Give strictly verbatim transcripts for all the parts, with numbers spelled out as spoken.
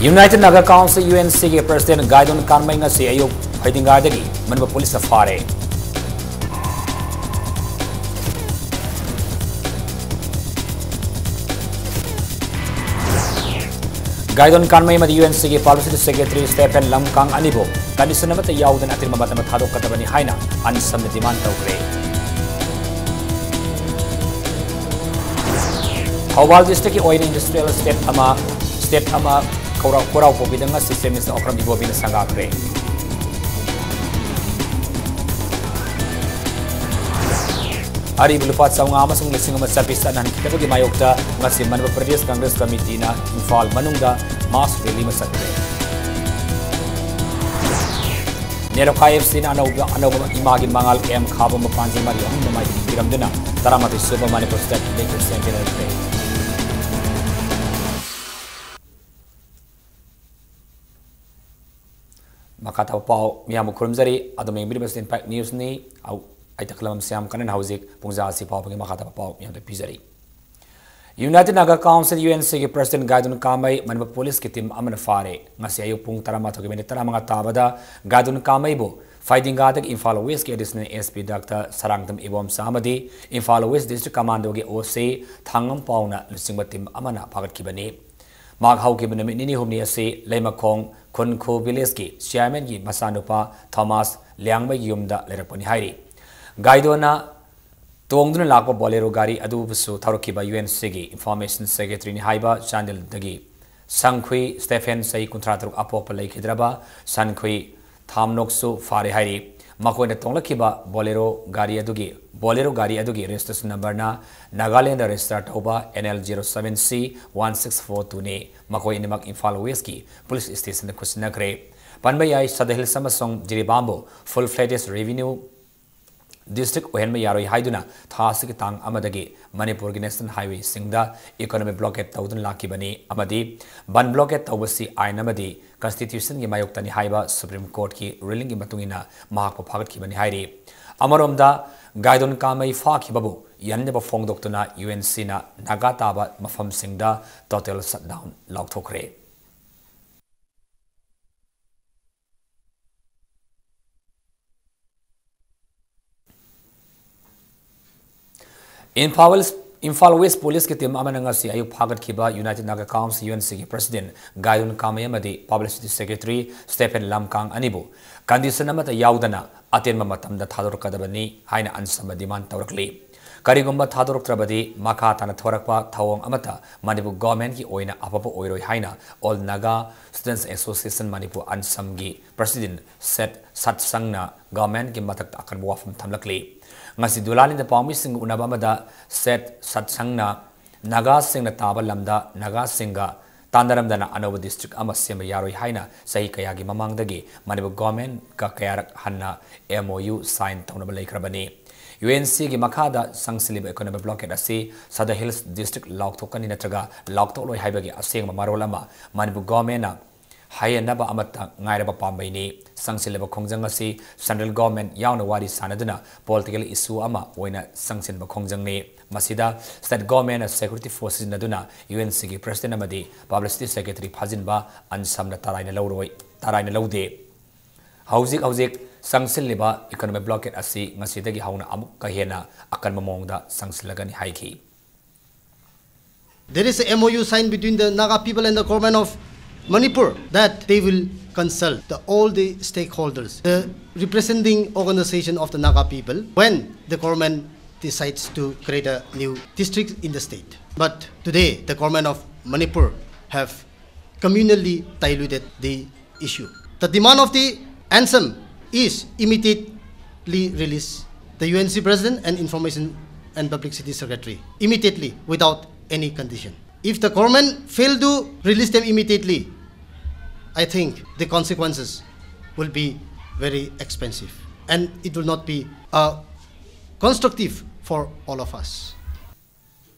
United Naga Council, U N C ꯒꯤ President ꯒꯥꯏꯗꯣꯟ ꯀꯥꯟꯃꯩ ꯉꯁꯤ ꯑꯌꯨꯛ ꯐꯩꯗꯤꯡꯒꯥꯗꯒꯤ ꯃꯅꯤꯄꯨꯔ ꯄꯨꯂꯤꯁꯅ ꯐꯥꯔꯦ꯫ ꯒꯥꯏꯗꯣꯟ ꯀꯥꯟꯃꯩ ꯑꯃꯗꯤ U N C ꯒꯤ Publicity Secretary Stephen ꯂꯝꯀꯥꯡ ꯑꯅꯤꯕꯨ condition ꯑꯃꯠꯇ ꯌꯥꯎꯗꯅ ꯑꯊꯤꯡꯕ ꯃꯇꯝꯗ ꯊꯥꯗꯣꯛꯀꯗꯕꯅꯤ ꯍꯥꯏꯅ ꯑꯟꯁꯝꯅ demand ꯇꯧꯈ꯭ꯔꯦ꯫ ꯊꯧꯕꯥꯜ district ꯀꯤ ꯑꯣꯏꯅ industrial estate ꯑꯃ, estate ꯑꯃ ꯈꯧꯔꯥꯎ-, ꯈꯣꯔꯥꯎ ꯄꯣꯛꯄꯤꯗ ꯉꯁꯤ Chief Minister ꯑꯣꯀ꯭ꯔꯝ ꯏꯕꯣꯕꯤꯅ ꯁꯪꯒꯥꯈ꯭ꯔꯦ꯫ ꯑꯔꯤꯕ ꯂꯨꯄꯥ ꯆꯥꯝꯃꯉꯥ ꯑꯃꯁꯨꯡ ꯂꯤꯁꯤꯡ ꯑꯃ ꯆꯠꯄꯤ ꯆꯠꯅꯍꯟꯈꯤꯗꯕꯒꯤ ꯃꯥꯌꯣꯛꯇ ꯉꯁꯤ ꯃꯅꯤꯄꯨꯔ ꯄ꯭ꯔꯗꯦꯁ ꯀꯪꯒ꯭ꯔꯦꯁ ꯀꯃꯤꯇꯤꯅ ꯏꯝꯐꯥꯜ ꯃꯅꯨꯡꯗ mass rally ꯑꯃ ꯆꯠꯈ꯭ꯔꯦ꯫ ꯅꯦꯔꯣꯀꯥ F C ꯅ ꯑꯅꯧꯕ, ꯑꯅꯧꯕ ꯏꯃꯥꯒꯤ ꯃꯉꯥꯜ M ꯈꯥꯕꯝꯕꯨ ꯄꯥꯟꯖꯤ ꯃꯔꯤ ꯑꯍꯨꯝꯗ ꯃꯥꯏꯊꯤꯕ ꯄꯤꯔꯝꯗꯨꯅ ꯇꯔꯥꯃꯥꯊꯣꯏ ꯁꯨꯕ ꯃꯅꯤꯄꯨꯔ State League champion ꯑꯣꯏꯈ꯭ꯔꯦ꯫ ꯃꯈꯥ ꯇꯥꯕ ꯄꯥꯎ ꯃꯤꯌꯥꯝꯕꯨ ꯈꯨꯔꯨꯝꯖꯔꯤ꯫ ꯑꯗꯣꯝꯅ ꯌꯦꯡꯕꯤꯔꯤꯕꯁꯤ Impact News ꯅꯤ꯫ ꯑꯧ, ꯑꯩ ꯇꯈꯂꯝ ꯁ꯭ꯌꯥꯝ ꯀꯟꯅꯅ ꯍꯧꯖꯤꯛ ꯄꯨꯡꯖꯥ ꯑꯁꯤ ꯐꯥꯎꯕꯒꯤ ꯃꯈꯥ ꯇꯥꯕ ꯄꯥꯎ ꯃꯤꯌꯥꯝꯗ ꯄꯤꯖꯔꯤ꯫ United Naga Council, U N C ꯒꯤ President ꯒꯥꯏꯗꯨꯟ ꯀꯥꯃꯩ ꯃꯅꯤꯄꯨꯔ ꯄꯨꯂꯤꯁꯀꯤ team ꯑꯃꯅ ꯐꯥꯔꯦ꯫ ꯉꯁꯤ ꯑꯌꯨꯛ ꯄꯨꯡ ꯇꯔꯥꯃꯥꯊꯣꯏꯒꯤ minute ꯇꯔꯥꯃꯉꯥ ꯇꯥꯕꯗ ꯒꯥꯏꯗꯨꯟ ꯀꯥꯃꯩꯕꯨ ꯐꯩꯗꯤꯡꯒꯥꯗꯒꯤ ꯏꯝꯐꯥꯜ West ꯀꯤ Additional S P Doctor ꯁꯔꯥꯡꯊꯝ Ibomcha ꯑꯃꯗꯤ ꯏꯝꯐꯥꯜ West District Commando ꯒꯤ O C ꯊꯥꯡꯉꯝ ꯄꯥꯎꯅ ꯂꯨꯆꯤꯡꯕ team ꯑꯃꯅ ꯐꯥꯒꯠꯈꯤꯕꯅꯤ꯫ ꯃꯍꯥꯛ ꯍꯧꯈꯤꯕ ꯅꯨꯃꯤꯠ ꯅꯤꯅꯤ ꯍꯨꯝꯅꯤ ꯑꯁꯤ ꯂꯩꯃꯈꯣꯡ ꯈꯨꯟꯈꯨ village ꯀꯤ chairman ꯒꯤ ꯃꯆꯥꯅꯨꯄꯥ ꯊꯣꯃꯥꯁ ꯂꯤꯌꯥꯡꯃꯩꯒꯤ ꯌꯨꯝꯗ ꯂꯩꯔꯛꯄꯅꯤ ꯍꯥꯏꯔꯤ꯫ ꯒꯥꯏꯗꯣꯟꯅ ꯇꯣꯡꯗꯨꯅ ꯂꯥꯛꯄ Bolero ꯒꯥꯔꯤ ꯑꯗꯨꯕꯨꯁꯨ ꯊꯧꯔꯛꯈꯤꯕ U N C ꯒꯤ Information Secretary ꯅꯤ ꯍꯥꯏꯕ ꯆꯥꯟꯗꯦꯜꯗꯒꯤ ꯁꯪꯈꯨꯏ ꯁ꯭ꯇꯦꯐꯦꯟ, ꯆꯍꯤ ꯀꯨꯟꯊ꯭ꯔꯥ ꯇꯔꯨꯛ, ꯑꯄꯣꯛꯄ ꯂꯩꯈꯤꯗ꯭ꯔꯕ ꯁꯟꯈꯨꯏ ꯊꯥꯝꯅꯣꯛꯁꯨ ꯐꯥꯔꯦ ꯍꯥꯏꯔꯤ꯫ ꯃꯈꯣꯏꯅ ꯇꯣꯡꯂꯛꯈꯤꯕ Bolero ꯒꯥꯔꯤ ꯑꯗꯨꯒꯤ, Bolero ꯒꯥꯔꯤ ꯑꯗꯨꯒꯤ registration number ꯅ ꯅꯥꯒꯥꯂꯦꯟꯗ register ꯇꯧꯕ N L zero seven C one six four two ꯅꯤ꯫ ꯃꯈꯣꯏ ꯑꯅꯤꯃꯛ ꯏꯝꯐꯥꯜ West ꯀꯤ police station ꯗ ꯈꯨꯠꯁꯤꯟꯅꯈ꯭ꯔꯦ꯫ ꯄꯟꯕ ꯌꯥꯏ, Sadar Hills ꯑꯃꯁꯨꯡ ꯖꯤꯔꯤꯕꯥꯝꯕꯨ full fledged revenue district ꯑꯣꯏꯍꯟꯕ ꯌꯥꯔꯣꯏ ꯍꯥꯏꯗꯨꯅ ꯊꯥ ꯑꯁꯤꯒꯤ ꯇꯥꯡ ꯑꯃꯗꯒꯤ ꯃꯅꯤꯄꯨꯔꯒꯤ national highway ꯁꯤꯡꯗ economic blockade ꯇꯧꯗꯨꯅ ꯂꯥꯛꯈꯤꯕꯅꯤ ꯑꯃꯗꯤ ꯕꯟ blockade ꯇꯧꯕꯁꯤ ꯑꯥꯏꯟ ꯑꯃꯗꯤ constitution ꯒꯤ ꯃꯥꯌꯣꯛꯇꯅꯤ ꯍꯥꯏꯕ Supreme Court ꯀꯤ ruling ꯒꯤ ꯃꯇꯨꯡ ꯏꯟꯅ ꯃꯍꯥꯛꯄꯨ ꯐꯥꯒꯠꯈꯤꯕꯅꯤ ꯍꯥꯏꯔꯤ꯫ ꯑꯃꯔꯣꯝꯗ, ꯒꯥꯏꯗꯣꯟ ꯀꯥꯃꯩ ꯐꯥꯈꯤꯕꯕꯨ ꯌꯥꯅꯤꯡꯗꯕ ꯐꯣꯡꯗꯣꯛꯇꯨꯅ U N C ꯅ ꯅꯥꯒꯥ ꯇꯥꯕ ꯃꯐꯝꯁꯤꯡꯗ total shutdown ꯂꯥꯎꯊꯣꯛꯈ꯭ꯔꯦ꯫ ꯏꯝꯐꯥꯜ ꯋꯦꯁ, ꯏꯝꯐꯥꯜ ꯋꯦꯁ ꯄꯨꯂꯤꯁꯀꯤ ꯇꯤꯝ ꯑꯃꯅ ꯉꯁꯤ ꯑꯌꯨꯛ ꯐꯥꯒꯠꯈꯤꯕ United Naga Council, UNCꯒꯤ president ꯒꯥꯏꯗꯨꯟ ꯀꯥꯃꯩ ꯑꯃꯗꯤ publicity secretary Stephen ꯂꯝꯀꯥꯡ ꯑꯅꯤꯕꯨ condition ꯑꯃꯠꯇ ꯌꯥꯎꯗꯅ ꯑꯇꯦꯟꯕ ꯃꯇꯝꯗ ꯊꯥꯗꯣꯔꯛꯀꯗꯕꯅꯤ ꯍꯥꯏꯅ ꯑꯟꯁꯝꯅ demand ꯇꯧꯔꯛꯂꯤ꯫ ꯀꯔꯤꯒꯨꯝꯕ ꯊꯥꯗꯣꯔꯛꯇ꯭ꯔꯕꯗꯤ ꯃꯈꯥ ꯇꯥꯅ ꯊꯣꯔꯛꯄ ꯊꯧꯑꯣꯡ ꯑꯃꯠꯇ ꯃꯅꯤꯄꯨꯔ governmentꯀꯤ ꯑꯣꯏꯅ ꯑꯐꯕ ꯑꯣꯏꯔꯣꯏ ꯍꯥꯏꯅ All Naga Students Association Manipur, ꯑꯟꯁꯝꯒꯤ president ꯁꯦꯠ ꯁꯠꯁꯪꯅ governmentꯀꯤ ꯃꯊꯛꯇ ꯑꯀꯟꯕ ꯋꯥꯐꯝ ꯊꯝꯂꯛꯂꯤ꯫ ꯉꯁꯤ ꯗꯨꯂꯥꯂꯤꯗ ꯄꯥꯎꯃꯤꯁꯤꯡꯒ ꯎꯅꯕ ꯑꯃꯗ ꯁꯦꯠ ꯁꯠꯁꯪꯅ ꯅꯥꯒꯥꯁꯤꯡꯅ ꯇꯥꯕ ꯂꯝꯗ ꯅꯥꯒꯥꯁꯤꯡꯒ ꯇꯥꯟꯅꯔꯝꯗꯅ ꯑꯅꯧꯕ district ꯑꯃ ꯁꯦꯝꯕ ꯌꯥꯔꯣꯏ ꯍꯥꯏꯅ ꯆꯍꯤ ꯀꯌꯥꯒꯤ ꯃꯃꯥꯡꯗꯒꯤ ꯃꯅꯤꯄꯨꯔ governmentꯀ ꯀꯌꯥꯔꯛ ꯍꯟꯅ MOU sign ꯇꯧꯅꯕ ꯂꯩꯈ꯭ꯔꯕꯅꯤ꯫ UNCꯒꯤ ꯃꯈꯥꯗ ꯆꯪꯁꯤꯜꯂꯤꯕ economic blockade ꯑꯁꯤ Sadar Hills district ꯂꯥꯎꯊꯣꯛꯀꯅꯤ ꯅꯠꯇ꯭ꯔꯒ ꯂꯥꯎꯊꯣꯛꯂꯣꯏ ꯍꯥꯏꯕꯒꯤ ꯑꯁꯦꯡꯕ ꯃꯔꯣꯜ ꯑꯃ ꯃꯅꯤꯄꯨꯔ governmentꯅ ꯍꯥꯏꯍꯟꯅꯕ ꯑꯃꯠꯇ ꯉꯥꯏꯔꯕ ꯄꯥꯝꯕꯩꯅꯤ꯫ ꯆꯪꯁꯤꯜꯂꯤꯕ ꯈꯣꯡꯖꯪ ꯑꯁꯤ central government ꯌꯥꯎꯅ ꯋꯥꯔꯤ ꯁꯥꯅꯗꯨꯅ political issue ꯑꯃ ꯑꯣꯏꯅ ꯆꯪꯁꯤꯟꯕ ꯈꯣꯡꯖꯪꯅꯤ꯫ ꯃꯁꯤꯗ state governmentꯅ security force ꯁꯤꯖꯤꯟꯅꯗꯨꯅ UNCꯒꯤ president ꯑꯃꯗꯤ publicity secretary ꯐꯥꯖꯤꯟꯕ ꯑꯟꯁꯝꯅ ꯇꯔꯥꯏꯅ ꯂꯧꯔꯣꯏ, ꯇꯔꯥꯏꯅ ꯂꯧꯗꯦ꯫ ꯍꯧꯖꯤꯛ ꯍꯧꯖꯤꯛ ꯆꯪꯁꯤꯜꯂꯤꯕ economic blockade ꯑꯁꯤ ꯉꯁꯤꯗꯒꯤ ꯍꯧꯅ ꯑꯃꯨꯛꯀ ꯍꯦꯟꯅ ꯑꯀꯟꯕ ꯃꯑꯣꯡꯗ ꯆꯪꯁꯤꯜꯂꯒꯅꯤ ꯍꯥꯏꯈꯤ꯫ There is a MOU signed between the Naga people and the government of Manipur that they will consult the, all the stakeholders, the representing organization of the Naga people when the government decides to create a new district in the state. But today, the government of Manipur have communally diluted the issue. The demand of the ANSAM is immediately release the UNC president and information and publicity secretary immediately without any condition. If the government fail to release them immediately, I think the consequences will be very expensive and it will not be uh, constructive for all of us.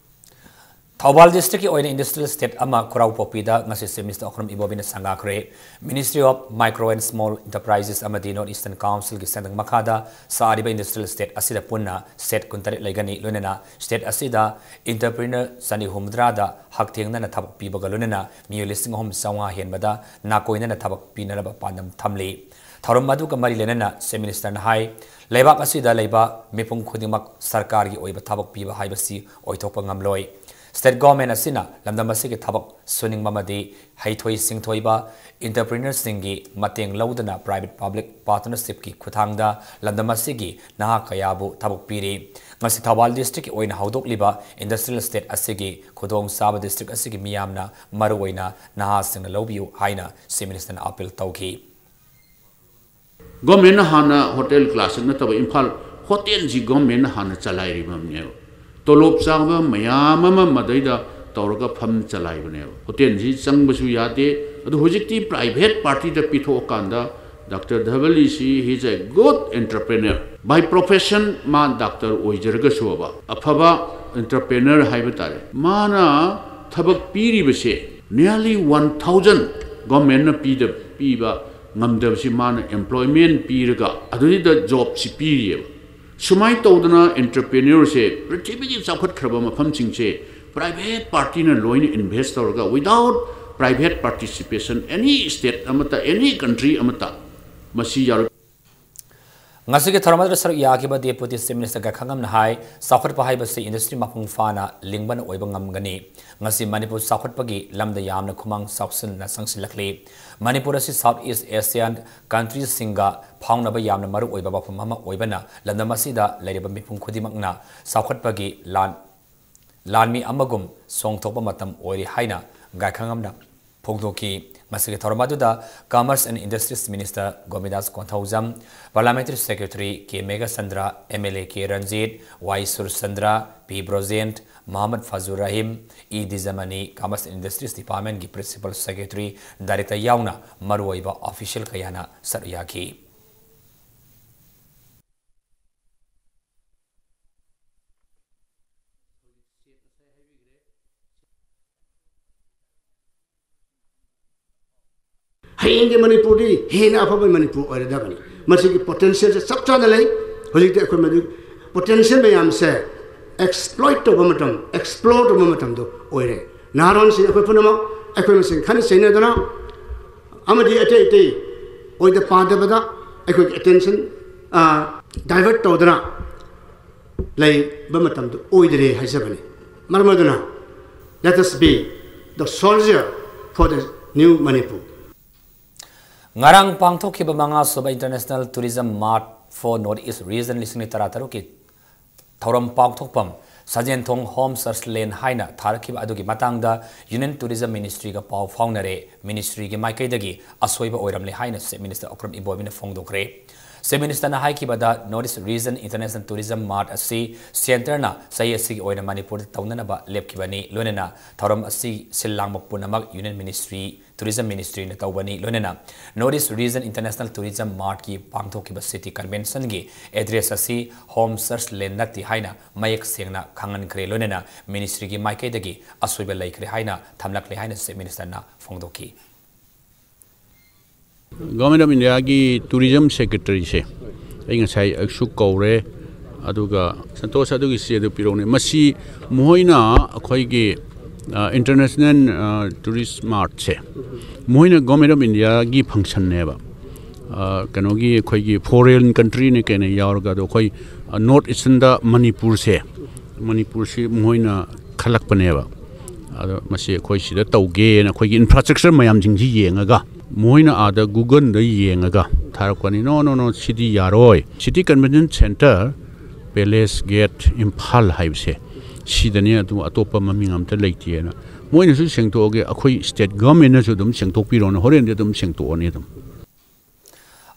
Thoubal districtꯀꯤ ꯑꯣꯏꯅ industrial estate ꯑꯃ ꯈꯨꯔꯥꯎꯄꯣꯛꯄꯤꯗ ꯉꯁꯤ Chief Minister Okram ꯏꯕꯣꯕꯤꯅ ꯁꯪꯒꯥꯈ꯭ꯔꯦ꯫ Ministry of Micro and Small Enterprises ꯑꯃꯗꯤ North Eastern Councilꯒꯤ ꯁꯦꯟꯊꯪ ꯃꯈꯥꯗ ꯁꯥꯔꯤꯕ industrial estate ꯑꯁꯤꯗ ꯄꯨꯟꯅ shed ꯀꯨꯟꯇꯔꯦꯠ ꯂꯩꯒꯅꯤ꯫ ꯂꯣꯏꯅꯅ shed ꯑꯁꯤꯗ entrepreneur ꯆꯅꯤ ꯍꯨꯝꯐꯨꯇꯔꯥꯗ ꯍꯛꯊꯦꯡꯅꯅ ꯊꯕꯛ ꯄꯤꯕꯒ ꯂꯣꯏꯅꯅ ꯃꯤꯑꯣꯏ ꯂꯤꯁꯤꯡ ꯑꯍꯨꯝ ꯆꯥꯝꯃꯉꯥ ꯍꯦꯟꯕꯗ ꯅꯥꯀꯣꯏꯅꯅ ꯊꯕꯛ ꯄꯤꯅꯅꯕ ꯄꯥꯟꯗꯝ ꯊꯝꯂꯤ꯫ ꯊꯧꯔꯝ ꯑꯗꯨꯒ ꯃꯔꯤ ꯂꯩꯅꯅ Chief Ministerꯅ ꯍꯥꯏ, ꯂꯩꯕꯥꯛ ꯑꯁꯤꯗ ꯂꯩꯕ ꯃꯤꯄꯨꯝ ꯈꯨꯗꯤꯡꯃꯛ ꯁꯔꯀꯥꯔꯒꯤ ꯑꯣꯏꯕ ꯊꯕꯛ ꯄꯤꯕ ꯍꯥꯏꯕꯁꯤ ꯑꯣꯏꯊꯣꯛꯄ ꯉꯝꯂꯣꯏ꯫ State government ꯑꯁꯤꯅ ꯂꯝꯗꯝ ꯑꯁꯤꯒꯤ ꯊꯕꯛ ꯁꯨꯅꯤꯡꯕ ꯑꯃꯗꯤ ꯍꯩꯊꯣꯏ ꯁꯤꯡꯊꯣꯏꯕ entrepreneurꯁꯤꯡꯒꯤ ꯃꯇꯦꯡ ꯂꯧꯗꯨꯅ private public partnershipꯀꯤ ꯈꯨꯠꯊꯥꯡꯗ ꯂꯝꯗꯝ ꯑꯁꯤꯒꯤ ꯅꯍꯥ ꯀꯌꯥꯕꯨ ꯊꯕꯛ ꯄꯤꯔꯤ꯫ ꯉꯁꯤ ꯊꯧꯕꯥꯜ districtꯀꯤ ꯑꯣꯏꯅ ꯍꯧꯗꯣꯛꯂꯤꯕ industrial estate ꯑꯁꯤꯒꯤ ꯈꯨꯗꯣꯡꯆꯥꯕ district ꯑꯁꯤꯒꯤ ꯃꯤꯌꯥꯝꯅ ꯃꯔꯨꯑꯣꯏꯅ ꯅꯍꯥꯁꯤꯡꯅ ꯂꯧꯕꯤꯌꯨ ꯍꯥꯏꯅ Chief Ministerꯅ appeal ꯇꯧꯈꯤ꯫ Governmentꯅ ꯍꯥꯟꯅ hotel class ꯅꯠꯇꯕ ꯏꯝꯐꯥꯜ hotelꯁꯤ governmentꯅ ꯍꯥꯟꯅ ꯆꯂꯥꯏꯔꯤꯕꯅꯦꯕ꯫ ꯇꯣꯂꯣꯞ ꯆꯥꯕ ꯃꯌꯥꯝ ꯑꯃ ꯃꯗꯩꯗ ꯇꯧꯔꯒ ꯐꯝ ꯆꯂꯥꯏꯕꯅꯦꯕ꯫ Hotelꯁꯤ ꯆꯪꯕꯁꯨ ꯌꯥꯗꯦ꯫ ꯑꯗꯨ ꯍꯧꯖꯤꯛꯇꯤ private partyꯗ ꯄꯤꯊꯣꯛꯑꯀꯥꯟꯗ Doctor Dhavalisi, he is a good entrepreneur. By profession ꯃꯥ doctor ꯑꯣꯏꯖꯔꯒꯁꯨꯕ ꯑꯐꯕ entrepreneur ꯍꯥꯏꯕ ꯇꯥꯔꯦ꯫ ꯃꯥꯅ ꯊꯕꯛ ꯄꯤꯔꯤꯕꯁꯦ nearly one thousand governmentꯅ ꯄꯤꯗ-, ꯄꯤꯕ ꯉꯝꯗꯕꯁꯤ ꯃꯥꯅ employment ꯄꯤꯔꯒ ꯑꯗꯨꯗ jobꯁꯤ ꯄꯤꯔꯤꯑꯕ꯫ ꯁꯨꯃꯥꯏꯅ ꯇꯧꯗꯅ entrepreneurꯁꯦ ꯄ꯭ꯔꯤꯊꯤꯕꯤꯒꯤ ꯆꯥꯎꯈꯠꯈ꯭ꯔꯕ ꯃꯐꯝꯁꯤꯡꯁꯦ private partyꯅ ꯂꯣꯏꯅ invest ꯇꯧꯔꯒ without private participation any state ꯑꯃꯠꯇ, any country ꯑꯃꯠꯇ ꯃꯁꯤ ꯌꯥꯔꯣꯏ꯫ ꯉꯁꯤꯒꯤ ꯊꯧꯔꯝ ꯑꯗꯨꯗ ꯁꯔꯨꯛ ꯌꯥꯈꯤꯕ Deputy Chief Minister ꯒꯥꯏꯈꯥꯉꯝꯅ ꯍꯥꯏ, ꯆꯥꯎꯈꯠꯄ ꯍꯥꯏꯕꯁꯤ industry ꯃꯄꯨꯡ ꯐꯥꯅ ꯂꯤꯡꯕꯅ ꯑꯣꯏꯕ ꯉꯝꯒꯅꯤ꯫ ꯉꯁꯤ ꯃꯅꯤꯄꯨꯔ ꯆꯥꯎꯈꯠꯄꯒꯤ ꯂꯝꯗ ꯌꯥꯝꯅ ꯈꯨꯃꯥꯡ ꯆꯥꯎꯁꯤꯟꯅ ꯆꯪꯁꯤꯜꯂꯛꯂꯤ꯫ ꯃꯅꯤꯄꯨꯔ ꯑꯁꯤ South East Asian countryꯁꯤꯡꯒ ꯐꯥꯎꯅꯕ ꯌꯥꯝꯅ ꯃꯔꯨ ꯑꯣꯏꯕ ꯃꯐꯝ ꯑꯃ ꯑꯣꯏꯕꯅ ꯂꯝꯗꯝ ꯑꯁꯤꯗ ꯂꯩꯔꯤꯕ ꯃꯤꯄꯨꯝ ꯈꯨꯗꯤꯡꯃꯛꯅ ꯆꯥꯎꯈꯠꯄꯒꯤ ꯂꯥꯟ, ꯂꯥꯟꯃꯤ ꯑꯃꯒꯨꯝ ꯆꯣꯡꯊꯣꯛꯄ ꯃꯇꯝ ꯑꯣꯏꯔꯤ ꯍꯥꯏꯅ ꯒꯥꯏꯈꯥꯉꯝꯅ ꯐꯣꯡꯗꯣꯛꯈꯤ꯫ ꯃꯁꯤꯒꯤ ꯊꯧꯔꯝ ꯑꯗꯨꯗ Commerce and Industries Minister Govindas Konthoujam, Parliamentary Secretary K Meghachandra, MLA K Ranjit, Y Surchandra, P Brojen, Mohammad Fajur Rahim, E Dijamani, Commerce and Industries Departmentꯀꯤ Principal Secretary, Director ꯌꯥꯎꯅ ꯃꯔꯨꯑꯣꯏꯕ official ꯀꯌꯥꯅ ꯁꯔꯨꯛ ꯌꯥꯈꯤ꯫ ꯍꯌꯦꯡꯒꯤ ꯃꯅꯤꯄꯨꯔꯗꯤ ꯍꯦꯟꯅ ꯑꯐꯕ ꯃꯅꯤꯄꯨꯔ ꯑꯣꯏꯔꯗꯕꯅꯤ꯫ ꯃꯁꯤꯒꯤ potentialꯁꯦ ꯆꯞ ꯆꯥꯅ ꯂꯩ꯫ ꯍꯧꯖꯤꯛꯇꯤ ꯑꯩꯈꯣꯏ ꯃꯗꯨ potential ꯃꯌꯥꯝꯁꯦ exploit ꯇꯧꯕ ꯃꯇꯝ, explore ꯇꯧꯕ ꯃꯇꯝꯗꯣ ꯑꯣꯏꯔꯦ꯫ ꯅꯍꯥꯔꯣꯜꯁꯤꯡ ꯑꯩꯈꯣꯏ ꯄꯨꯝꯅꯃꯛ ꯑꯩꯈꯣꯏ ꯃꯁꯦꯟ ꯈꯟꯅ ꯆꯩꯅꯗꯅ ꯑꯃꯗꯤ ꯑꯇꯩ ꯑꯇꯩ ꯑꯣꯏꯗ ꯄꯥꯗꯕꯗ ꯑꯩꯈꯣꯏꯒꯤ attention, ꯑ, divert ꯇꯧꯗꯅ ꯂꯩꯕ ꯃꯇꯝꯗꯨ ꯑꯣꯏꯗꯔꯦ ꯍꯥꯏꯖꯕꯅꯤ꯫ ꯃꯔꯝ ꯑꯗꯨꯅ, let us be the soldier for the new Manipur. ꯉꯔꯥꯡ ꯄꯥꯡꯊꯣꯛꯈꯤꯕ ꯃꯉꯥ ꯁꯨꯕ International Tourism Mart for North East Region ꯂꯤꯁꯤꯡ ꯑꯅꯤ ꯇꯔꯥ ꯇꯔꯨꯛꯀꯤ ꯊꯧꯔꯝ ꯄꯥꯡꯊꯣꯛꯐꯝ ꯁꯖꯦꯟꯊꯣꯡ ꯍꯣꯝ ꯆꯔꯆ ꯂꯦꯟ ꯍꯥꯏꯅ ꯊꯥꯔꯛꯈꯤꯕ ꯑꯗꯨꯒꯤ ꯃꯇꯥꯡꯗ Union Tourism Ministryꯒ ꯄꯥꯎ ꯐꯥꯎꯅꯔꯦ꯫ Ministryꯒꯤ ꯃꯥꯏꯀꯩꯗꯒꯤ ꯑꯁꯣꯏꯕ ꯑꯣꯏꯔꯝꯂꯦ ꯍꯥꯏꯅ Chief Minister Okram ꯏꯕꯣꯕꯤꯅ ꯐꯣꯡꯗꯣꯛꯈ꯭ꯔꯦ꯫ Chief Ministerꯅ ꯍꯥꯏꯈꯤꯕꯗ, North East Region International Tourism Mart ꯑꯁꯤ Centreꯅ ꯆꯍꯤ ꯑꯁꯤꯒꯤ ꯑꯣꯏꯅ ꯃꯅꯤꯄꯨꯔꯗ ꯇꯧꯅꯅꯕ ꯂꯦꯞꯈꯤꯕꯅꯤ꯫ ꯂꯣꯏꯅꯅ ꯊꯧꯔꯝ ꯑꯁꯤ ꯁꯤꯜ ꯂꯥꯡꯕ ꯄꯨꯝꯅꯃꯛ Union Ministry, Tourism Ministryꯅ ꯇꯧꯕꯅꯤ꯫ ꯂꯣꯏꯅꯅ North East Region International Tourism Martꯀꯤ ꯄꯥꯡꯊꯣꯛꯈꯤꯕ City Conventionꯒꯤ address ꯑꯁꯤ ꯍꯣꯝ ꯆꯔꯆ ꯂꯦꯟ ꯅꯠꯇꯦ ꯍꯥꯏꯅ ꯃꯌꯦꯛ ꯁꯦꯡꯅ ꯈꯪꯍꯟꯈ꯭ꯔꯦ꯫ ꯂꯣꯏꯅꯅ Ministryꯒꯤ ꯃꯥꯏꯀꯩꯗꯒꯤ ꯑꯁꯣꯏꯕ ꯂꯩꯈ꯭ꯔꯦ ꯍꯥꯏꯅ ꯊꯝꯂꯛꯂꯦ ꯍꯥꯏꯅ Chief Ministerꯅ ꯐꯣꯡꯗꯣꯛꯈꯤ꯫ Government of Indiaꯒꯤ Tourism Secretaryꯁꯦ ꯑꯩ ꯉꯁꯥꯏ ꯑꯌꯨꯛꯁꯨ ꯀꯧꯔꯦ꯫ ꯑꯗꯨꯒ, "ꯁꯟꯇꯣꯁ, ꯑꯗꯨꯒꯤ ꯆꯦꯗꯨ ꯄꯤꯔꯛꯎꯅꯦ"꯫ ꯃꯁꯤ ꯃꯈꯣꯏꯅ ꯑꯩꯈꯣꯏꯒꯤ, ꯑ, International, ꯑ, Tourist Martꯁꯦ ꯃꯈꯣꯏꯅ Government of Indiaꯒꯤ functionꯅꯦꯕ꯫ ꯑ, ꯀꯩꯅꯣꯒꯤ, ꯑꯩꯈꯣꯏꯒꯤ foreign countryꯅꯦ ꯀꯩꯅ ꯌꯥꯎꯔꯒ, ꯑꯗꯣ ꯑꯩꯈꯣꯏ, ꯑ, North Easternꯗ ꯃꯅꯤꯄꯨꯔꯁꯦ, ꯃꯅꯤꯄꯨꯔꯁꯤ ꯃꯈꯣꯏꯅ ꯈꯜꯂꯛꯄꯅꯦꯕ꯫ ꯑꯗꯣ ꯃꯁꯤ ꯑꯩꯈꯣꯏ ꯁꯤꯗ ꯇꯧꯒꯦꯅ ꯑꯩꯈꯣꯏꯒꯤ infrastructure ꯃꯌꯥꯝꯁꯤꯡꯁꯤ ꯌꯦꯡꯉꯒ, ꯃꯈꯣꯏꯅ ꯑꯥꯗ Googleꯗ ꯌꯦꯡꯉꯒ ꯊꯥꯔꯛꯄꯅꯤ꯫ "No, no, no, ꯁꯤꯗꯤ ꯌꯥꯔꯣꯏ꯫ City Convention Centre, Palace Gate, Imphal ꯍꯥꯏꯕꯁꯦ ꯁꯤꯗꯅꯤ, ꯑꯗꯨ ꯑꯇꯣꯞꯄ ꯃꯃꯤꯡ ꯑꯝꯇ ꯂꯩꯇꯦꯅ ꯃꯣꯏꯅꯁꯨ ꯁꯦꯡꯗꯣꯛꯑꯒꯦ, ꯑꯩꯈꯣꯏ state governmentꯅꯁꯨ ꯑꯗꯨꯝ ꯁꯦꯡꯗꯣꯛꯄꯤꯔꯣꯅ, ꯍꯣꯔꯦꯟꯗꯤ ꯑꯗꯨꯝ ꯁꯦꯡꯗꯣꯛꯑꯅꯤ ꯑꯗꯨꯝ"꯫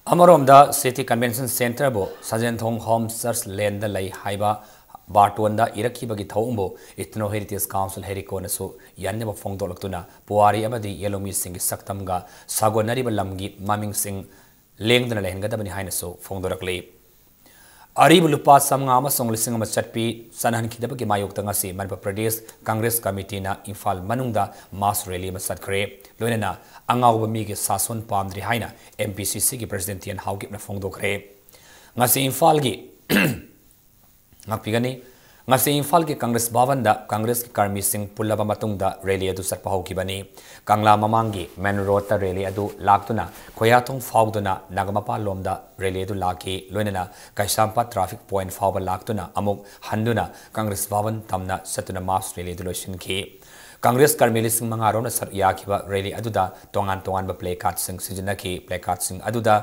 ꯑꯃꯔꯣꯝꯗ, City Convention Centreꯕꯨ ꯁꯖꯦꯟꯊꯣꯡ ꯍꯣꯝ ꯆꯔꯆ ꯂꯦꯟꯗ ꯂꯩ ꯍꯥꯏꯕ ꯕꯥꯔꯇꯣꯟꯗ ꯏꯔꯛꯈꯤꯕꯒꯤ ꯊꯧꯑꯣꯡꯕꯨ Ethno Heritage Council, HERICOꯅꯁꯨ ꯌꯥꯅꯤꯡꯗꯕ ꯐꯣꯡꯗꯣꯛꯂꯛꯇꯨꯅ, ꯄꯨꯋꯥꯔꯤ ꯑꯃꯗꯤ ꯌꯦꯂꯧꯃꯤꯁꯤꯡꯒꯤ ꯁꯛꯇꯝꯒ ꯁꯥꯒꯣꯟꯅꯔꯤꯕ ꯂꯝꯒꯤ ꯃꯃꯤꯡꯁꯤꯡ ꯂꯦꯡꯗꯅ ꯂꯩꯍꯟꯒꯗꯕꯅꯤ ꯍꯥꯏꯅꯁꯨ ꯐꯣꯡꯗꯣꯔꯛꯂꯤ꯫ ꯑꯔꯤꯕ ꯂꯨꯄꯥ ꯆꯥꯃꯉꯥ ꯑꯃꯁꯨꯡ ꯂꯤꯁꯤꯡ ꯑꯃ ꯆꯠꯄꯤ ꯆꯠꯅꯍꯟꯈꯤꯗꯕꯒꯤ ꯃꯥꯌꯣꯛꯇ ꯉꯁꯤ ꯃꯅꯤꯄꯨꯔ ꯄ꯭ꯔꯗꯦꯁ ꯀꯪꯒ꯭ꯔꯦꯁ ꯀꯃꯤꯇꯤꯅ ꯏꯝꯐꯥꯜ ꯃꯅꯨꯡꯗ mass rally ꯑꯃ ꯆꯠꯈ꯭ꯔꯦ꯫ ꯂꯣꯏꯅꯅ ꯑꯉꯥꯎꯕ ꯃꯤꯒꯤ ꯁꯥꯁꯣꯟ ꯄꯥꯝꯗ꯭ꯔꯤ ꯍꯥꯏꯅ MPCCꯒꯤ President ꯇꯤ ꯑꯦꯟ ꯍꯥꯎꯀꯤꯞꯅ ꯐꯣꯡꯗꯣꯛꯈ꯭ꯔꯦ꯫ ꯉꯁꯤ ꯏꯝꯐꯥꯜꯒꯤ, ꯉꯥꯛꯄꯤꯒꯅꯤ, ꯉꯁꯤ ꯏꯝꯐꯥꯜꯒꯤ ꯀꯪꯒ꯭ꯔꯦꯁ ꯚꯕꯟꯗ ꯀꯪꯒ꯭ꯔꯦꯁꯀꯤ ꯀꯔꯃꯤꯁꯤꯡ ꯄꯨꯜꯂꯕ ꯃꯇꯨꯡꯗ ꯔꯦꯂꯤ ꯑꯗꯨ ꯆꯠꯄ ꯍꯧꯈꯤꯕꯅꯤ꯫ ꯀꯪꯂꯥ ꯃꯃꯥꯡꯒꯤ ꯃꯦꯟ ꯔꯣꯗꯇ ꯔꯦꯂꯤ ꯑꯗꯨ ꯂꯥꯛꯇꯨꯅ ꯈꯣꯌꯥꯊꯣꯡ ꯐꯥꯎꯗꯨꯅ ꯅꯥꯒꯥꯃꯄꯥꯜ ꯂꯣꯝꯗ ꯔꯦꯂꯤ ꯑꯗꯨ ꯂꯥꯛꯈꯤ꯫ ꯂꯣꯏꯅꯅ ꯀꯩꯁꯥꯝꯄꯥꯠ ꯇ꯭ꯔꯥꯐꯤꯛ ꯄꯣꯏꯟꯠ ꯐꯥꯎꯕ ꯂꯥꯛꯇꯨꯅ ꯑꯃꯨꯛ ꯍꯟꯗꯨꯅ ꯀꯪꯒ꯭ꯔꯦꯁ ꯚꯕꯟ ꯇꯝꯅ ꯆꯠꯇꯨꯅ ꯃꯥꯔꯆ ꯔꯦꯂꯤ ꯑꯗꯨ ꯂꯣꯏꯁꯤꯟꯈꯤ꯫ ꯀꯪꯒ꯭ꯔꯦꯁ ꯀꯔꯃꯤ ꯂꯤꯁꯤꯡ ꯃꯉꯥ ꯔꯣꯝꯅ ꯁꯔꯨꯛ ꯌꯥꯈꯤꯕ ꯔꯦꯂꯤ ꯑꯗꯨꯗ ꯇꯣꯉꯥꯟ ꯇꯣꯉꯥꯟꯕ ꯄ꯭ꯂꯦ ꯀꯥꯔꯗꯁꯤꯡ ꯁꯤꯖꯤꯟꯅꯈꯤ꯫ ꯄ꯭ꯂꯦ ꯀꯥꯔꯗꯁꯤꯡ ꯑꯗꯨꯗ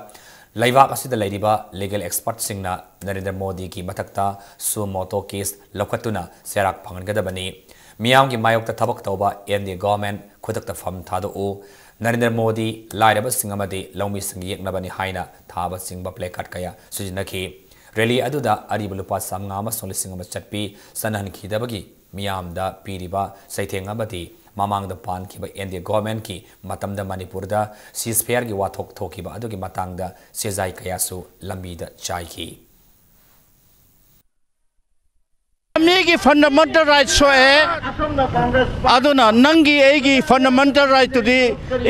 ꯂꯩꯕꯥꯛ ꯑꯁꯤꯗ ꯂꯩꯔꯤꯕ ꯂꯤꯒꯦꯜ ꯑꯦꯛꯁꯄꯔꯠꯁꯤꯡꯅ ꯅꯔꯦꯟꯗ꯭ꯔ ꯃꯣꯗꯤꯒꯤ ꯃꯊꯛꯇ ꯁꯨ ꯃꯣꯇꯣ ꯀꯦꯁ ꯂꯧꯈꯠꯇꯨꯅ ꯆꯩꯔꯥꯛ ꯐꯪꯍꯟꯒꯗꯕꯅꯤ꯫ ꯃꯤꯌꯥꯝꯒꯤ ꯃꯥꯌꯣꯛꯇ ꯊꯕꯛ ꯇꯧꯕ ꯑꯦꯟ ꯗꯤ ꯑꯦ ꯒꯣꯚꯔꯟꯃꯦꯟꯠ ꯈꯨꯗꯛꯇ ꯐꯝ ꯊꯥꯗꯣꯛꯎ꯫ ꯅꯔꯦꯟꯗ꯭ꯔ ꯃꯣꯗꯤ ꯂꯥꯏꯔꯕꯁꯤꯡ ꯑꯃꯗꯤ ꯂꯧꯃꯤꯁꯤꯡꯒꯤ ꯌꯦꯛꯅꯕꯅꯤ ꯍꯥꯏꯅ ꯊꯥꯕ ꯆꯤꯡꯕ ꯄ꯭ꯂꯦ ꯀꯥꯔꯗ ꯀꯌꯥ ꯁꯤꯖꯤꯟꯅꯈꯤ꯫ ꯔꯦꯂꯤ ꯑꯗꯨꯗ ꯑꯔꯤꯕ ꯂꯨꯄꯥ ꯆꯥꯝꯃꯉꯥ ꯑꯃꯁꯨꯡ ꯂꯤꯁꯤꯡ ꯑꯃ ꯆꯠꯄꯤ ꯆꯠꯅꯍꯟꯈꯤꯗꯕꯒꯤ ꯃꯤꯌꯥꯝꯗ ꯄꯤꯔꯤꯕ ꯆꯩꯊꯦꯡ ꯑꯃꯗꯤ ꯃꯃꯥꯡꯗ ꯄꯥꯟꯈꯤꯕ ꯑꯦꯟ ꯗꯤ ꯑꯦ ꯒꯣꯚꯔꯟꯃꯦꯟꯠꯀꯤ ꯃꯇꯝꯗ ꯃꯅꯤꯄꯨꯔꯗ ꯁꯤꯖ ꯐꯌꯥꯔꯒꯤ ꯋꯥꯊꯣꯛ ꯊꯣꯛꯈꯤꯕ ꯑꯗꯨꯒꯤ ꯃꯇꯥꯡꯗ ꯆꯦꯖꯥꯏ ꯀꯌꯥꯁꯨ ꯂꯝꯕꯤꯗ ꯆꯥꯏꯈꯤ꯫ ꯃꯤꯒꯤ ꯐꯟꯗꯥꯃꯦꯟꯇꯦꯜ ꯔꯥꯏꯠ ꯁꯣꯛꯑꯦ꯫ ꯑꯗꯨꯅ ꯅꯪꯒꯤ ꯑꯩꯒꯤ ꯐꯟꯗꯥꯃꯦꯟꯇꯦꯜ ꯔꯥꯏꯠꯇꯨꯗꯤ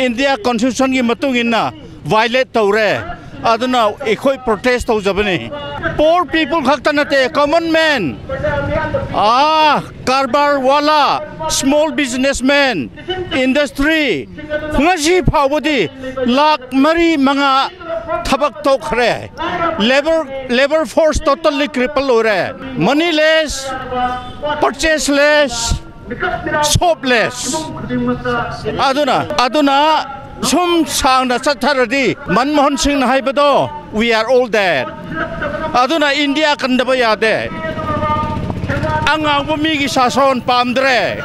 ꯏꯟꯗꯤꯌꯥ ꯀꯣꯟꯁꯇꯤꯇ꯭ꯌꯨꯁꯟꯒꯤ ꯃꯇꯨꯡ ꯏꯟꯅ ꯚꯥꯏꯑꯣꯂꯦꯠ ꯇꯧꯔꯦ꯫ ꯑꯗꯨꯅ ꯑꯩꯈꯣꯏ ꯄ꯭ꯔꯣꯇꯦꯁ ꯇꯧꯖꯕꯅꯤ꯫ ꯄꯣꯔ ꯄꯤꯄꯜ ꯈꯛꯇ ꯅꯠꯇꯦ, ꯀꯃꯟ ꯃꯦꯟ, ꯑꯥ, ꯀꯔꯕꯥꯔ ꯋꯥꯂꯥ, ꯁ꯭ꯃꯣꯜ ꯕꯤꯖꯤꯅꯦꯁꯃꯦꯟ, ꯏꯟꯗꯁꯇ꯭ꯔꯤ, ꯉꯁꯤ ꯐꯥꯎꯕꯗꯤ ꯂꯥꯈ ꯃꯔꯤ ꯃꯉꯥ ꯊꯕꯛ ꯇꯣꯛꯈ꯭ꯔꯦ꯫ ꯂꯦꯕꯔ, ꯂꯦꯕꯔ ꯐꯣꯔꯁ ꯇꯣꯇꯜꯂꯤ ꯀ꯭ꯔꯤꯄꯜ ꯑꯣꯏꯔꯦ꯫ ꯃꯅꯤꯂꯦꯁ, ꯄꯔꯆꯦꯁꯂꯦꯁ, ꯁꯣꯞꯂꯦꯁ꯫ ꯑꯗꯨꯅ, ꯑꯗꯨꯅ ꯁꯨꯝ ꯁꯥꯡꯅ ꯆꯠꯊꯔꯗꯤ ꯃꯟꯃꯣꯍꯟ ꯁꯤꯡꯅ ꯍꯥꯏꯕꯗꯣ, "We are all dead." ꯑꯗꯨꯅ ꯏꯟꯗꯤꯌꯥ ꯀꯟꯗꯕ ꯌꯥꯗꯦ꯫ ꯑꯉꯥꯎꯕ ꯃꯤꯒꯤ ꯁꯥꯁꯣꯟ ꯄꯥꯝꯗ꯭ꯔꯦ꯫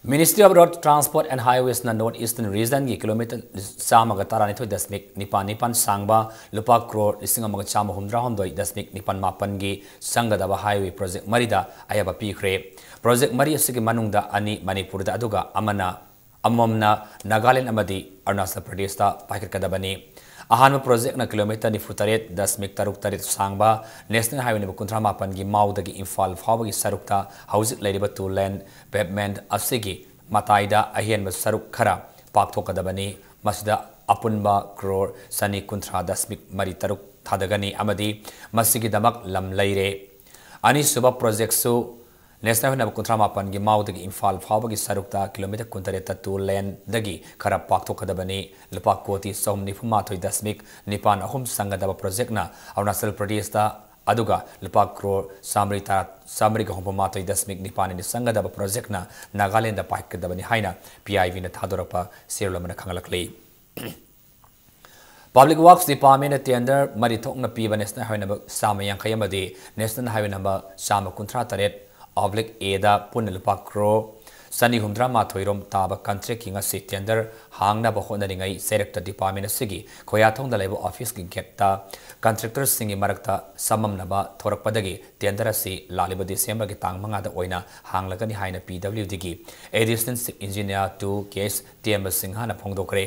Ministry of Road Transport and Highwaysꯅ North Eastern Regionꯒꯤ ꯀꯤꯂꯣꯃꯤꯇꯔ ꯆꯥꯝꯃꯒ ꯇꯔꯥꯅꯤꯊꯣꯏ ꯗꯁꯃꯤꯛ ꯅꯤꯄꯥꯜ ꯅꯤꯄꯥꯜ ꯁꯥꯡꯕ ꯂꯨꯄꯥ ꯀ꯭ꯔꯣꯔ ꯂꯤꯁꯤꯡ ꯑꯃꯒ ꯆꯥꯝꯃ ꯍꯨꯝꯗ꯭ꯔꯥꯍꯨꯝꯗꯣꯏ ꯗꯁꯃꯤꯛ ꯅꯤꯄꯥꯜ ꯃꯥꯄꯜꯒꯤ ꯆꯪꯒꯗꯕ highway project ꯃꯔꯤꯗ ꯑꯌꯥꯕ ꯄꯤꯈ꯭ꯔꯦ꯫ Project ꯃꯔꯤ ꯑꯁꯤꯒꯤ ꯃꯅꯨꯡꯗ ꯑꯅꯤ ꯃꯅꯤꯄꯨꯔꯗ, ꯑꯗꯨꯒ ꯑꯃꯅ, ꯑꯃꯃꯝꯅ ꯅꯥꯒꯥꯂꯦꯟꯗ ꯑꯃꯗꯤ ꯑꯔꯨꯅꯥꯆꯜ ꯄ꯭ꯔꯗꯦꯁꯇ ꯄꯥꯏꯈꯠꯀꯗꯕꯅꯤ꯫ ꯑꯍꯥꯟꯕ projectꯅ ꯀꯤꯂꯣꯃꯤꯇꯔ ꯅꯤꯐꯨ ꯇꯔꯦꯠ ꯗꯁꯃꯤꯛ ꯇꯔꯨꯛ ꯇꯔꯦꯠ ꯁꯥꯡꯕ National Highway ꯅꯝꯕꯔ ꯀꯨꯟꯊ꯭ꯔꯥ ꯃꯥꯄꯜꯒꯤ ꯃꯥꯎꯗꯒꯤ ꯏꯝꯐꯥꯜ ꯐꯥꯎꯕꯒꯤ ꯁꯔꯨꯛꯇ ꯍꯧꯖꯤꯛ ꯂꯩꯔꯤꯕ two lane pavement ꯑꯁꯤꯒꯤ ꯃꯇꯥꯏꯗ ꯑꯍꯦꯟꯕ ꯁꯔꯨꯛ ꯈꯔ ꯄꯥꯛꯊꯣꯛꯀꯗꯕꯅꯤ꯫ ꯃꯁꯤꯗ ꯑꯄꯨꯟꯕ ꯀ꯭ꯔꯣꯔ ꯆꯅꯤ ꯀꯨꯟꯊ꯭ꯔꯥ ꯗꯁꯃꯤꯛ ꯃꯔꯤ ꯇꯔꯨꯛ ꯊꯥꯗꯒꯅꯤ ꯑꯃꯗꯤ ꯃꯁꯤꯒꯤꯗꯃꯛ ꯂꯝ ꯂꯩꯔꯦ꯫ ꯑꯅꯤꯁꯨꯕ ꯄ꯭ꯔꯣꯖꯦꯛꯁꯨ ꯅꯦꯁꯅꯦꯜ ꯍꯥꯏꯋꯦ ꯅꯝꯕꯔ ꯀꯨꯟꯊ꯭ꯔꯥ ꯃꯥꯄꯟꯒꯤ ꯃꯥꯎꯗꯒꯤ ꯏꯝꯐꯥꯜ ꯐꯥꯎꯕꯒꯤ ꯁꯔꯨꯛꯇ ꯀꯤꯂꯣꯃꯤꯇꯔ ꯀꯨꯟꯇꯔꯦꯠꯇ ꯇꯨ ꯂꯦꯟꯗꯒꯤ ꯈꯔ ꯄꯥꯛꯊꯣꯛꯀꯗꯕꯅꯤ꯫ ꯂꯨꯄꯥ ꯀꯣꯇꯤ ꯆꯍꯨꯝ ꯅꯤꯐꯨ ꯃꯥꯊꯣꯏ ꯗꯁꯃꯤꯛ ꯅꯤꯄꯥꯟ ꯑꯍꯨꯝ ꯆꯪꯒꯗꯕ ꯄ꯭ꯔꯣꯖꯦꯛꯅ ꯑꯔꯨꯅꯥꯆꯜ ꯄ꯭ꯔꯗꯦꯁꯇ, ꯑꯗꯨꯒ ꯂꯨꯄꯥ ꯀ꯭ꯔꯣꯔ ꯆꯥꯃꯔꯤ ꯇꯔꯥ, ꯆꯥꯃꯔꯤꯒ ꯍꯨꯝꯐꯨ ꯃꯥꯊꯣꯏ ꯗꯁꯃꯤꯛ ꯅꯤꯄꯥꯟ ꯑꯅꯤ ꯆꯪꯒꯗꯕ ꯄ꯭ꯔꯣꯖꯦꯛꯅ ꯅꯥꯒꯥꯂꯦꯟꯗ ꯄꯥꯏꯈꯠꯀꯗꯕꯅꯤ ꯍꯥꯏꯅ ꯄꯤ ꯑꯥꯏ ꯕꯤꯅ ꯊꯥꯗꯣꯔꯛꯄ ꯁꯦꯜ ꯑꯃꯅ ꯈꯪꯍꯜꯂꯛꯂꯤ꯫ ꯄꯕ꯭ꯂꯤꯛ ꯋꯥꯔꯛꯁ ꯗꯤꯄꯥꯔꯠꯃꯦꯟꯅ ꯇꯦꯟꯗꯔ ꯃꯔꯤ ꯊꯣꯛꯅ ꯄꯤꯕ ꯅꯦꯁꯅꯦꯜ ꯍꯥꯏꯋꯦ ꯅꯝꯕꯔ ꯆꯥꯝꯃ ꯌꯥꯡꯈꯩ ꯑꯃꯗꯤ ꯅꯦꯁꯅꯦꯜ ꯍꯥꯏꯋꯦ ꯅꯝꯕꯔ ꯆꯥꯝꯃ ꯀꯨꯟꯊ꯭ꯔꯥ ꯇꯔꯦꯠ ꯑꯣꯕ꯭ꯂꯤꯛ ꯑꯦꯗ ꯄꯨꯟꯅ ꯂꯨꯄꯥ ꯀ꯭ꯔꯣꯔ ꯆꯅꯤ ꯍꯨꯝꯗ꯭ꯔꯥ ꯃꯥꯊꯣꯏ ꯔꯣꯝ ꯇꯥꯕ ꯀꯟꯇ꯭ꯔꯦꯛꯀꯤ ꯉꯁꯤ ꯇꯦꯟꯗꯔ ꯍꯥꯡꯅꯕ ꯍꯣꯠꯅꯔꯤꯉꯩ ꯆꯩꯔꯛꯇ ꯗꯤꯄꯥꯔꯠꯃꯦꯟ ꯑꯁꯤꯒꯤ ꯈꯣꯌꯥꯊꯣꯡꯗ ꯂꯩꯕ ꯑꯣꯐꯤꯁꯀꯤ ꯒꯦꯠꯇ ꯀꯟꯇ꯭ꯔꯦꯛꯇꯔꯁꯤꯡꯒꯤ ꯃꯔꯛꯇ ꯆꯃꯝꯅꯕ ꯊꯣꯔꯛꯄꯗꯒꯤ ꯇꯦꯟꯗꯔ ꯑꯁꯤ ꯂꯥꯛꯂꯤꯕ ꯗꯤꯁꯦꯝꯕꯔꯒꯤ ꯇꯥꯡ ꯃꯉꯥꯗ ꯑꯣꯏꯅ ꯍꯥꯡꯂꯒꯅꯤ ꯍꯥꯏꯅ ꯄꯤ ꯗꯕ꯭ꯂꯤꯎ ꯗꯤꯒꯤ additional chief engineer two K S Temba ꯁꯤꯡꯍꯅ ꯐꯣꯡꯗꯣꯛꯈ꯭ꯔꯦ꯫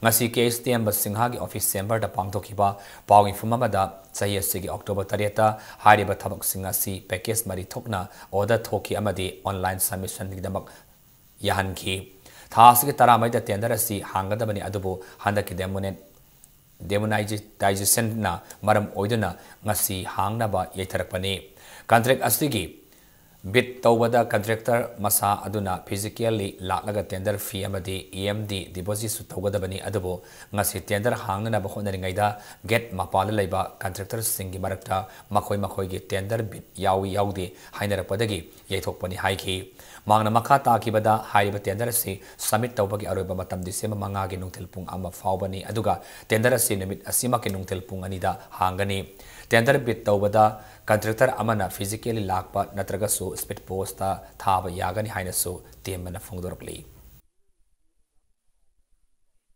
ꯉꯁꯤ ꯀꯦ ꯑꯦꯁ ꯇꯦꯝꯕ ꯁꯤꯡꯍꯒꯤ ꯑꯣꯐꯤꯁ ꯆꯦꯝꯕꯔꯗ ꯄꯥꯡꯊꯣꯛꯈꯤꯕ ꯄꯥꯎ ꯃꯤꯐꯝ ꯑꯃꯗ ꯆꯍꯤ ꯑꯁꯤꯒꯤ ꯑꯣꯛꯇꯣꯕꯔ ꯇꯔꯦꯠꯇ ꯍꯥꯏꯔꯤꯕ ꯊꯕꯛꯁꯤꯡ ꯑꯁꯤ ꯄꯦꯀꯦꯖ ꯃꯔꯤ ꯊꯣꯛꯅ ꯑꯣꯔꯗꯔ ꯊꯣꯛꯈꯤ ꯑꯃꯗꯤ ꯑꯣꯟꯂꯥꯏꯟ ꯁꯕꯃꯤꯁꯟꯒꯤꯗꯃꯛ ꯌꯥꯍꯟꯈꯤ꯫ ꯊꯥ ꯑꯁꯤꯒꯤ ꯇꯔꯥꯃꯔꯤꯗ ꯇꯦꯟꯗꯔ ꯑꯁꯤ ꯍꯥꯡꯒꯗꯕꯅꯤ, ꯑꯗꯨꯕꯨ ꯍꯟꯗꯛꯀꯤ ꯗꯦꯃꯣꯅꯦꯠ-, ꯗꯦꯃꯣꯅꯥꯏꯖꯦꯁꯟꯅ ꯃꯔꯝ ꯑꯣꯏꯗꯨꯅ ꯉꯁꯤ ꯍꯥꯡꯅꯕ ꯌꯩꯊꯔꯛꯄꯅꯤ꯫ ꯀꯟꯇ꯭ꯔꯦꯛ ꯑꯁꯤꯒꯤ ꯕꯤꯗ ꯇꯧꯕꯗ ꯀꯟꯇ꯭ꯔꯦꯛꯇꯔ ꯃꯁꯥ ꯑꯗꯨꯅ ꯐꯤꯖꯤꯀꯦꯜꯂꯤ ꯂꯥꯛꯂꯒ ꯇꯦꯟꯗꯔ ꯐꯤ ꯑꯃꯗꯤ ꯏ ꯑꯦꯝ ꯗꯤ ꯗꯤꯄꯣꯖꯤꯠꯁꯨ ꯇꯧꯒꯗꯕꯅꯤ, ꯑꯗꯨꯕꯨ ꯉꯁꯤ ꯇꯦꯟꯗꯔ ꯍꯥꯡꯅꯅꯕ ꯍꯣꯠꯅꯔꯤꯉꯩꯗ ꯒꯦꯠ ꯃꯄꯥꯟꯗ ꯂꯩꯕ ꯀꯟꯇ꯭ꯔꯦꯛꯇꯔꯁꯤꯡꯒꯤ ꯃꯔꯛꯇ ꯃꯈꯣꯏ ꯃꯈꯣꯏꯒꯤ ꯇꯦꯟꯗꯔ ꯕꯤꯗ ꯌꯥꯎꯏ ꯌꯥꯎꯗꯦ ꯍꯥꯏꯅꯔꯛꯄꯗꯒꯤ ꯌꯩꯊꯣꯛꯄꯅꯤ ꯍꯥꯏꯈꯤ꯫ ꯃꯍꯥꯛꯅ ꯃꯈꯥ ꯇꯥꯈꯤꯕꯗ ꯍꯥꯏꯔꯤꯕ ꯇꯦꯟꯗꯔ ꯑꯁꯤ ꯁꯕꯃꯤꯠ ꯇꯧꯕꯒꯤ ꯑꯔꯣꯏꯕ ꯃꯇꯝ ꯗꯤꯁꯦꯝꯕꯔ ꯃꯉꯥꯒꯤ ꯅꯨꯡꯊꯤꯜ ꯄꯨꯡ ꯑꯃ ꯐꯥꯎꯕꯅꯤ, ꯑꯗꯨꯒ ꯇꯦꯟꯗꯔ ꯑꯁꯤ ꯅꯨꯃꯤꯠ ꯑꯁꯤꯃꯛꯀꯤ ꯅꯨꯡꯊꯤꯜ ꯄꯨꯡ ꯑꯅꯤꯗ ꯍꯥꯡꯒꯅꯤ꯫ ꯇꯦꯟꯗꯔ ꯕꯤꯗ ꯇꯧꯕꯗ ꯀꯟꯇ꯭ꯔꯦꯛꯇꯔ ꯑꯃꯅ ꯐꯤꯖꯤꯀꯦꯜꯂꯤ ꯂꯥꯛꯄ ꯅꯠꯇ꯭ꯔꯒꯁꯨ ꯁ꯭ꯄꯤꯗ ꯄꯣꯁꯇ ꯊꯥꯕ ꯌꯥꯒꯅꯤ ꯍꯥꯏꯅꯁꯨ ꯇꯦꯝꯕꯅ ꯐꯣꯡꯗꯣꯔꯛꯂꯤ꯫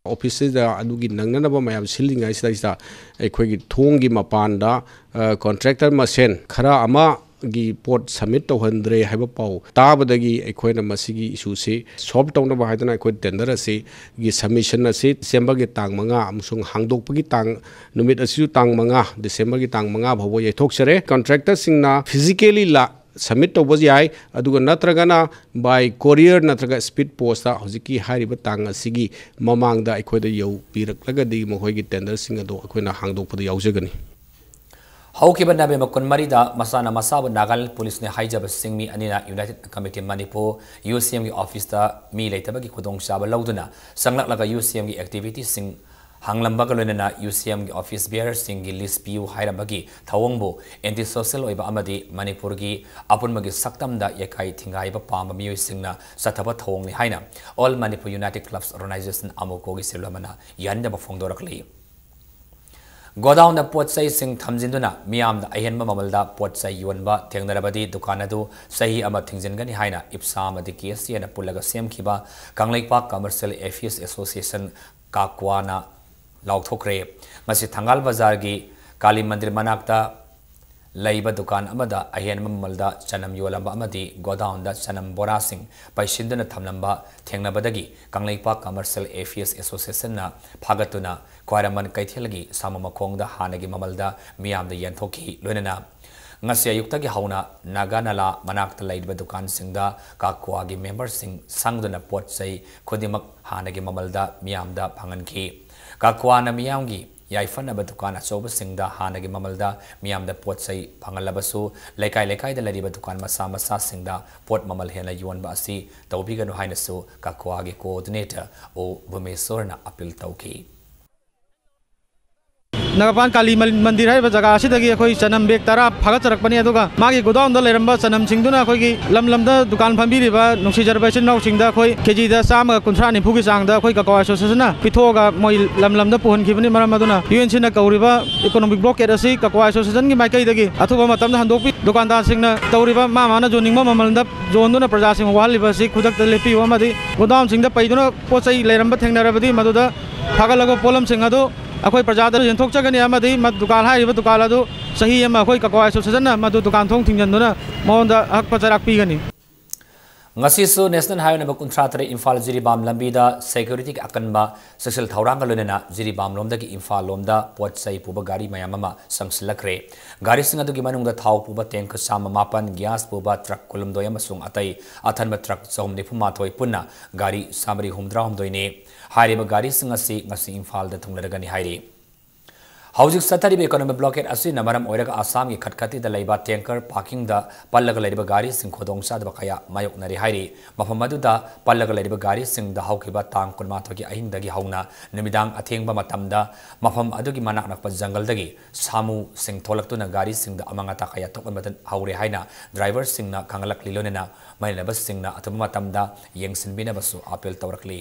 ꯑꯣꯐꯤꯁꯁꯤꯗ ꯑꯗꯨꯒꯤ ꯅꯪꯅꯅꯕ ꯃꯌꯥꯝ ꯁꯤꯜꯂꯤꯉꯩꯁꯤꯗꯩꯁꯤꯗ ꯑꯩꯈꯣꯏꯒꯤ ꯊꯣꯡꯒꯤ ꯃꯄꯥꯟꯗ, ꯑ, ꯀꯣꯟꯇ꯭ꯔꯦꯛꯇꯔ ꯃꯁꯦꯟ ꯈꯔ ꯑꯃꯒꯤ ꯄꯣꯠ ꯁꯕꯃꯤꯠ ꯇꯧꯍꯟꯗ꯭ꯔꯦ ꯍꯥꯏꯕ ꯄꯥꯎ ꯇꯥꯕꯗꯒꯤ ꯑꯩꯈꯣꯏꯅ ꯃꯁꯤꯒꯤ ꯏꯁꯨꯁꯤ ꯁꯣꯜꯕ ꯇꯧꯅꯕ ꯍꯥꯏꯗꯨꯅ ꯑꯩꯈꯣꯏ ꯇꯦꯟꯗꯔ ꯑꯁꯤꯒꯤ ꯁꯕꯃꯤꯁꯟ ꯑꯁꯤ ꯗꯤꯁꯦꯝꯕꯔꯒꯤ ꯇꯥꯡ ꯃꯉꯥ ꯑꯃꯁꯨꯡ ꯍꯥꯡꯗꯣꯛꯄꯒꯤ ꯇꯥꯡ, ꯅꯨꯃꯤꯠ ꯑꯁꯤꯁꯨ ꯇꯥꯡ ꯃꯉꯥ, ꯗꯤꯁꯦꯝꯕꯔꯒꯤ ꯇꯥꯡ ꯃꯉꯥ ꯐꯥꯎꯕ ꯌꯩꯊꯣꯛꯆꯔꯦ꯫ ꯀꯣꯟꯇ꯭ꯔꯦꯛꯇꯔꯁꯤꯡꯅ ꯐꯤꯖꯤꯀꯦꯜꯂꯤ ꯂꯥꯛ-, ꯁꯕꯃꯤꯠ ꯇꯧꯕ ꯌꯥꯏ, ꯑꯗꯨꯒ ꯅꯠꯇ꯭ꯔꯒꯅ by courier ꯅꯠꯇ꯭ꯔꯒ ꯁ꯭ꯄꯤꯗ ꯄꯣꯁꯇ ꯍꯧꯖꯤꯛꯀꯤ ꯍꯥꯏꯔꯤꯕ ꯇꯥꯡ ꯑꯁꯤꯒꯤ ꯃꯃꯥꯡꯗ ꯑꯩꯈꯣꯏꯗ ꯌꯧꯕꯤꯔꯛꯂꯒꯗꯤ ꯃꯈꯣꯏꯒꯤ ꯇꯦꯟꯗꯔꯁꯤꯡ ꯑꯗꯨ ꯑꯩꯈꯣꯏꯅ ꯍꯥꯡꯗꯣꯛꯄꯗ ꯌꯥꯎꯖꯒꯅꯤ꯫ ꯍꯧꯈꯤꯕ ꯅꯕꯦꯝꯕꯔ ꯀꯨꯟꯃꯔꯤꯗ ꯃꯁꯥꯅ ꯃꯁꯥꯕꯨ ꯅꯥꯒꯥꯂꯦꯟ ꯄꯨꯂꯤꯁꯅꯤ ꯍꯥꯏꯖꯕꯁꯤꯡ ꯃꯤ ꯑꯅꯤꯅ United Committee Manipur, UCMꯒꯤ ꯑꯣꯐꯤꯁꯇ ꯃꯤ ꯂꯩꯇꯕꯒꯤ ꯈꯨꯗꯣꯡꯆꯥꯕ ꯂꯧꯗꯨꯅ ꯆꯪꯂꯛꯂꯒ UCMꯒꯤ activityꯁꯤꯡ ꯍꯪꯂꯝꯕꯒ ꯂꯣꯏꯅꯅ UCMꯒꯤ office bearerꯁꯤꯡꯒꯤ list ꯄꯤꯌꯨ ꯍꯥꯏꯔꯝꯕꯒꯤ ꯊꯧꯑꯣꯡꯕꯨ anti-social ꯑꯣꯏꯕ ꯑꯃꯗꯤ ꯃꯅꯤꯄꯨꯔꯒꯤ ꯑꯄꯨꯟꯕꯒꯤ ꯁꯛꯇꯝꯗ ꯌꯩꯈꯥꯏ ꯊꯤꯡꯒꯥꯏꯕ ꯄꯥꯝꯕ ꯃꯤꯑꯣꯏꯁꯤꯡꯅ ꯆꯠꯊꯕ ꯊꯧꯑꯣꯡꯅꯤ ꯍꯥꯏꯅ All Manipur United Clubs Organization, AMUCOꯒꯤ ꯁꯤꯜꯂꯨ ꯑꯃꯅ ꯌꯥꯅꯤꯡꯗꯕ ꯐꯣꯡꯗꯣꯔꯛꯂꯤ꯫ ꯒꯣꯗꯥꯎꯟꯗ ꯄꯣꯠ ꯆꯩꯁꯤꯡ ꯊꯝꯖꯤꯟꯗꯨꯅ ꯃꯤꯌꯥꯝꯗ ꯑꯍꯦꯟꯕ ꯃꯃꯜꯗ ꯄꯣꯠ ꯆꯩ ꯌꯣꯟꯕ ꯊꯦꯡꯅꯔꯕꯗꯤ ꯗꯨꯀꯥꯟ ꯑꯗꯨ ꯆꯍꯤ ꯑꯃ ꯊꯤꯡꯖꯤꯟꯒꯅꯤ ꯍꯥꯏꯅ ꯏꯞꯁꯥ ꯑꯃꯗꯤ KSAꯅ ꯄꯨꯜꯂꯒ ꯁꯦꯝꯈꯤꯕ ꯀꯪꯂꯩꯄꯥꯛ Commercial Affairs Association, ꯀꯥꯀ꯭ꯋꯥꯅ ꯂꯥꯎꯊꯣꯛꯈ꯭ꯔꯦ꯫ ꯉꯁꯤ ꯊꯪꯒꯥꯜ ꯕꯖꯥꯔꯒꯤ ꯀꯥꯂꯤ ꯃꯟꯗꯤꯔ ꯃꯅꯥꯛꯇ ꯂꯩꯕ ꯗꯨꯀꯥꯟ ꯑꯃꯗ ꯑꯍꯦꯟꯕ ꯃꯃꯜꯗ ꯆꯅꯝ ꯌꯣꯜꯂꯝꯕ ꯑꯃꯗꯤ ꯒꯣꯗꯥꯎꯟꯗ ꯆꯅꯝ ꯕꯣꯔꯥꯁꯤꯡ ꯄꯩꯁꯤꯟꯗꯨꯅ ꯊꯝꯂꯝꯕ ꯊꯦꯡꯅꯕꯗꯒꯤ ꯀꯪꯂꯩꯄꯥꯛ Commercial Affairs Associationꯅ ꯐꯥꯒꯠꯇꯨꯅ ꯈ꯭ꯋꯥꯏꯔꯝꯕꯟ ꯀꯩꯊꯦꯜꯒꯤ ꯁꯥꯃꯨ ꯃꯈꯣꯡꯗ ꯍꯥꯟꯅꯒꯤ ꯃꯃꯜꯗ ꯃꯤꯌꯥꯝꯗ ꯌꯦꯟꯊꯣꯛꯈꯤ꯫ ꯂꯣꯏꯅꯅ ꯉꯁꯤ ꯑꯌꯨꯛꯇꯒꯤ ꯍꯧꯅ ꯅꯥꯒꯥ ꯅꯂꯥ ꯃꯅꯥꯛꯇ ꯂꯩꯔꯤꯕ ꯗꯨꯀꯥꯟꯁꯤꯡꯗ ꯀꯥꯀ꯭ꯋꯥꯒꯤ memberꯁꯤꯡ ꯁꯪꯗꯨꯅ ꯄꯣꯠ ꯆꯩ ꯈꯨꯗꯤꯡꯃꯛ ꯍꯥꯟꯅꯒꯤ ꯃꯃꯜꯗ ꯃꯤꯌꯥꯝꯗ ꯐꯪꯍꯟꯈꯤ꯫ ꯀꯥꯀ꯭ꯋꯥꯅ ꯃꯤꯌꯥꯝꯒꯤ ꯌꯥꯏꯐꯅꯕ ꯗꯨꯀꯥꯟ ꯑꯆꯧꯕꯁꯤꯡꯗ ꯍꯥꯟꯅꯒꯤ ꯃꯃꯜꯗ ꯃꯤꯌꯥꯝꯗ ꯄꯣꯠ ꯆꯩ ꯐꯪꯍꯜꯂꯕꯁꯨ, ꯂꯩꯀꯥꯏ ꯂꯩꯀꯥꯏꯗ ꯂꯩꯔꯤꯕ ꯗꯨꯀꯥꯟ ꯃꯆꯥ ꯃꯆꯥꯁꯤꯡꯗ ꯄꯣꯠ ꯃꯃꯜ ꯍꯦꯟꯅ ꯌꯣꯟꯕ ꯑꯁꯤ ꯇꯧꯕꯤꯒꯅꯨ ꯍꯥꯏꯅꯁꯨ ꯀꯥꯀ꯭ꯋꯥꯒꯤ coordinator ꯑꯣ ꯚꯨꯃꯦꯁꯣꯔꯅ appeal ꯇꯧꯈꯤ꯫ ꯅꯒꯥꯄꯥꯟ ꯀꯥꯂꯤ ꯃꯟ-, ꯃꯟꯗꯤꯔ ꯍꯥꯏꯔꯤꯕ ꯖꯒꯥ ꯑꯁꯤꯗꯒꯤ ꯑꯩꯈꯣꯏ ꯆꯅꯝ bag ꯇꯔꯥ ꯐꯥꯒꯠꯆꯔꯛꯄꯅꯤ꯫ ꯑꯗꯨꯒ ꯃꯥꯒꯤ ꯒꯣꯗꯥꯎꯟꯗ ꯂꯩꯔꯝꯕ ꯆꯅꯝꯁꯤꯡꯗꯨꯅ ꯑꯩꯈꯣꯏꯒꯤ ꯂꯝ ꯂꯝꯗ ꯗꯨꯀꯥꯟ ꯐꯝꯕꯤꯔꯤꯕ ꯅꯨꯡꯁꯤꯖꯔꯕ ꯏꯆꯤꯟ ꯏꯅꯥꯎꯁꯤꯡꯗ ꯑꯩꯈꯣꯏ KGꯗ ꯆꯥꯝꯃꯒ ꯀꯨꯟꯊ꯭ꯔꯥ ꯅꯤꯐꯨꯒꯤ ꯆꯥꯡꯗ ꯑꯩꯈꯣꯏ ꯀꯀꯋꯥ Associationꯅ ꯄꯤꯊꯣꯛꯑꯒ ꯃꯣꯏ ꯂꯝ ꯂꯝꯗ ꯄꯨꯍꯟꯈꯤꯕꯅꯤ꯫ ꯃꯔꯝ ꯑꯗꯨꯅ UNCꯅ ꯀꯧꯔꯤꯕ economic blockade ꯑꯁꯤ ꯀꯀꯋꯥ Associationꯒꯤ ꯃꯥꯏꯀꯩꯗꯒꯤ ꯑꯊꯨꯕ ꯃꯇꯝꯗ ꯍꯟꯗꯣꯛꯄꯤ, ꯗꯨꯀꯥꯟꯗꯥꯔꯁꯤꯡꯅ ꯇꯧꯔꯤꯕ ꯃꯥ ꯃꯥꯅ ꯌꯣꯟꯅꯤꯡꯕ ꯃꯃꯜꯗ ꯌꯣꯟꯗꯨꯅ ꯄ꯭ꯔꯖꯥꯁꯤꯡ ꯋꯥꯍꯜꯂꯤꯕ ꯑꯁꯤ ꯈꯨꯗꯛꯇ ꯂꯦꯞꯄꯤꯌꯨ ꯑꯃꯗꯤ ꯒꯣꯗꯥꯎꯟꯁꯤꯡꯗ ꯄꯩꯗꯨꯅ ꯄꯣꯠ ꯆꯩ ꯂꯩꯔꯝꯕ ꯊꯦꯡꯅꯔꯕꯗꯤ ꯃꯗꯨꯗ ꯐꯥꯒꯠꯂꯒ ꯄꯣꯠꯂꯝꯁꯤꯡ ꯑꯗꯨ ꯑꯩꯈꯣꯏ ꯄ꯭ꯔꯖꯥꯗ ꯌꯦꯟꯊꯣꯛꯆꯒꯅꯤ ꯑꯃꯗꯤ ꯃ-, ꯗꯨꯀꯥꯟ ꯍꯥꯏꯔꯤꯕ ꯗꯨꯀꯥꯟ ꯑꯗꯨ ꯆꯍꯤ ꯑꯃ ꯑꯩꯈꯣꯏ ꯀꯀꯋꯥ Associationꯅ ꯃꯗꯨ ꯗꯨꯀꯥꯟ ꯊꯣꯡ ꯊꯤꯡꯖꯤꯟꯗꯨꯅ ꯃꯉꯣꯟꯗ ꯑꯍꯛꯄ ꯆꯩꯔꯥꯛ ꯄꯤꯒꯅꯤ꯫ ꯉꯁꯤꯁꯨ National Highway number ꯀꯨꯟꯊ꯭ꯔꯥ ꯇꯔꯦꯠ ꯏꯝꯐꯥꯜ ꯖꯤꯔꯤꯕꯥꯝ ꯂꯝꯕꯤꯗ securityꯒꯤ ꯑꯀꯟꯕ ꯆꯦꯛꯁꯤꯜ ꯊꯧꯔꯥꯡꯒ ꯂꯣꯏꯅꯅ ꯖꯤꯔꯤꯕꯥꯝ ꯂꯣꯝꯗꯒꯤ ꯏꯝꯐꯥꯜ ꯂꯣꯝꯗ ꯄꯣꯠ ꯆꯩ ꯄꯨꯕ ꯒꯥꯔꯤ ꯃꯌꯥꯝ ꯑꯃ ꯆꯪꯁꯤꯜꯂꯛꯈ꯭ꯔꯦ꯫ ꯒꯥꯔꯤꯁꯤꯡ ꯑꯗꯨꯒꯤ ꯃꯅꯨꯡꯗ ꯊꯥꯎ ꯄꯨꯕ tank ꯆꯥꯝꯃ ꯃꯥꯄꯟ, gas ꯄꯨꯕ truck ꯀꯨꯟꯍꯨꯝꯗꯣꯏ ꯑꯃꯁꯨꯡ ꯑꯇꯩ ꯑꯊꯟꯕ truck ꯆꯍꯨꯝ ꯅꯤꯐꯨ ꯃꯥꯊꯣꯏ ꯄꯨꯟꯅ ꯒꯥꯔꯤ ꯆꯥꯃꯔꯤ ꯍꯨꯝꯗ꯭ꯔꯥ ꯍꯨꯝꯗꯣꯏꯅꯤ꯫ ꯍꯥꯏꯔꯤꯕ ꯒꯥꯔꯤꯁꯤꯡ ꯑꯁꯤ ꯉꯁꯤ ꯏꯝꯐꯥꯜꯗ ꯊꯨꯡꯂꯔꯒꯅꯤ ꯍꯥꯏꯔꯤ꯫ ꯍꯧꯖꯤꯛ ꯆꯠꯊꯔꯤꯕ economic blockade ꯑꯁꯤꯅ ꯃꯔꯝ ꯑꯣꯏꯔꯒ ꯑꯁꯥꯝꯒꯤ ꯈꯠꯈꯠꯇꯤꯗ ꯂꯩꯕ tanker parkingꯗ ꯄꯜꯂꯒ ꯂꯩꯔꯤꯕ ꯒꯥꯔꯤꯁꯤꯡ ꯈꯨꯗꯣꯡꯆꯥꯗꯕ ꯀꯌꯥ ꯃꯥꯌꯣꯛꯅꯔꯤ ꯍꯥꯏꯔꯤ꯫ ꯃꯐꯝ ꯑꯗꯨꯗ ꯄꯜꯂꯒ ꯂꯩꯔꯤꯕ ꯒꯥꯔꯤꯁꯤꯡꯗ ꯍꯧꯈꯤꯕ ꯇꯥꯡ ꯀꯨꯟꯃꯥꯊꯣꯏꯒꯤ ꯑꯍꯤꯡꯗꯒꯤ ꯍꯧꯅ ꯅꯨꯃꯤꯗꯥꯡ ꯑꯊꯦꯡꯕ ꯃꯇꯝꯗ ꯃꯐꯝ ꯑꯗꯨꯒꯤ ꯃꯅꯥꯛ ꯅꯛꯄ ꯖꯪꯒꯜꯗꯒꯤ ꯁꯥꯃꯨꯁꯤꯡ ꯊꯣꯛꯂꯛꯇꯨꯅ ꯒꯥꯔꯤꯁꯤꯡꯗ ꯑꯃꯥꯡ ꯑꯇꯥ ꯀꯌꯥ ꯊꯣꯛꯍꯟꯕ ꯍꯧꯔꯦ ꯍꯥꯏꯅ driverꯁꯤꯡꯅ ꯈꯪꯍꯜꯂꯛꯂꯤ꯫ ꯂꯣꯏꯅꯅ ꯃꯩ ꯂꯩꯅꯕꯁꯤꯡꯅ ꯑꯊꯨꯕ ꯃꯇꯝꯗ ꯌꯦꯡꯁꯤꯟꯕꯤꯅꯕꯁꯨ appeal ꯇꯧꯔꯛꯂꯤ꯫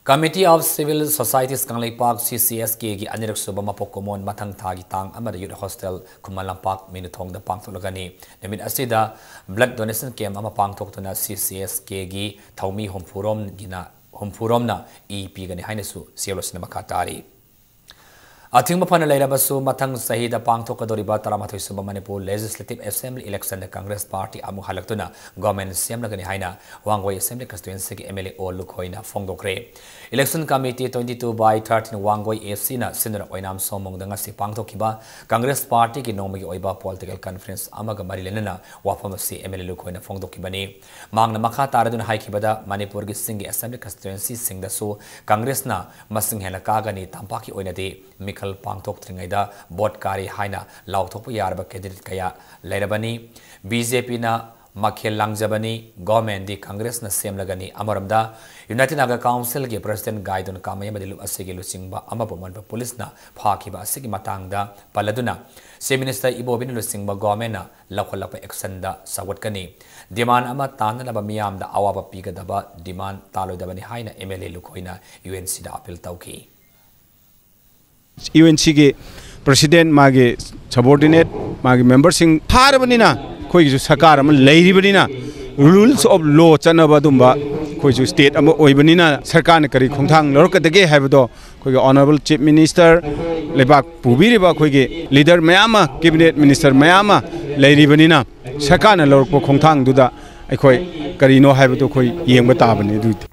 Committee of Civil Societies Kangleipak, CCSKꯒꯤ ꯑꯅꯤꯔꯛ ꯁꯨꯕ ꯃꯄꯣꯛ ꯀꯨꯝꯑꯣꯟ ꯃꯊꯪ ꯊꯥꯒꯤ ꯇꯥꯡ ꯑꯃꯗ Youth Hostel ꯈꯨꯃꯟ ꯂꯝꯄꯥꯛ ꯃꯤꯅꯨꯊꯣꯡꯗ ꯄꯥꯡꯊꯣꯛꯂꯒꯅꯤ꯫ ꯅꯨꯃꯤꯠ ꯑꯁꯤꯗ blood donation camp ꯑꯃ ꯄꯥꯡꯊꯣꯛꯇꯨꯅ CCSKꯒꯤ ꯊꯧꯃꯤ ꯍꯨꯝꯐꯨꯔꯣꯝꯒꯤꯅ, ꯍꯨꯝꯐꯨꯔꯣꯝꯅ ꯏ ꯄꯤꯒꯅꯤ ꯍꯥꯏꯅꯁꯨ CLOꯁꯤꯅ ꯃꯈꯥ ꯇꯥꯔꯤ꯫ ꯑꯊꯤꯡꯕ ꯐꯅ ꯂꯩꯔꯕꯁꯨ, ꯃꯊꯪ ꯆꯍꯤꯗ ꯄꯥꯡꯊꯣꯛꯀꯗꯧꯔꯤꯕ ꯇꯔꯥꯃꯥꯊꯣꯏ ꯁꯨꯕ Manipur Legislative Assembly electionꯗ Congress party ꯑꯃꯨꯛ ꯍꯜꯂꯛꯇꯨꯅ government ꯁꯦꯝꯂꯒꯅꯤ ꯍꯥꯏꯅ ꯋꯥꯡꯒꯣꯏ Assembly constituencyꯒꯤ MLA ꯑꯣ ꯂꯨꯈꯣꯏꯅ ꯐꯣꯡꯗꯣꯛꯈ꯭ꯔꯦ꯫ Election Committee twenty two by thirteen Wangoi ACꯅ ꯁꯤꯟꯗꯨꯅ ꯑꯣꯏꯅꯥꯝ ꯁꯣꯃꯣꯡꯗ ꯉꯁꯤ ꯄꯥꯡꯊꯣꯛꯈꯤꯕ Congress partyꯒꯤ ꯅꯣꯡꯃꯒꯤ ꯑꯣꯏꯕ political conference ꯑꯃꯒ ꯃꯔꯤ ꯂꯩꯅꯅ ꯋꯥꯐꯝ ꯑꯁꯤ MLA ꯂꯨꯈꯣꯏꯅ ꯐꯣꯡꯗꯣꯛꯈꯤꯕꯅꯤ꯫ ꯃꯍꯥꯛꯅ ꯃꯈꯥ ꯇꯥꯔꯗꯨꯅ ꯍꯥꯏꯈꯤꯕꯗ, ꯃꯅꯤꯄꯨꯔꯒꯤ ꯆꯤꯡꯒꯤ Assembly constituencyꯁꯤꯡꯗꯁꯨ Congressꯅ ꯃꯁꯤꯡ ꯍꯦꯟꯅ ꯀꯥꯒꯅꯤ, ꯇꯝꯄꯥꯛꯀꯤ ꯑꯣꯏꯅꯗꯤ ꯃꯤꯈꯜ ꯄꯥꯡꯊꯣꯛꯇ꯭ꯔꯤꯉꯩꯗ vote ꯀꯥꯔꯦ ꯍꯥꯏꯅ ꯂꯥꯎꯊꯣꯛꯄ ꯌꯥꯔꯕ candidate ꯀꯌꯥ ꯂꯩꯔꯕꯅꯤ꯫ BJPꯅ ꯃꯈꯦꯜ ꯂꯥꯡꯖꯕꯅꯤ, governmentꯗꯤ Congressꯅ ꯁꯦꯝꯂꯒꯅꯤ꯫ ꯑꯃꯔꯣꯝꯗ, United Naga Councilꯒꯤ President ꯒꯥꯏꯗꯣꯟ ꯀꯥꯃꯩ ꯑꯃꯗꯤ ꯂꯨꯞ ꯑꯁꯤꯒꯤ ꯂꯨꯆꯤꯡꯕ ꯑꯃꯕꯨ ꯃꯅꯤꯄꯨꯔ policeꯅ ꯐꯥꯈꯤꯕ ꯑꯁꯤꯒꯤ ꯃꯇꯥꯡꯗ ꯄꯜꯂꯗꯨꯅ, Chief Minister ꯏꯕꯣꯕꯤꯅ ꯂꯨꯆꯤꯡꯕ governmentꯅ ꯂꯧꯈꯠꯂꯛꯄ actionꯗ ꯁꯧꯒꯠꯀꯅꯤ꯫ Demand ꯑꯃ ꯇꯥꯟꯅꯅꯕ ꯃꯤꯌꯥꯝꯗ ꯑꯋꯥꯕ ꯄꯤꯒꯗꯕ demand ꯇꯥꯜꯂꯣꯏꯗꯕꯅꯤ ꯍꯥꯏꯅ MLA ꯂꯨꯈꯣꯏꯅ UNCꯗ appeal ꯇꯧꯈꯤ꯫ UNCꯒꯤ President, ꯃꯥꯒꯤ subordinate, ꯃꯥꯒꯤ memberꯁꯤꯡ ꯊꯥꯔꯕꯅꯤꯅ, ꯑꯩꯈꯣꯏꯒꯤꯁꯨ ꯁꯔꯀꯥꯔ ꯑꯃ ꯂꯩꯔꯤꯕꯅꯤꯅ, rules of law ꯆꯠꯅꯕ ꯑꯗꯨꯝꯕ ꯑꯩꯈꯣꯏꯁꯨ state ꯑꯃ ꯑꯣꯏꯕꯅꯤꯅ, ꯁꯔꯀꯥꯔꯅ ꯀꯔꯤ ꯈꯣꯡꯊꯥꯡ ꯂꯧꯔꯛꯀꯗꯒꯦ ꯍꯥꯏꯕꯗꯣ ꯑꯩꯈꯣꯏꯒꯤ Honourable Chief Minister, ꯂꯩꯕꯥꯛ ꯄꯨꯕꯤꯔꯤꯕ ꯑꯩꯈꯣꯏꯒꯤ leader ꯃꯌꯥꯝ ꯑꯃ, cabinet minister ꯃꯌꯥꯝ ꯑꯃ ꯂꯩꯔꯤꯕꯅꯤꯅ, ꯁꯔꯀꯥꯔꯅ ꯂꯧꯔꯛꯄ ꯈꯣꯡꯊꯥꯡꯗꯨꯗ ꯑꯩꯈꯣꯏ ꯀꯔꯤꯅꯣ ꯍꯥꯏꯕꯗꯨ ꯑꯩꯈꯣꯏ ꯌꯦꯡꯕ ꯇꯥꯕꯅꯤ꯫ ꯑꯗꯨꯗꯤ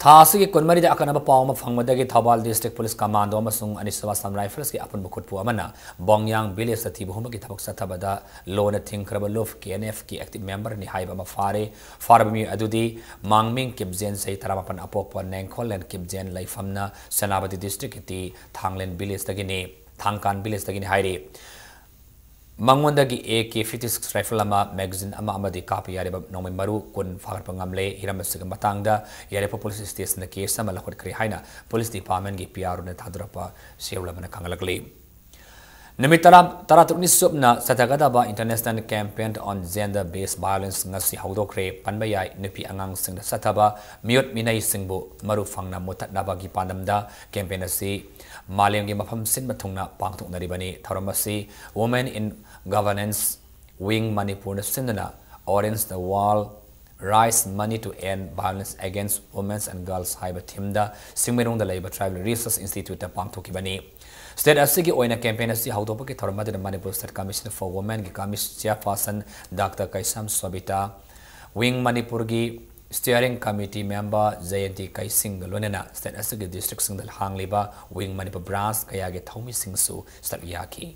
ꯊꯥ ꯑꯁꯤꯒꯤ ꯀꯨꯟꯃꯔꯤꯗ ꯑꯀꯟꯅꯕ ꯄꯥꯎ ꯑꯃ ꯐꯪꯕꯗꯒꯤ ꯊꯧꯕꯥꯜ District Police Commando ꯑꯃꯁꯨꯡ ꯑꯅꯤꯁꯨꯕ Assam Riflesꯀꯤ ꯑꯄꯨꯟꯕ ꯈꯨꯠꯄꯨ ꯑꯃꯅ ꯕꯣꯡꯌꯥꯡ Villageꯇ ꯊꯤꯕ ꯍꯨꯝꯕꯒꯤ ꯊꯕꯛ ꯆꯠꯊꯕꯗ ꯂꯣꯟꯅ ꯊꯤꯡꯈ꯭ꯔꯕ ꯂꯨꯞ KNFꯀꯤ active memberꯅꯤ ꯍꯥꯏꯕ ꯑꯃ ꯐꯥꯔꯦ꯫ ꯐꯥꯔꯕ ꯃꯤꯑꯣꯏ ꯑꯗꯨꯗꯤ ꯃꯥꯡꯃꯤꯡ ꯀꯤꯞꯖꯦꯟ, ꯆꯍꯤ ꯇꯔꯥꯃꯥꯄꯟ, ꯑꯄꯣꯛꯄ ꯅꯦꯡꯈꯣꯜꯂꯦꯟ ꯀꯤꯞꯖꯦꯟ, ꯂꯩꯐꯝꯅ ꯁꯦꯅꯥꯄꯇꯤ Districtꯀꯤ ꯊꯥꯡꯂꯦꯟ Villageꯇꯒꯤꯅꯤ, ꯊꯥꯡꯀꯥꯟ Villageꯇꯒꯤꯅꯤ ꯍꯥꯏꯔꯤ꯫ ꯃꯉꯣꯟꯗꯒꯤ AK fifty six rifle ꯑꯃ, magazine ꯑꯃ ꯑꯃꯗꯤ ꯀꯥꯞꯄ ꯌꯥꯔꯤꯕ ꯅꯣꯡꯃꯩ ꯃꯔꯨ ꯀꯨꯟ ꯐꯥꯒꯠꯄ ꯉꯝꯂꯦ꯫ ꯍꯤꯔꯝ ꯑꯁꯤꯒꯤ ꯃꯇꯥꯡꯗ ꯌꯥꯏꯔꯤꯄꯣꯛ Police Stationꯗ case ꯑꯃ ꯂꯧꯈꯠꯈ꯭ꯔꯦ ꯍꯥꯏꯅ Police Departmentꯀꯤ PROꯅ ꯊꯥꯗꯣꯔꯛꯄ ꯁꯦꯔꯨꯜ ꯑꯃꯅ ꯈꯪꯍꯜꯂꯛꯂꯤ꯫ ꯅꯨꯃꯤꯠ ꯇꯔꯥ, ꯇꯔꯥꯇꯔꯨꯛꯅꯤ ꯆꯨꯞꯅ ꯆꯠꯊꯒꯗꯕ International Campaign on Gender Based Violence ꯉꯁꯤ ꯍꯧꯗꯣꯛꯈ꯭ꯔꯦ꯫ ꯄꯟꯕ ꯌꯥꯏ, ꯅꯨꯄꯤ ꯑꯉꯥꯡꯁꯤꯡꯗ ꯆꯠꯊꯕ ꯃꯤꯑꯣꯠ ꯃꯤꯅꯩꯁꯤꯡꯕꯨ ꯃꯔꯨ ꯐꯪꯅ ꯃꯨꯠꯊꯠꯅꯕꯒꯤ ꯄꯥꯟꯗꯝꯗ campaign ꯑꯁꯤ ꯃꯥꯂꯦꯝꯒꯤ ꯃꯐꯝ ꯁꯤꯟꯕ ꯊꯨꯡꯅ ꯄꯥꯡꯊꯣꯛꯅꯔꯤꯕꯅꯤ꯫ ꯊꯧꯔꯝ ꯑꯁꯤ Women in Governance Wing ꯃꯅꯤꯄꯨꯔꯅ ꯁꯤꯟꯗꯨꯅ Orange the World, Raise Money to End Violence Against Women and Girls ꯍꯥꯏꯕ themeꯗ ꯆꯤꯡꯃꯩꯔꯣꯡꯗ ꯂꯩꯕ Tribal Research Instituteꯇ ꯄꯥꯡꯊꯣꯛꯈꯤꯕꯅꯤ꯫ State ꯑꯁꯤꯒꯤ ꯑꯣꯏꯅ campaign ꯑꯁꯤ ꯍꯧꯗꯣꯛꯄꯒꯤ ꯊꯧꯔꯝ ꯑꯗꯨꯗ Manipur State Commissioner for Womenꯒꯤ commis-, chairperson Doctor Keisham ꯁꯣꯕꯤꯇꯥ, Wing ꯃꯅꯤꯄꯨꯔꯒꯤ steering committee member ꯖꯌꯟꯇꯤ ꯀꯩꯁꯤꯡꯒ ꯂꯣꯏꯅꯅ state ꯑꯁꯤꯒꯤ districtꯁꯤꯡꯗ ꯍꯥꯡꯂꯤꯕ Wing ꯃꯅꯤꯄꯨꯔ branch ꯀꯌꯥꯒꯤ ꯊꯧꯃꯤꯁꯤꯡꯁꯨ ꯁꯔꯨꯛ ꯌꯥꯈꯤ꯫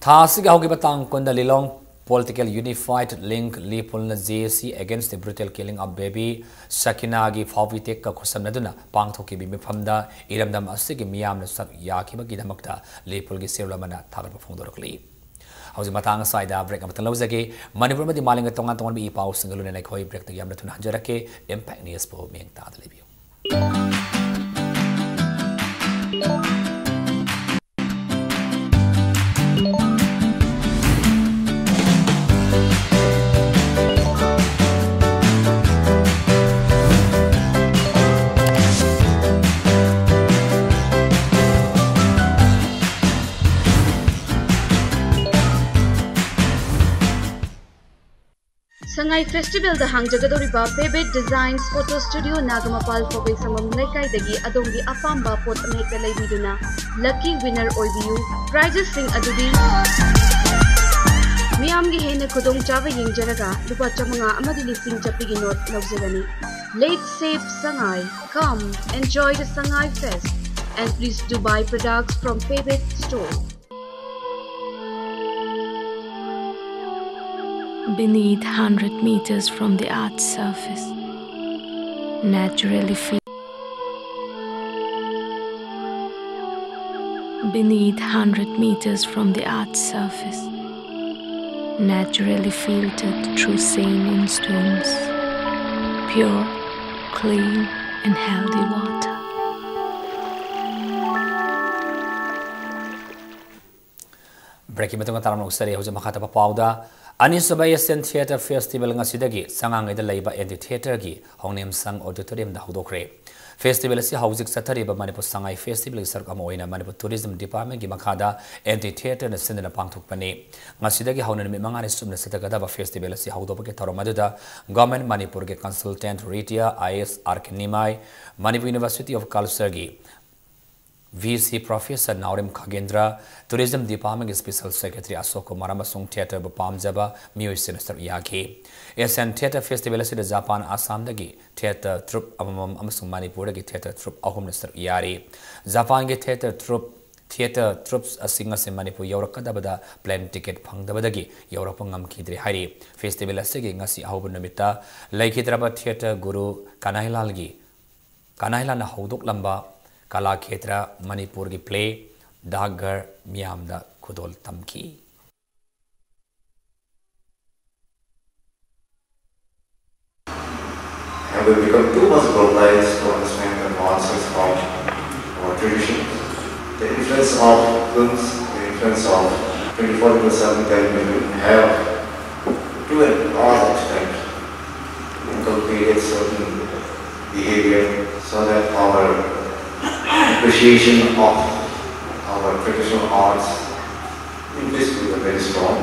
ꯊꯥ ꯑꯁꯤꯒꯤ ꯍꯧꯈꯤꯕ ꯇꯥꯡ ꯀꯨꯟꯗ Lilong Political Unified Link ꯂꯤꯄꯨꯜꯅ JAC Against the Brutal Killing of Baby Sakinaꯒꯤ ꯐꯥꯎꯕꯤ ꯇꯦꯛꯀ ꯈꯨꯠꯁꯝꯅꯗꯨꯅ ꯄꯥꯡꯊꯣꯛꯈꯤꯕ ꯃꯤꯐꯝꯗ ꯏꯔꯝꯗꯝ ꯑꯁꯤꯒꯤ ꯃꯤꯌꯥꯝꯅ ꯁꯔꯨꯛ ꯌꯥꯈꯤꯕꯒꯤꯗꯃꯛꯇ ꯂꯤꯄꯨꯜꯒꯤ ꯁꯦꯔꯨꯜ ꯑꯃꯅ ꯊꯥꯒꯠꯄ ꯐꯣꯡꯗꯣꯔꯛꯂꯤ꯫ ꯍꯧꯖꯤꯛ ꯃꯇꯥꯡ ꯑꯁ꯭ꯋꯥꯏꯗ break ꯑꯃꯇꯪ ꯂꯧꯖꯒꯦ꯫ ꯃꯅꯤꯄꯨꯔ ꯑꯃꯗꯤ ꯃꯥꯂꯦꯝꯒꯤ ꯇꯣꯉꯥꯟ ꯇꯣꯉꯥꯟꯕ ꯏ ꯄꯥꯎꯁꯤꯡꯒ ꯂꯣꯏꯅꯅ ꯑꯩꯈꯣꯏ breakꯇꯒꯤ ꯌꯥꯝꯅ ꯊꯨꯅ ꯍꯟꯖꯔꯛꯀꯦ꯫ Impact Newsꯄꯨ ꯃꯤꯠꯌꯦꯡ ꯇꯥꯗ ꯂꯩꯕꯤꯌꯨ꯫ ꯁꯉꯥꯏ Festivalꯗ ꯍꯥꯡꯖꯒꯗꯧꯔꯤꯕ Pebet Designs Photo Studio ꯅꯥꯒꯃꯄꯥꯜ ꯄꯧꯕꯩꯁꯪꯕꯝ ꯂꯩꯀꯥꯏꯗꯒꯤ ꯑꯗꯣꯝꯒꯤ ꯑꯄꯥꯝꯕ ꯄꯣꯠ ꯑꯃꯍꯦꯛꯇ ꯂꯩꯕꯤꯗꯨꯅ lucky winner ꯑꯣꯏꯕꯤꯌꯨ꯫ Prizesꯁꯤꯡ ꯑꯗꯨꯗꯤ ꯃꯤꯌꯥꯝꯒꯤ ꯍꯦꯟꯅ ꯈꯨꯗꯣꯡꯆꯥꯕ ꯌꯦꯡꯖꯔꯒ ꯂꯨꯄꯥ ꯆꯥꯃꯉꯥ ꯑꯃꯗꯤ ꯂꯤꯁꯤꯡ ꯆꯠꯄꯤꯒꯤ ꯅꯣꯠ ꯂꯧꯖꯒꯅꯤ꯫ Let's save Sangai. Come, enjoy the Sangai Fest. And please do buy products from Pebit Store. Beneath hundred meters from the earth's surface, naturally feel. Beneath hundred meters from the earth's surface, naturally filtered through saline stones, pure, clean, and healthy water. Break ꯀꯤ ꯃꯇꯨꯡꯗ ꯇꯥꯔꯝꯂꯒ ꯆꯠꯂꯤ꯫ ꯍꯧꯖꯤꯛ ꯃꯈꯥ ꯇꯥꯕ ꯄꯥꯎꯗ, ꯑꯅꯤꯁꯨꯕ Asian Theatre Festival ꯉꯁꯤꯗꯒꯤ ꯆꯉꯥꯡꯉꯩꯗ ꯂꯩꯕ Anti Theatreꯒꯤ ꯍꯣꯡꯅꯦꯝꯁꯪ Auditoriumꯗ ꯍꯧꯗꯣꯛꯈ꯭ꯔꯦ꯫ Festival ꯑꯁꯤ ꯍꯧꯖꯤꯛ ꯆꯠꯊꯔꯤꯕ ꯃꯅꯤꯄꯨꯔ ꯁꯉꯥꯏ Festivalꯒꯤ ꯁꯔꯨꯛ ꯑꯃ ꯑꯣꯏꯅ ꯃꯅꯤꯄꯨꯔ Tourism Departmentꯀꯤ ꯃꯈꯥꯗ Anti Theatreꯅ ꯁꯤꯟꯗꯨꯅ ꯄꯥꯡꯊꯣꯛꯄꯅꯤ꯫ ꯉꯁꯤꯗꯒꯤ ꯍꯧꯅ ꯅꯨꯃꯤꯠ ꯃꯉꯥꯅꯤ ꯆꯨꯞꯅ ꯆꯠꯊꯒꯗꯕ festival ꯑꯁꯤ ꯍꯧꯗꯣꯛꯄꯒꯤ ꯊꯧꯔꯝ ꯑꯗꯨꯗ Government ꯃꯅꯤꯄꯨꯔꯒꯤ Consultant Retire IAS R K Nimai, Manipur University of Cultureꯒꯤ V C Professor Naorem ꯈꯥꯒꯦꯟꯗ꯭ꯔ, Tourism Departmentꯀꯤ Special Secretary ꯑꯁꯣꯛ ꯀꯨꯃꯥꯔ ꯑꯃꯁꯨꯡ theatreꯕꯨ ꯄꯥꯝꯖꯕ ꯃꯤꯑꯣꯏꯁꯤꯡꯅ ꯁꯔꯨꯛ ꯌꯥꯈꯤ꯫ Asian Theatre Festival ꯑꯁꯤꯗ ꯖꯄꯥꯟ ꯑꯁꯥꯝꯗꯒꯤ theatre troupe ꯑꯃꯃꯝ ꯑꯃꯁꯨꯡ ꯃꯅꯤꯄꯨꯔꯗꯒꯤ theatre troupe ꯑꯍꯨꯝꯅ ꯁꯔꯨꯛ ꯌꯥꯔꯤ꯫ ꯖꯄꯥꯟꯒꯤ theatre troupe, theatre troupes ꯑꯁꯤꯡ ꯑꯁꯤ ꯃꯅꯤꯄꯨꯔ ꯌꯧꯔꯛꯀꯗꯕꯗ plane ticket ꯐꯪꯗꯕꯗꯒꯤ ꯌꯧꯔꯛꯄ ꯉꯝꯈꯤꯗ꯭ꯔꯦ ꯍꯥꯏꯔꯤ꯫ Festival ꯑꯁꯤꯒꯤ ꯉꯁꯤ ꯑꯍꯧꯕ ꯅꯨꯃꯤꯠꯇ ꯂꯩꯈꯤꯗ꯭ꯔꯕ theatre ꯒꯨꯔꯨ ꯀꯅꯥꯏꯂꯥꯜꯒꯤ, ꯀꯅꯥꯏꯂꯥꯜꯅ ꯍꯧꯗꯣꯛꯂꯝꯕ ꯀꯂꯥ ꯈꯦꯇ꯭ꯔ ꯃꯅꯤꯄꯨꯔꯒꯤ play ꯗꯥꯛ ꯘꯔ ꯃꯤꯌꯥꯝꯗ ꯈꯨꯗꯣꯜ ꯇꯝꯈꯤ꯫ Have we become too much globalized to understand the nuances of our traditions? The influence of films, the influence of twenty-four into seven television have, to a large extent, inculcated certain behavior so that our appreciation of our traditional arts, which is very strong,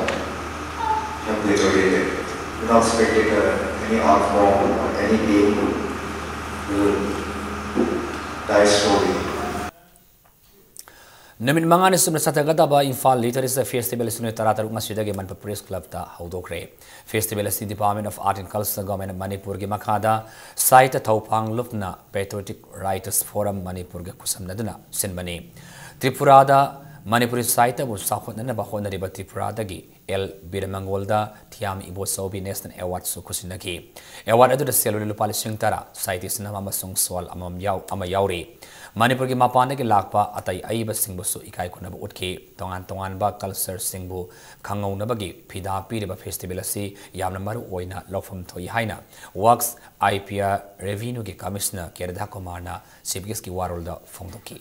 have deteriorated. Without spectacle, any art form or any game will die slowly. ꯅꯨꯃꯤꯠ ꯃꯉꯥꯅꯤ ꯆꯨꯞꯅ ꯆꯠꯊꯒꯗꯕ Imphal literature festival ꯑꯁꯤ ꯅꯨꯃꯤꯠ ꯇꯔꯥꯇꯔꯨꯛ ꯉꯁꯤꯗꯒꯤ Manipur press ꯀ꯭ꯂꯕꯇ ꯍꯧꯗꯣꯛꯈ꯭ꯔꯦ꯫ Festival ꯑꯁꯤ Department of Art and Culture, Government of ꯃꯅꯤꯄꯨꯔꯒꯤ ꯃꯈꯥꯗ ꯁꯥꯍꯤꯇ꯭ꯌ ꯊꯧ ꯐꯥꯡ ꯂꯨꯞꯅ Patriotic Writers Forum ꯃꯅꯤꯄꯨꯔꯒ ꯈꯨꯠꯁꯝꯅꯗꯨꯅ ꯁꯤꯟꯕꯅꯤ꯫ ꯇ꯭ꯔꯤꯄꯨꯔꯥꯗ ꯃꯅꯤꯄꯨꯔꯤ ꯁꯥꯍꯤꯇ꯭ꯌꯕꯨ ꯆꯥꯎꯈꯠꯅꯅꯕ ꯍꯣꯠꯅꯔꯤꯕ ꯇ꯭ꯔꯤꯄꯨꯔꯥꯗꯒꯤ ꯑꯦꯜ ꯕꯤꯔꯃꯪꯒꯣꯜꯗ ꯊꯤꯌꯥꯝ ꯏꯕꯣꯆꯧꯕꯤ National Awardꯁꯨ ꯈꯨꯠꯁꯤꯟꯅꯈꯤ꯫ Award ꯑꯗꯨꯗ ꯁꯦꯜ ꯂꯨꯄꯥ ꯂꯤꯁꯤꯡ ꯇꯔꯥ, ꯁꯥꯍꯤꯇ꯭ꯌ ꯁꯅꯥ ꯑꯃꯁꯨꯡ ꯁꯣꯜ ꯑꯃꯃꯝ ꯌꯥꯎ-, ꯑꯃ ꯌꯥꯎꯔꯤ꯫ ꯃꯅꯤꯄꯨꯔꯒꯤ ꯃꯄꯥꯟꯗꯒꯤ ꯂꯥꯛꯄ ꯑꯇꯩ ꯑꯏꯕꯁꯤꯡꯕꯨꯁꯨ ꯏꯀꯥꯏ ꯈꯨꯝꯅꯕ ꯎꯠꯈꯤ꯫ ꯇꯣꯉꯥꯟ ꯇꯣꯉꯥꯟꯕ cultureꯁꯤꯡꯕꯨ ꯈꯪꯍꯧꯅꯕꯒꯤ ꯐꯤꯗꯥ ꯄꯤꯔꯤꯕ ꯐꯦꯁꯇꯤꯚꯦꯜ ꯑꯁꯤ ꯌꯥꯝꯅ ꯃꯔꯨ ꯑꯣꯏꯅ ꯂꯧꯐꯝ ꯊꯣꯛꯏ ꯍꯥꯏꯅ Works I P R Revenueꯒꯤ Commissioner K ꯔꯥꯙꯥꯀꯨꯃꯥꯔꯅ Chief Guestꯀꯤ ꯋꯥꯔꯣꯜꯗ ꯐꯣꯡꯗꯣꯛꯈꯤ꯫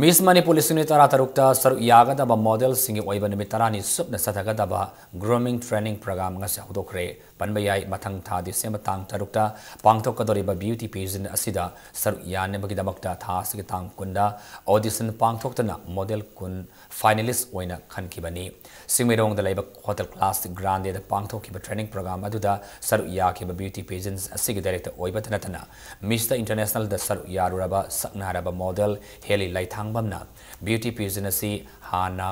Miss ꯃꯅꯤꯄꯨꯔ ꯂꯤꯁꯤꯡ ꯑꯅꯤ ꯇꯔꯥꯇꯔꯨꯛꯇ ꯁꯔꯨꯛ ꯌꯥꯒꯗꯕ modelꯁꯤꯡꯒꯤ ꯑꯣꯏꯕ ꯅꯨꯃꯤꯠ ꯇꯔꯥꯅꯤ ꯆꯨꯞꯅ ꯆꯠꯊꯒꯗꯕ grooming training program ꯉꯁꯤ ꯍꯧꯗꯣꯛꯈ꯭ꯔꯦ꯫ ꯄꯟꯕ ꯌꯥꯏ, ꯃꯊꯪ ꯊꯥ December ꯇꯥꯡ ꯇꯔꯨꯛꯇ ꯄꯥꯡꯊꯣꯛꯀꯗꯧꯔꯤꯕ beauty pageant ꯑꯁꯤꯗ ꯁꯔꯨꯛ ꯌꯥꯅꯕꯒꯤꯗꯃꯛꯇ ꯊꯥ ꯑꯁꯤꯒꯤ ꯇꯥꯡ ꯀꯨꯟꯗ audition ꯄꯥꯡꯊꯣꯛꯇꯨꯅ model ꯀꯨꯟ finalist ꯑꯣꯏꯅ ꯈꯟꯈꯤꯕꯅꯤ꯫ ꯆꯤꯡꯃꯩꯔꯣꯡꯗ ꯂꯩꯕ Hotel Classic Grandeꯗ ꯄꯥꯡꯊꯣꯛꯈꯤꯕ training program ꯑꯗꯨꯗ ꯁꯔꯨꯛ ꯌꯥꯈꯤꯕ beauty pageant ꯑꯁꯤꯒꯤ director ꯑꯣꯏꯕꯇ ꯅꯠꯇꯅ Miss Internationalꯗ ꯁꯔꯨꯛ ꯌꯥꯔꯨꯔꯕ ꯁꯛꯅꯥꯏꯔꯕ model ꯍꯦꯂꯤ ꯂꯩꯊꯥꯡꯕꯝꯅ beauty pageant ꯑꯁꯤ ꯍꯥꯟꯅ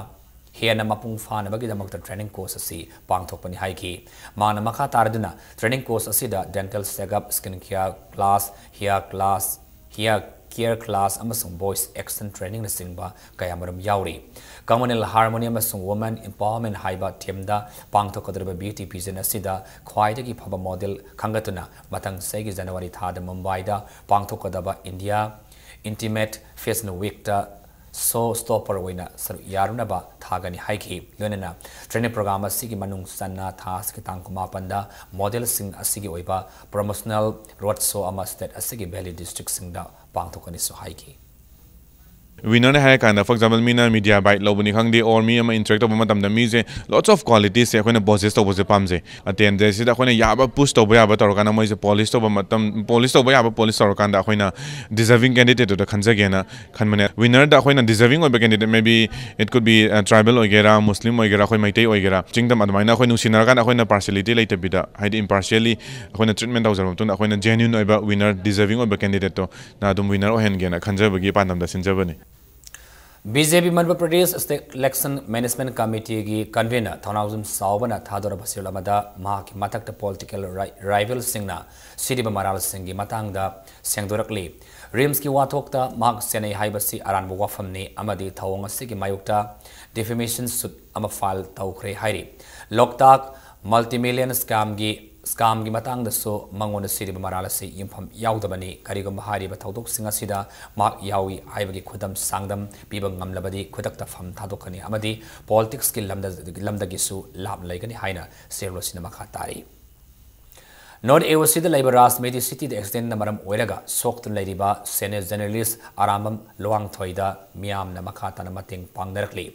ꯍꯦꯟꯅ ꯃꯄꯨꯡ ꯐꯥꯅꯕꯒꯤꯗꯃꯛꯇ training course ꯑꯁꯤ ꯄꯥꯡꯊꯣꯛꯄꯅꯤ ꯍꯥꯏꯈꯤ꯫ ꯃꯥꯅ ꯃꯈꯥ ꯇꯥꯔꯗꯨꯅ training course ꯑꯁꯤꯗ dental checkup, skin care class, hair class, hair care class ꯑꯃꯁꯨꯡ voice action trainingꯅꯆꯤꯡꯕ ꯀꯌꯥꯃꯔꯨꯝ ꯌꯥꯎꯔꯤ꯫ Communal harmony ꯑꯃꯁꯨꯡ women empowerment ꯍꯥꯏꯕ themeꯗ ꯄꯥꯡꯊꯣꯛꯀꯗꯧꯔꯤꯕ beauty pageant ꯑꯁꯤꯗ ꯈ꯭ꯋꯥꯏꯗꯒꯤ ꯐꯕ model ꯈꯟꯒꯠꯇꯨꯅ ꯃꯊꯪ ꯆꯍꯤꯒꯤ January ꯊꯥꯗ ꯃꯨꯝꯕꯥꯏꯗ ꯄꯥꯡꯊꯣꯛꯀꯗꯕ India Intimate Fashion Weekꯇ show stopper ꯑꯣꯏꯅ ꯁꯔꯨꯛ ꯌꯥꯔꯨꯅꯕ ꯊꯥꯒꯅꯤ ꯍꯥꯏꯈꯤ꯫ ꯂꯣꯏꯅꯅ training program ꯑꯁꯤꯒꯤ ꯃꯅꯨꯡ ꯆꯟꯅ ꯊꯥ ꯑꯁꯤꯒꯤ ꯇꯥꯡ ꯀꯨꯟꯃꯥꯄꯟꯗ modelꯁꯤꯡ ꯑꯁꯤꯒꯤ ꯑꯣꯏꯕ promotional road show ꯑꯃ state ꯑꯁꯤꯒꯤ valley districtꯁꯤꯡꯗ ꯄꯥꯡꯊꯣꯛꯀꯅꯤꯁꯨ ꯍꯥꯏꯈꯤ꯫ Winner ꯅꯦ ꯍꯥꯏꯔ ꯀꯥꯟꯗ, for example, ꯃꯤꯅ media bite ꯂꯧꯕꯅꯤ ꯈꯪꯗꯦ, or ꯃꯤ ꯑꯃ interact ꯇꯧꯕ ꯃꯇꯝꯗ ꯃꯤꯁꯦ lots of qualities ꯁꯦ ꯑꯩꯈꯣꯏꯅ possess ꯇꯧꯕꯁꯦ ꯄꯥꯝꯖꯩ꯫ Attendance ꯁꯤꯗ ꯑꯩꯈꯣꯏꯅ ꯌꯥꯕ push ꯇꯧꯕ ꯌꯥꯕ ꯇꯧꯔꯀꯥꯟꯗ ꯃꯣꯏꯁꯦ polish ꯇꯧꯕ ꯃꯇꯝ, polish ꯇꯧꯕ ꯌꯥꯕ polish ꯇꯧꯔꯀꯥꯟꯗ ꯑꯩꯈꯣꯏꯅ deserving candidate ꯇꯨꯗ ꯈꯟꯖꯒꯦꯅ ꯈꯟꯕꯅꯦ꯫ Winner ꯗ ꯑꯩꯈꯣꯏꯅ deserving ꯑꯣꯏꯕ candidate, maybe it could be, uh, tribal ꯑꯣꯏꯒꯦꯔꯥ, Muslim ꯑꯣꯏꯒꯦꯔꯥ, ꯑꯩꯈꯣꯏ ꯃꯩꯇꯩ ꯑꯣꯏꯒꯦꯔꯥ, ꯆꯤꯡꯗꯝ, ꯑꯗꯨꯃꯥꯏꯅ ꯑꯩꯈꯣꯏ ꯅꯨꯡꯁꯤꯅꯔꯀꯥꯟꯗ ꯑꯩꯈꯣꯏꯅ partiality ꯂꯩꯇꯕꯤꯗ, ꯍꯥꯏꯗꯤ impartially ꯑꯩꯈꯣꯏꯅ treatment ꯇꯧꯖꯔꯕ ꯃꯇꯨꯡꯗ ꯑꯩꯈꯣꯏꯅ genuine ꯑꯣꯏꯕ winner, deserving ꯑꯣꯏꯕ candidate ꯇꯣ ꯅ ꯑꯗꯨꯝ winner ꯑꯣꯏꯍꯟꯒꯦꯅ ꯈꯟꯖꯕꯒꯤ ꯄꯥꯟꯗꯝꯗ ꯁꯤꯟꯖꯕꯅꯤ꯫ B J P Manipur Pradesh state election management ꯀꯃꯤꯇꯤꯒꯤ ꯀꯟꯚꯤꯅꯔ ꯊꯧꯅꯥꯎꯖꯝ ꯆꯥꯎꯕꯅ ꯊꯥꯗꯣꯔꯛꯄ ꯁꯤꯔꯦꯜ ꯑꯃꯗ ꯃꯍꯥꯛꯀꯤ ꯃꯊꯛꯇ ꯄꯣꯂꯤꯇꯤꯀꯦꯜ ꯔꯥꯏ-, ꯔꯥꯏꯚꯦꯜꯁꯤꯡꯅ ꯁꯤꯔꯤꯕ ꯃꯔꯥꯜꯁꯤꯡꯒꯤ ꯃꯇꯥꯡꯗ ꯁꯦꯡꯗꯣꯔꯛꯂꯤ꯫ ꯔꯤꯝꯁꯀꯤ ꯋꯥꯊꯣꯛꯇ ꯃꯍꯥꯛ ꯆꯦꯟꯅꯩ ꯍꯥꯏꯕꯁꯤ ꯑꯔꯥꯟꯕ ꯋꯥꯐꯝꯅꯤ ꯑꯃꯗꯤ ꯊꯧꯑꯣꯡ ꯑꯁꯤꯒꯤ ꯃꯥꯌꯣꯛꯇ ꯗꯤꯐꯦꯃꯦꯁꯟ ꯁꯨꯠ ꯑꯃ ꯐꯥꯏꯜ ꯇꯧꯈ꯭ꯔꯦ ꯍꯥꯏꯔꯤ꯫ ꯂꯣꯛꯇꯥꯛ ꯃꯜꯇꯤꯃꯤꯂꯤꯌꯟ ꯁ꯭ꯀꯥꯝꯒꯤ, ꯁ꯭ꯀꯥꯝꯒꯤ ꯃꯇꯥꯡꯗꯁꯨ ꯃꯉꯣꯟꯗ ꯁꯤꯔꯤꯕ ꯃꯔꯥꯜ ꯑꯁꯤ ꯌꯨꯝꯐꯝ ꯌꯥꯎꯗꯕꯅꯤ꯫ ꯀꯔꯤꯒꯨꯝꯕ ꯍꯥꯏꯔꯤꯕ ꯊꯧꯗꯣꯛꯁꯤꯡ ꯑꯁꯤꯗ ꯃꯍꯥꯛ ꯌꯥꯎꯏ ꯍꯥꯏꯕꯒꯤ ꯈꯨꯗꯝ ꯁꯥꯡꯗꯝ ꯄꯤꯕ ꯉꯝꯂꯕꯗꯤ ꯈꯨꯗꯛꯇ ꯐꯝ ꯊꯥꯗꯣꯛꯀꯅꯤ ꯑꯃꯗꯤ ꯄꯣꯂꯤꯇꯤꯛꯁꯀꯤ ꯂꯝꯗ, ꯂꯝꯗꯒꯤꯁꯨ ꯂꯥꯞꯅ ꯂꯩꯒꯅꯤ ꯍꯥꯏꯅ ꯁꯤꯔꯦꯜ ꯑꯁꯤꯅ ꯃꯈꯥ ꯇꯥꯔꯤ꯫ ꯅꯣꯔꯠ ꯑꯦ ꯑꯣ ꯁꯤꯗ ꯂꯩꯕ ꯔꯥꯖꯃꯦꯗꯤ ꯁꯤꯇꯤꯗ ꯑꯦꯛꯁꯤꯗꯦꯟꯅ ꯃꯔꯝ ꯑꯣꯏꯔꯒ ꯁꯣꯛꯇꯨꯅ ꯂꯩꯔꯤꯕ ꯁꯦꯅꯤꯌꯔ ꯖꯔꯅꯦꯂꯤꯁ ꯑꯔꯥꯝꯕꯝ ꯂꯨꯋꯥꯡꯊꯣꯏꯗ ꯃꯤꯌꯥꯝꯅ ꯃꯈꯥ ꯇꯥꯅ ꯃꯇꯦꯡ ꯄꯥꯡꯅꯔꯛꯂꯤ꯫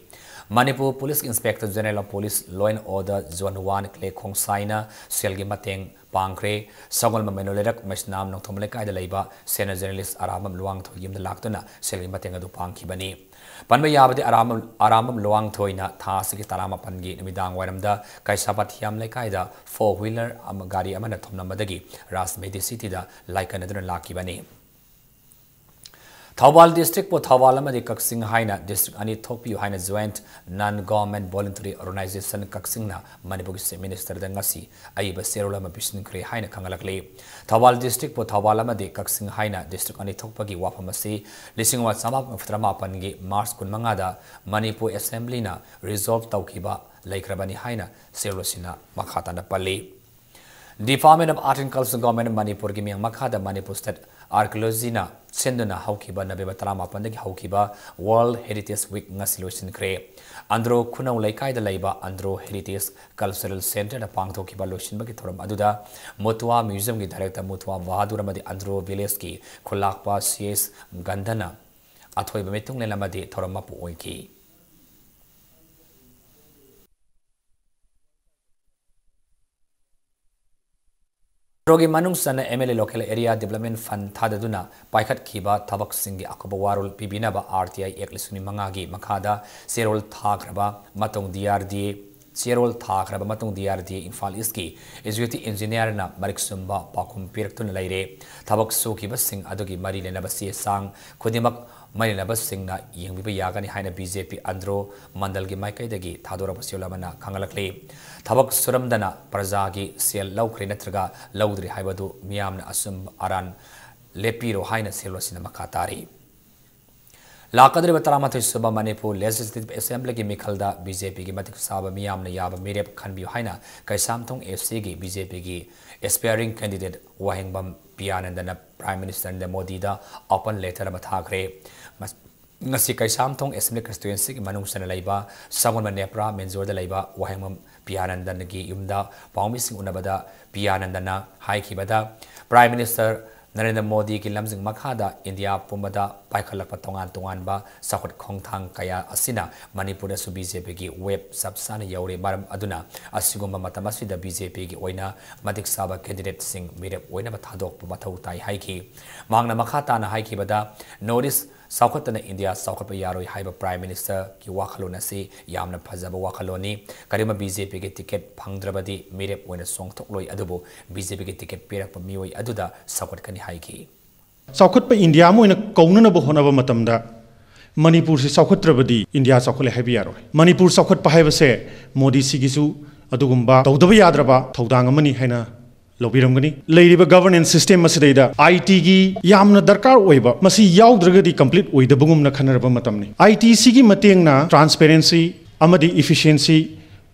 ꯃꯅꯤꯄꯨꯔ ꯄꯨꯂꯤꯁꯀꯤ Inspector General of Police, Law and Order, Zone one, ꯀ꯭ꯂꯦ ꯈꯣꯡꯁꯥꯏꯅ ꯁꯦꯜꯒꯤ ꯃꯇꯦꯡ ꯄꯥꯡꯈ꯭ꯔꯦ꯫ ꯁꯒꯣꯜꯕꯟ ꯃꯩꯅꯣ ꯂꯩꯔꯛ ꯃꯩꯁꯅꯥꯝ ꯅꯣꯡꯊꯣꯝ ꯂꯩꯀꯥꯏꯗ ꯂꯩꯕ ꯁꯦꯅꯤꯌꯔ ꯖꯔꯅꯦꯂꯤꯁ ꯑꯔꯥꯝꯕꯝ ꯂꯨꯋꯥꯡꯊꯣꯏꯒꯤ ꯌꯨꯝꯗ ꯂꯥꯛꯇꯨꯅ ꯁꯦꯜꯒꯤ ꯃꯇꯦꯡ ꯑꯗꯨ ꯄꯥꯡꯈꯤꯕꯅꯤ꯫ ꯄꯟꯕ ꯌꯥꯕꯗꯤ ꯑꯔꯥꯝꯕꯝ, ꯑꯔꯥꯝꯕꯝ ꯂꯨꯋꯥꯡꯊꯣꯏꯅ ꯊꯥ ꯑꯁꯤꯒꯤ ꯇꯔꯥꯃꯥꯄꯟꯒꯤ ꯅꯨꯃꯤꯗꯥꯡ ꯋꯥꯏꯔꯝꯗ ꯀꯩꯁꯥꯄꯥꯊꯤꯌꯥꯝ ꯂꯩꯀꯥꯏꯗ four wheeler ꯑꯃ, ꯒꯥꯔꯤ ꯑꯃꯅ ꯊꯣꯝꯂꯝꯕꯗꯒꯤ ꯔꯥꯖꯃꯦꯗꯤ ꯁꯤꯇꯤꯗ ꯂꯥꯏꯀꯠꯅꯗꯨꯅ ꯂꯥꯛꯈꯤꯕꯅꯤ꯫ ꯊꯧꯕꯥꯜ ꯗꯤꯁꯇ꯭ꯔꯤꯛꯄꯨ ꯊꯧꯕꯥꯜ ꯑꯃꯗꯤ ꯀꯛꯆꯤꯡ ꯍꯥꯏꯅ ꯗꯤꯁꯇ꯭ꯔꯤꯛ ꯑꯅꯤ ꯊꯣꯛꯄꯤꯌꯨ ꯍꯥꯏꯅ Joint Non Government Voluntary Organization ꯀꯛꯆꯤꯡꯅ ꯃꯅꯤꯄꯨꯔꯒꯤ ꯆꯤꯐ ꯃꯤꯅꯤꯁꯇꯔꯗ ꯉꯁꯤ ꯑꯏꯕ ꯆꯦꯔꯣꯜ ꯑꯃ ꯄꯤꯁꯤꯟꯈ꯭ꯔꯦ ꯍꯥꯏꯅ ꯈꯪꯍꯜꯂꯛꯂꯤ꯫ ꯊꯧꯕꯥꯜ ꯗꯤꯁꯇ꯭ꯔꯤꯛꯄꯨ ꯊꯧꯕꯥꯜ ꯑꯃꯗꯤ ꯀꯛꯆꯤꯡ ꯍꯥꯏꯅ ꯗꯤꯁꯇ꯭ꯔꯤꯛ ꯑꯅꯤ ꯊꯣꯛꯄꯒꯤ ꯋꯥꯐꯝ ꯑꯁꯤ ꯂꯤꯁꯤꯡ ꯑꯃ ꯆꯃꯥꯄꯟ ꯃꯔꯤꯐꯨ ꯇꯔꯥꯃꯥꯄꯟꯒꯤ ꯃꯥꯔꯆ ꯀꯨꯟꯃꯉꯥꯗ ꯃꯅꯤꯄꯨꯔ ꯑꯦꯁꯦꯝꯕ꯭ꯂꯤꯅ ꯔꯤꯖꯣꯜꯕ ꯇꯧꯈꯤꯕ ꯂꯩꯈ꯭ꯔꯕꯅꯤ ꯍꯥꯏꯅ ꯆꯦꯔꯣꯜ ꯑꯁꯤꯅ ꯃꯈꯥ ꯇꯥꯅ ꯄꯜꯂꯤ꯫ Department of Art and Culture, Government of ꯃꯅꯤꯄꯨꯔꯒꯤ ꯃꯤꯠꯌꯦꯡ ꯃꯈꯥꯗ ꯃꯅꯤꯄꯨꯔ ꯁ꯭ꯇꯦꯠ ꯑꯥꯔꯀꯤꯑꯣꯂꯣꯖꯤꯅ ꯁꯤꯟꯗꯨꯅ ꯍꯧꯈꯤꯕ ꯅꯕꯦꯝꯕꯔ ꯇꯔꯥꯃꯥꯄꯟꯗꯒꯤ ꯍꯧꯈꯤꯕ ꯋꯥꯔꯜꯗ ꯍꯦꯔꯤꯇꯦꯖ ꯋꯤꯛ ꯉꯁꯤ ꯂꯣꯏꯁꯤꯟꯈ꯭ꯔꯦ꯫ ꯑꯟꯗ꯭ꯔꯣ ꯈꯨꯅꯧ ꯂꯩꯀꯥꯏꯗ ꯂꯩꯕ ꯑꯟꯗ꯭ꯔꯣ ꯍꯦꯔꯤꯇꯦꯖ ꯀꯜꯆꯔꯦꯜ ꯁꯦꯟꯇꯔꯗ ꯄꯥꯡꯊꯣꯛꯈꯤꯕ ꯂꯣꯏꯁꯤꯟꯕꯒꯤ ꯊꯧꯔꯝ ꯑꯗꯨꯗ ꯃꯨꯇ꯭ꯋꯥ ꯃ꯭ꯌꯨꯖꯤꯌꯝꯒꯤ ꯗꯥꯏꯔꯦꯛꯇꯔ ꯃꯨꯇ꯭ꯋꯥ ꯕꯍꯥꯗꯨꯔ ꯑꯃꯗꯤ ꯑꯟꯗ꯭ꯔꯣ ꯚꯤꯂꯦꯖꯀꯤ ꯈꯨꯜꯂꯥꯛꯄ ꯁꯤ ꯑꯦꯁ ꯒꯟꯙꯅ ꯑꯊꯣꯏꯕ ꯃꯤꯇꯨꯡꯂꯦꯟ ꯑꯃꯗꯤ ꯊꯧꯔꯝ ꯃꯄꯨ ꯑꯣꯏꯈꯤ꯫ ꯃꯦꯇ꯭ꯔꯣꯒꯤ ꯃꯅꯨꯡ ꯆꯟꯅ M L A Local Area Development Fund ꯊꯥꯗꯗꯨꯅ ꯄꯥꯏꯈꯠꯈꯤꯕ ꯊꯕꯛꯁꯤꯡꯒꯤ ꯑꯀꯨꯞꯄ ꯋꯥꯔꯣꯜ ꯄꯤꯕꯤꯅꯕ R T I Act ꯂꯤꯁꯤꯡ ꯑꯅꯤ ꯃꯉꯥꯒꯤ ꯃꯈꯥꯗ ꯆꯦꯔꯣꯜ ꯊꯥꯈ꯭ꯔꯕ ꯃꯇꯨꯡ D R D A, ꯆꯦꯔꯣꯜ ꯊꯥꯈ꯭ꯔꯕ ꯃꯇꯨꯡ D R D A Imphal ꯏꯁꯀꯤ Executive Engineerꯅ ꯃꯔꯤꯛ ꯆꯨꯝꯕ ꯄꯥꯎꯈꯨꯝ ꯄꯤꯔꯛꯇꯨꯅ ꯂꯩꯔꯦ꯫ ꯊꯕꯛ ꯁꯨꯈꯤꯕꯁꯤꯡ ꯑꯗꯨꯒꯤ ꯃꯔꯤ ꯂꯩꯅꯕ ꯆꯦ ꯆꯥꯡ ꯈꯨꯗꯤꯡꯃꯛ ꯃꯔꯤ ꯂꯩꯅꯕꯁꯤꯡꯅ ꯌꯦꯡꯕꯤꯕ ꯌꯥꯒꯅꯤ ꯍꯥꯏꯅ B J P ꯑꯟꯗ꯭ꯔꯣ ꯃꯟꯗꯜꯒꯤ ꯃꯥꯏꯀꯩꯗꯒꯤ ꯊꯥꯗꯣꯔꯛꯄ ꯆꯦꯔꯣꯜ ꯑꯃꯅ ꯈꯪꯍꯜꯂꯛꯂꯤ꯫ ꯊꯕꯛ ꯁꯨꯔꯝꯗꯅ ꯄ꯭ꯔꯖꯥꯒꯤ ꯁꯦꯜ ꯂꯧꯈ꯭ꯔꯦ ꯅꯠꯇ꯭ꯔꯒ ꯂꯧꯗ꯭ꯔꯤ ꯍꯥꯏꯕꯗꯨ ꯃꯤꯌꯥꯝꯅ ꯑꯆꯨꯝꯕ ꯑꯔꯥꯟ ꯂꯦꯞꯄꯤꯔꯣ ꯍꯥꯏꯅ ꯆꯦꯔꯣꯜ ꯑꯁꯤꯅ ꯃꯈꯥ ꯇꯥꯔꯤ꯫ ꯂꯥꯛꯀꯗꯧꯔꯤꯕ ꯇꯔꯥꯃꯥꯊꯣꯏ ꯁꯨꯕ ꯃꯅꯤꯄꯨꯔ Legislative Assemblyꯒꯤ ꯃꯤꯈꯜꯗ B J Pꯒꯤ ꯃꯇꯤꯛ ꯆꯥꯕ ꯃꯤꯌꯥꯝꯅ ꯌꯥꯕ ꯃꯤꯔꯦꯞ ꯈꯟꯕꯤꯌꯨ ꯍꯥꯏꯅ Keishamthong F Cꯒꯤ B J Pꯒꯤ aspiring candidate ꯋꯥꯍꯦꯡꯕꯝ ꯄꯤꯌꯥꯅꯟꯗꯅ Prime Minister Narendra ꯃꯣꯗꯤꯗ open letter ꯑꯃ ꯊꯥꯈ꯭ꯔꯦ꯫ ꯃꯁ-, ꯉꯁꯤ ꯀꯩꯁꯥꯝꯊꯣꯡ Assembly Constituencyꯒꯤ ꯃꯅꯨꯡ ꯆꯟꯅ ꯂꯩꯕ ꯁꯒꯣꯜꯕꯟ ꯅꯦꯄ꯭ꯔꯥ ꯃꯦꯟꯖꯣꯔꯗ ꯂꯩꯕ ꯋꯥꯍꯦꯡꯕꯝ ꯄꯤꯌꯥꯅꯟꯗꯟꯒꯤ ꯌꯨꯝꯗ ꯄꯥꯎꯃꯤꯁꯤꯡ ꯎꯅꯕꯗ ꯄꯤꯌꯥꯅꯟꯗꯟꯅ ꯍꯥꯏꯈꯤꯕꯗ, Prime Minister ꯅꯔꯦꯟꯗ꯭ꯔ ꯃꯣꯗꯤꯒꯤ ꯂꯝꯖꯤꯡ ꯃꯈꯥꯗ ꯏꯟꯗꯤꯌꯥ ꯄꯨꯝꯕꯗ ꯄꯥꯏꯈꯠꯂꯛꯄ ꯇꯣꯉꯥꯟ ꯇꯣꯉꯥꯟꯕ ꯆꯥꯎꯈꯠ ꯈꯣꯡꯊꯥꯡ ꯀꯌꯥ ꯑꯁꯤꯅ ꯃꯅꯤꯄꯨꯔꯗꯁꯨ B J Pꯒꯤ wave ꯆꯞ ꯆꯥꯅ ꯌꯧꯔꯦ꯫ ꯃꯔꯝ ꯑꯗꯨꯅ ꯑꯁꯤꯒꯨꯝꯕ ꯃꯇꯝ ꯑꯁꯤꯗ B J Pꯒꯤ ꯑꯣꯏꯅ ꯃꯇꯤꯛ ꯆꯥꯕ candidateꯁꯤꯡ ꯃꯤꯔꯦꯞ ꯑꯣꯏꯅꯕ ꯊꯥꯗꯣꯛꯄ ꯃꯊꯧ ꯇꯥꯏ ꯍꯥꯏꯈꯤ꯫ ꯃꯍꯥꯛꯅ ꯃꯈꯥ ꯇꯥꯅ ꯍꯥꯏꯈꯤꯕꯗ, North East ꯆꯥꯎꯈꯠꯇꯅ ꯏꯟꯗꯤꯌꯥ ꯆꯥꯎꯈꯠꯄ ꯌꯥꯔꯣꯏ ꯍꯥꯏꯕ Prime Ministerꯒꯤ ꯋꯥꯈꯜꯂꯣꯟ ꯑꯁꯤ ꯌꯥꯝꯅ ꯐꯖꯕ ꯋꯥꯈꯜꯂꯣꯟꯅꯤ꯫ ꯀꯔꯤꯒꯨꯝꯕ B J Pꯒꯤ ticket ꯐꯪꯗ꯭ꯔꯕꯗꯤ ꯃꯤꯔꯦꯞ ꯑꯣꯏꯅ ꯆꯣꯡꯊꯣꯛꯂꯣꯏ, ꯑꯗꯨꯕꯨ B J Pꯒꯤ ticket ꯄꯤꯔꯛꯄ ꯃꯤꯑꯣꯏ ꯑꯗꯨꯗ ꯁꯧꯒꯠꯀꯅꯤ ꯍꯥꯏꯈꯤ꯫ ꯆꯥꯎꯈꯠꯄ ꯏꯟꯗꯤꯌꯥ ꯑꯃ ꯑꯣꯏꯅ ꯀꯧꯅꯅꯕ ꯍꯣꯠꯅꯕ ꯃꯇꯝꯗ ꯃꯅꯤꯄꯨꯔꯁꯤ ꯆꯥꯎꯈꯠꯇ꯭ꯔꯕꯗꯤ ꯏꯟꯗꯤꯌꯥ ꯆꯥꯎꯈꯠꯂꯦ ꯍꯥꯏꯕ ꯌꯥꯔꯣꯏ꯫ ꯃꯅꯤꯄꯨꯔ ꯆꯥꯎꯈꯠꯄ ꯍꯥꯏꯕꯁꯦ ꯃꯣꯗꯤꯁꯤꯒꯤꯁꯨ ꯑꯗꯨꯒꯨꯝꯕ ꯇꯧꯗꯕ ꯌꯥꯗ꯭ꯔꯕ ꯊꯧꯗꯥꯡ ꯑꯃꯅꯤ ꯍꯥꯏꯅ ꯂꯧꯕꯤꯔꯝꯒꯅꯤ꯫ ꯂꯩꯔꯤꯕ governance system ꯑꯁꯤꯗꯩꯗ I Tꯒꯤ ꯌꯥꯝꯅ ꯗꯔꯀꯥꯔ ꯑꯣꯏꯕ, ꯃꯁꯤ ꯌꯥꯎꯗ꯭ꯔꯒꯗꯤ complete ꯑꯣꯏꯗꯕꯒꯨꯝꯅ ꯈꯟꯅꯔꯕ ꯃꯇꯝꯅꯤ꯫ I Tꯁꯤꯒꯤ ꯃꯇꯦꯡꯅ transparency ꯑꯃꯗꯤ efficiency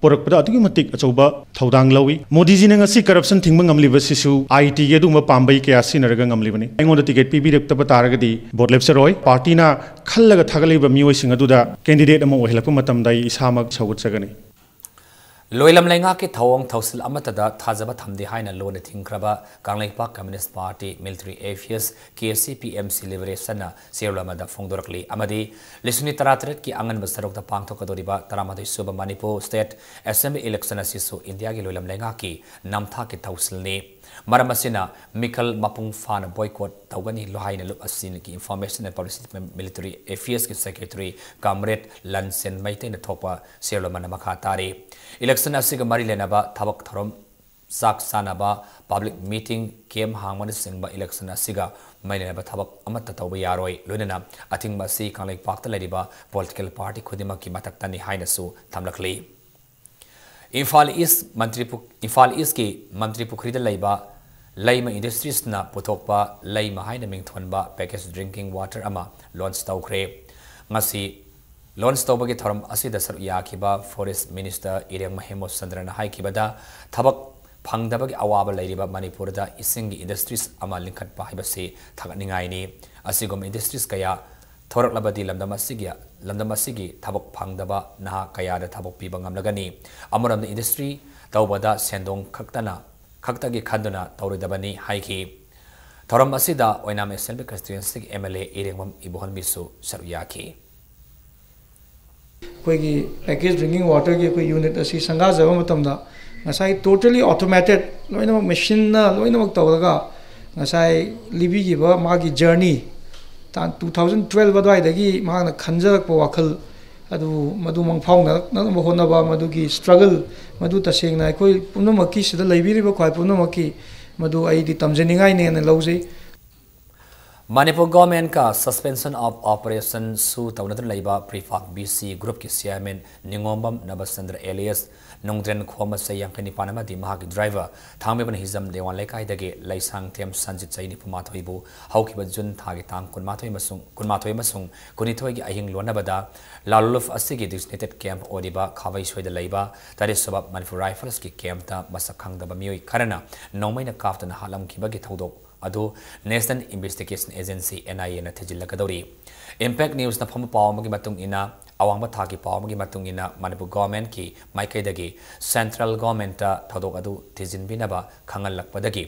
ꯄꯨꯔꯛꯄꯗ ꯑꯗꯨꯛꯀꯤ ꯃꯇꯤꯛ ꯑꯆꯧꯕ ꯊꯧꯗꯥꯡ ꯂꯧꯏ꯫ ꯃꯣꯗꯤꯖꯤꯅ ꯉꯁꯤ corruption ꯊꯤꯡꯕ ꯉꯝꯂꯤꯕꯁꯤꯁꯨ I Tꯒꯤ ꯑꯗꯨꯒꯨꯝꯕ ꯄꯥꯝꯕꯩ ꯀꯌꯥ ꯁꯤꯖꯤꯟꯅꯔꯒ ꯉꯝꯂꯤꯕꯅꯤ꯫ ꯑꯩꯉꯣꯟꯗ ticket ꯄꯤꯕꯤꯔꯛꯇꯕ ꯇꯥꯔꯒꯗꯤ vote ꯂꯦꯞꯆꯔꯣꯏ꯫ Partyꯅ ꯈꯜꯂꯒ ꯊꯥꯒꯠꯂꯤꯕ ꯃꯤꯑꯣꯏꯁꯤꯡ ꯑꯗꯨꯗ candidate ꯑꯃ ꯑꯣꯏꯍꯜꯂꯛꯄ ꯃꯇꯝꯗ ꯑꯩ ꯏꯁꯥꯃꯛ ꯁꯧꯒꯠꯆꯒꯅꯤ꯫ ꯂꯣꯏꯂꯝ ꯂꯩꯉꯥꯛꯀꯤ ꯊꯧꯑꯣꯡ ꯊꯧꯁꯤꯜ ꯑꯃꯠꯇꯗ ꯊꯥꯖꯕ ꯊꯝꯗꯦ ꯍꯥꯏꯅ ꯂꯣꯟꯅ ꯊꯤꯡꯈ꯭ꯔꯕ Kangleipak Communist Party Military Affairs, K C P M C Liberation ꯅ ꯆꯦꯔꯣꯜ ꯑꯃꯗ ꯐꯣꯡꯗꯣꯔꯛꯂꯤ ꯑꯃꯗꯤ ꯂꯤꯁꯤꯡ ꯇꯔꯥꯇꯔꯦꯠꯀꯤ ꯑꯉꯟꯕ ꯁꯔꯨꯛꯇ ꯄꯥꯡꯊꯣꯛꯀꯗꯧꯔꯤꯕ ꯇꯔꯥꯃꯥꯊꯣꯏ ꯁꯨꯕ ꯃꯅꯤꯄꯨꯔ State Assembly Election ꯑꯁꯤꯁꯨ ꯏꯟꯗꯤꯌꯥꯒꯤ ꯂꯣꯏꯂꯝ ꯂꯩꯉꯥꯛꯀꯤ ꯅꯝꯊꯥꯛꯀꯤ ꯊꯧꯁꯤꯜꯅꯤ꯫ ꯃꯔꯝ ꯑꯁꯤꯅ ꯃꯤꯈꯜ ꯃꯄꯨꯡ ꯐꯥꯅ boycott ꯇꯧꯒꯅꯤ ꯍꯥꯏꯅ ꯂꯨꯞ ꯑꯁꯤꯒꯤ Information and Publicity Military Affairs ꯀꯤ Secretary Comrade ꯂꯟꯁꯦꯟ ꯃꯩꯇꯩꯅ ꯊꯣꯛꯄ ꯆꯦꯔꯣꯜ ꯑꯃꯅ ꯃꯈꯥ ꯇꯥꯔꯤ꯫ Election ꯑꯁꯤꯒ ꯃꯔꯤ ꯂꯩꯅꯕ ꯊꯕꯛ ꯊꯧꯔꯝ, ꯆꯥꯛ ꯆꯥꯅꯕ, public meeting, camp ꯍꯥꯡꯕꯅꯆꯤꯡꯕ election ꯑꯁꯤꯒ ꯃꯔꯤ ꯂꯩꯅꯕ ꯊꯕꯛ ꯑꯃꯠꯇ ꯇꯧꯕ ꯌꯥꯔꯣꯏ꯫ ꯂꯣꯏꯅꯅ ꯑꯊꯤꯡꯕ ꯑꯁꯤ ꯀꯪꯂꯩꯄꯥꯛꯇ ꯂꯩꯔꯤꯕ political party ꯈꯨꯗꯤꯡꯃꯛꯀꯤ ꯃꯊꯛꯇꯅꯤ ꯍꯥꯏꯅꯁꯨ ꯊꯝꯂꯛꯂꯤ꯫ ꯏꯝꯐꯥꯜ East ꯃꯟꯇ꯭ꯔꯤ ꯄꯨ-, ꯏꯝꯐꯥꯜ East ꯀꯤ ꯃꯟꯇ꯭ꯔꯤ ꯄꯨꯈ꯭ꯔꯤꯗ ꯂꯩꯕ ꯂꯩꯃ Industries ꯅ ꯄꯨꯊꯣꯛꯄ ꯂꯩꯃ ꯍꯥꯏꯅ ꯃꯤꯡꯊꯣꯟꯕ package drinking water ꯑꯃ launch ꯇꯧꯈ꯭ꯔꯦ꯫ ꯉꯁꯤ launch ꯇꯧꯕꯒꯤ ꯊꯧꯔꯝ ꯑꯁꯤꯗ ꯁꯔꯨꯛ ꯌꯥꯈꯤꯕ Forest Minister ꯏꯔꯦꯡ ꯃꯍꯦꯃꯣ ꯆꯟꯗ꯭ꯔꯅ ꯍꯥꯏꯈꯤꯕꯗ, ꯊꯕꯛ ꯐꯪꯗꯕꯒꯤ ꯑꯋꯥꯕ ꯂꯩꯔꯤꯕ ꯃꯅꯤꯄꯨꯔꯗ ꯏꯁꯤꯡꯒꯤ industries ꯑꯃ ꯂꯤꯡꯈꯠꯄ ꯍꯥꯏꯕꯁꯤ ꯊꯥꯒꯠꯅꯤꯡꯉꯥꯏꯅꯤ꯫ ꯑꯁꯤꯒꯨꯝꯕ industries ꯀꯌꯥ ꯊꯣꯔꯛꯂꯕꯗꯤ ꯂꯝꯗꯝ ꯑꯁꯤꯒꯤ, ꯂꯝꯗꯝ ꯑꯁꯤꯒꯤ ꯊꯕꯛ ꯐꯪꯗꯕ ꯅꯍꯥ ꯀꯌꯥꯗ ꯊꯕꯛ ꯄꯤꯕ ꯉꯝꯂꯒꯅꯤ꯫ ꯑꯃꯔꯣꯝꯗ industry ꯇꯧꯕꯗ ꯁꯦꯟꯗꯣꯡ ꯈꯛꯇꯅ, ꯈꯛꯇꯒꯤ ꯈꯟꯗꯨꯅ ꯇꯧꯔꯣꯏꯗꯕꯅꯤ ꯍꯥꯏꯈꯤ꯫ ꯊꯧꯔꯝ ꯑꯁꯤꯗ ꯑꯣꯏꯅꯥꯝ Assembly Constituency ꯒꯤ M L A ꯏꯔꯦꯡꯕꯝ ꯏꯕꯣꯍꯟꯕꯤꯁꯨ ꯁꯔꯨꯛ ꯌꯥꯈꯤ꯫ ꯑꯩꯈꯣꯏꯒꯤ package drinking water ꯒꯤ ꯑꯩꯈꯣꯏ unit ꯑꯁꯤ ꯁꯪꯒꯥꯖꯕ ꯃꯇꯝꯗ ꯉꯁꯥꯏ totally automated, ꯂꯣꯏꯅꯃꯛ machine ꯅ ꯂꯣꯏꯅꯃꯛ ꯇꯧꯔꯒ ꯉꯁꯥꯏ ꯂꯤꯕꯤꯈꯤꯕ ꯃꯥꯒꯤ journey, ꯇꯥꯡ two thousand twelve ꯑꯗꯨꯋꯥꯏꯗꯒꯤ ꯃꯍꯥꯛꯅ ꯈꯟꯖꯔꯛꯄ ꯋꯥꯈꯜ ꯑꯗꯨ, ꯃꯗꯨ ꯃꯪꯐꯥꯎꯅꯅꯕ ꯍꯣꯠꯅꯕ, ꯃꯗꯨꯒꯤ struggle, ꯃꯗꯨ ꯇꯁꯦꯡꯅ ꯑꯩꯈꯣꯏ ꯄꯨꯝꯅꯃꯛꯀꯤ, ꯁꯤꯗ ꯂꯩꯕꯤꯔꯤꯕ ꯈ꯭ꯋꯥꯏ ꯄꯨꯝꯅꯃꯛꯀꯤ ꯃꯗꯨ ꯑꯩꯗꯤ ꯇꯝꯖꯅꯤꯡꯉꯥꯏꯅꯦꯅ ꯂꯧꯖꯩ꯫ ꯃꯅꯤꯄꯨꯔ government ꯀ Suspension of Operation ꯁꯨ ꯇꯧꯅꯗꯨꯅ ꯂꯩꯕ PREPAK B C group ꯀꯤ chairman ꯅꯤꯉꯣꯝꯕꯝ ꯅꯕꯆꯟꯗ꯭ꯔ alias ꯅꯣꯡꯗ꯭ꯔꯦꯟ ꯈꯣꯝꯕ ꯆꯍꯤ ꯌꯥꯡꯈꯩ ꯅꯤꯄꯥꯟ ꯑꯃꯗꯤ ꯃꯍꯥꯛꯀꯤ driver ꯊꯥꯡꯃꯩꯕꯟ ꯍꯤꯖꯝ ꯗꯦꯋꯥꯟ ꯂꯩꯀꯥꯏꯗꯒꯤ ꯂꯩꯁꯥꯡꯊꯦꯝ ꯁꯟꯖꯤꯠ ꯆꯍꯤ ꯅꯤꯐꯨ ꯃꯥꯊꯣꯏꯕꯨ ꯍꯧꯈꯤꯕ ꯖꯨꯟ ꯊꯥꯒꯤ ꯇꯥꯡ ꯀꯨꯟꯃꯥꯊꯣꯏ ꯑꯃꯁꯨꯡ, ꯀꯨꯟꯃꯥꯊꯣꯏ ꯑꯃꯁꯨꯡ ꯀꯨꯟꯅꯤꯊꯣꯏꯒꯤ ꯑꯍꯤꯡ ꯂꯣꯟꯅꯕꯗ ꯂꯥꯂꯨꯂꯨꯞ ꯑꯁꯤꯒꯤ designated camp ꯑꯣꯏꯔꯤꯕ ꯈꯥꯕꯩꯁꯣꯏꯗ ꯂꯩꯕ ꯇꯔꯦꯠ ꯁꯨꯕ Manipur Rifles ꯀꯤ camp ꯇ ꯃꯁꯛ ꯈꯪꯗꯕ ꯃꯤꯑꯣꯏ ꯈꯔꯅ ꯅꯣꯡꯃꯩꯅ ꯀꯥꯞꯇꯨꯅ ꯍꯥꯠꯂꯝꯈꯤꯕꯒꯤ ꯊꯧꯗꯣꯛ ꯑꯗꯨ National Investigation Agency, N I A ꯅ ꯊꯤꯖꯤꯜꯂꯒꯗꯧꯔꯤ꯫ Impact News ꯅ ꯐꯪꯕ ꯄꯥꯎ ꯑꯃꯒꯤ ꯃꯇꯨꯡ ꯏꯟꯅ, ꯑꯋꯥꯡꯕ ꯊꯥꯛꯀꯤ ꯄꯥꯎ ꯑꯃꯒꯤ ꯃꯇꯨꯡ ꯏꯟꯅ, ꯃꯅꯤꯄꯨꯔ ꯒꯣꯔꯃꯦꯟꯠꯀꯤ ꯃꯥꯏꯀꯩꯗꯒꯤ ꯁꯦꯟꯇ꯭ꯔꯦꯜ ꯒꯣꯔꯃꯦꯟꯠꯇ ꯊꯧꯗꯣꯛ ꯑꯗꯨ ꯊꯤꯖꯤꯟꯕꯤꯅꯕ ꯈꯪꯍꯜꯂꯛꯄꯗꯒꯤ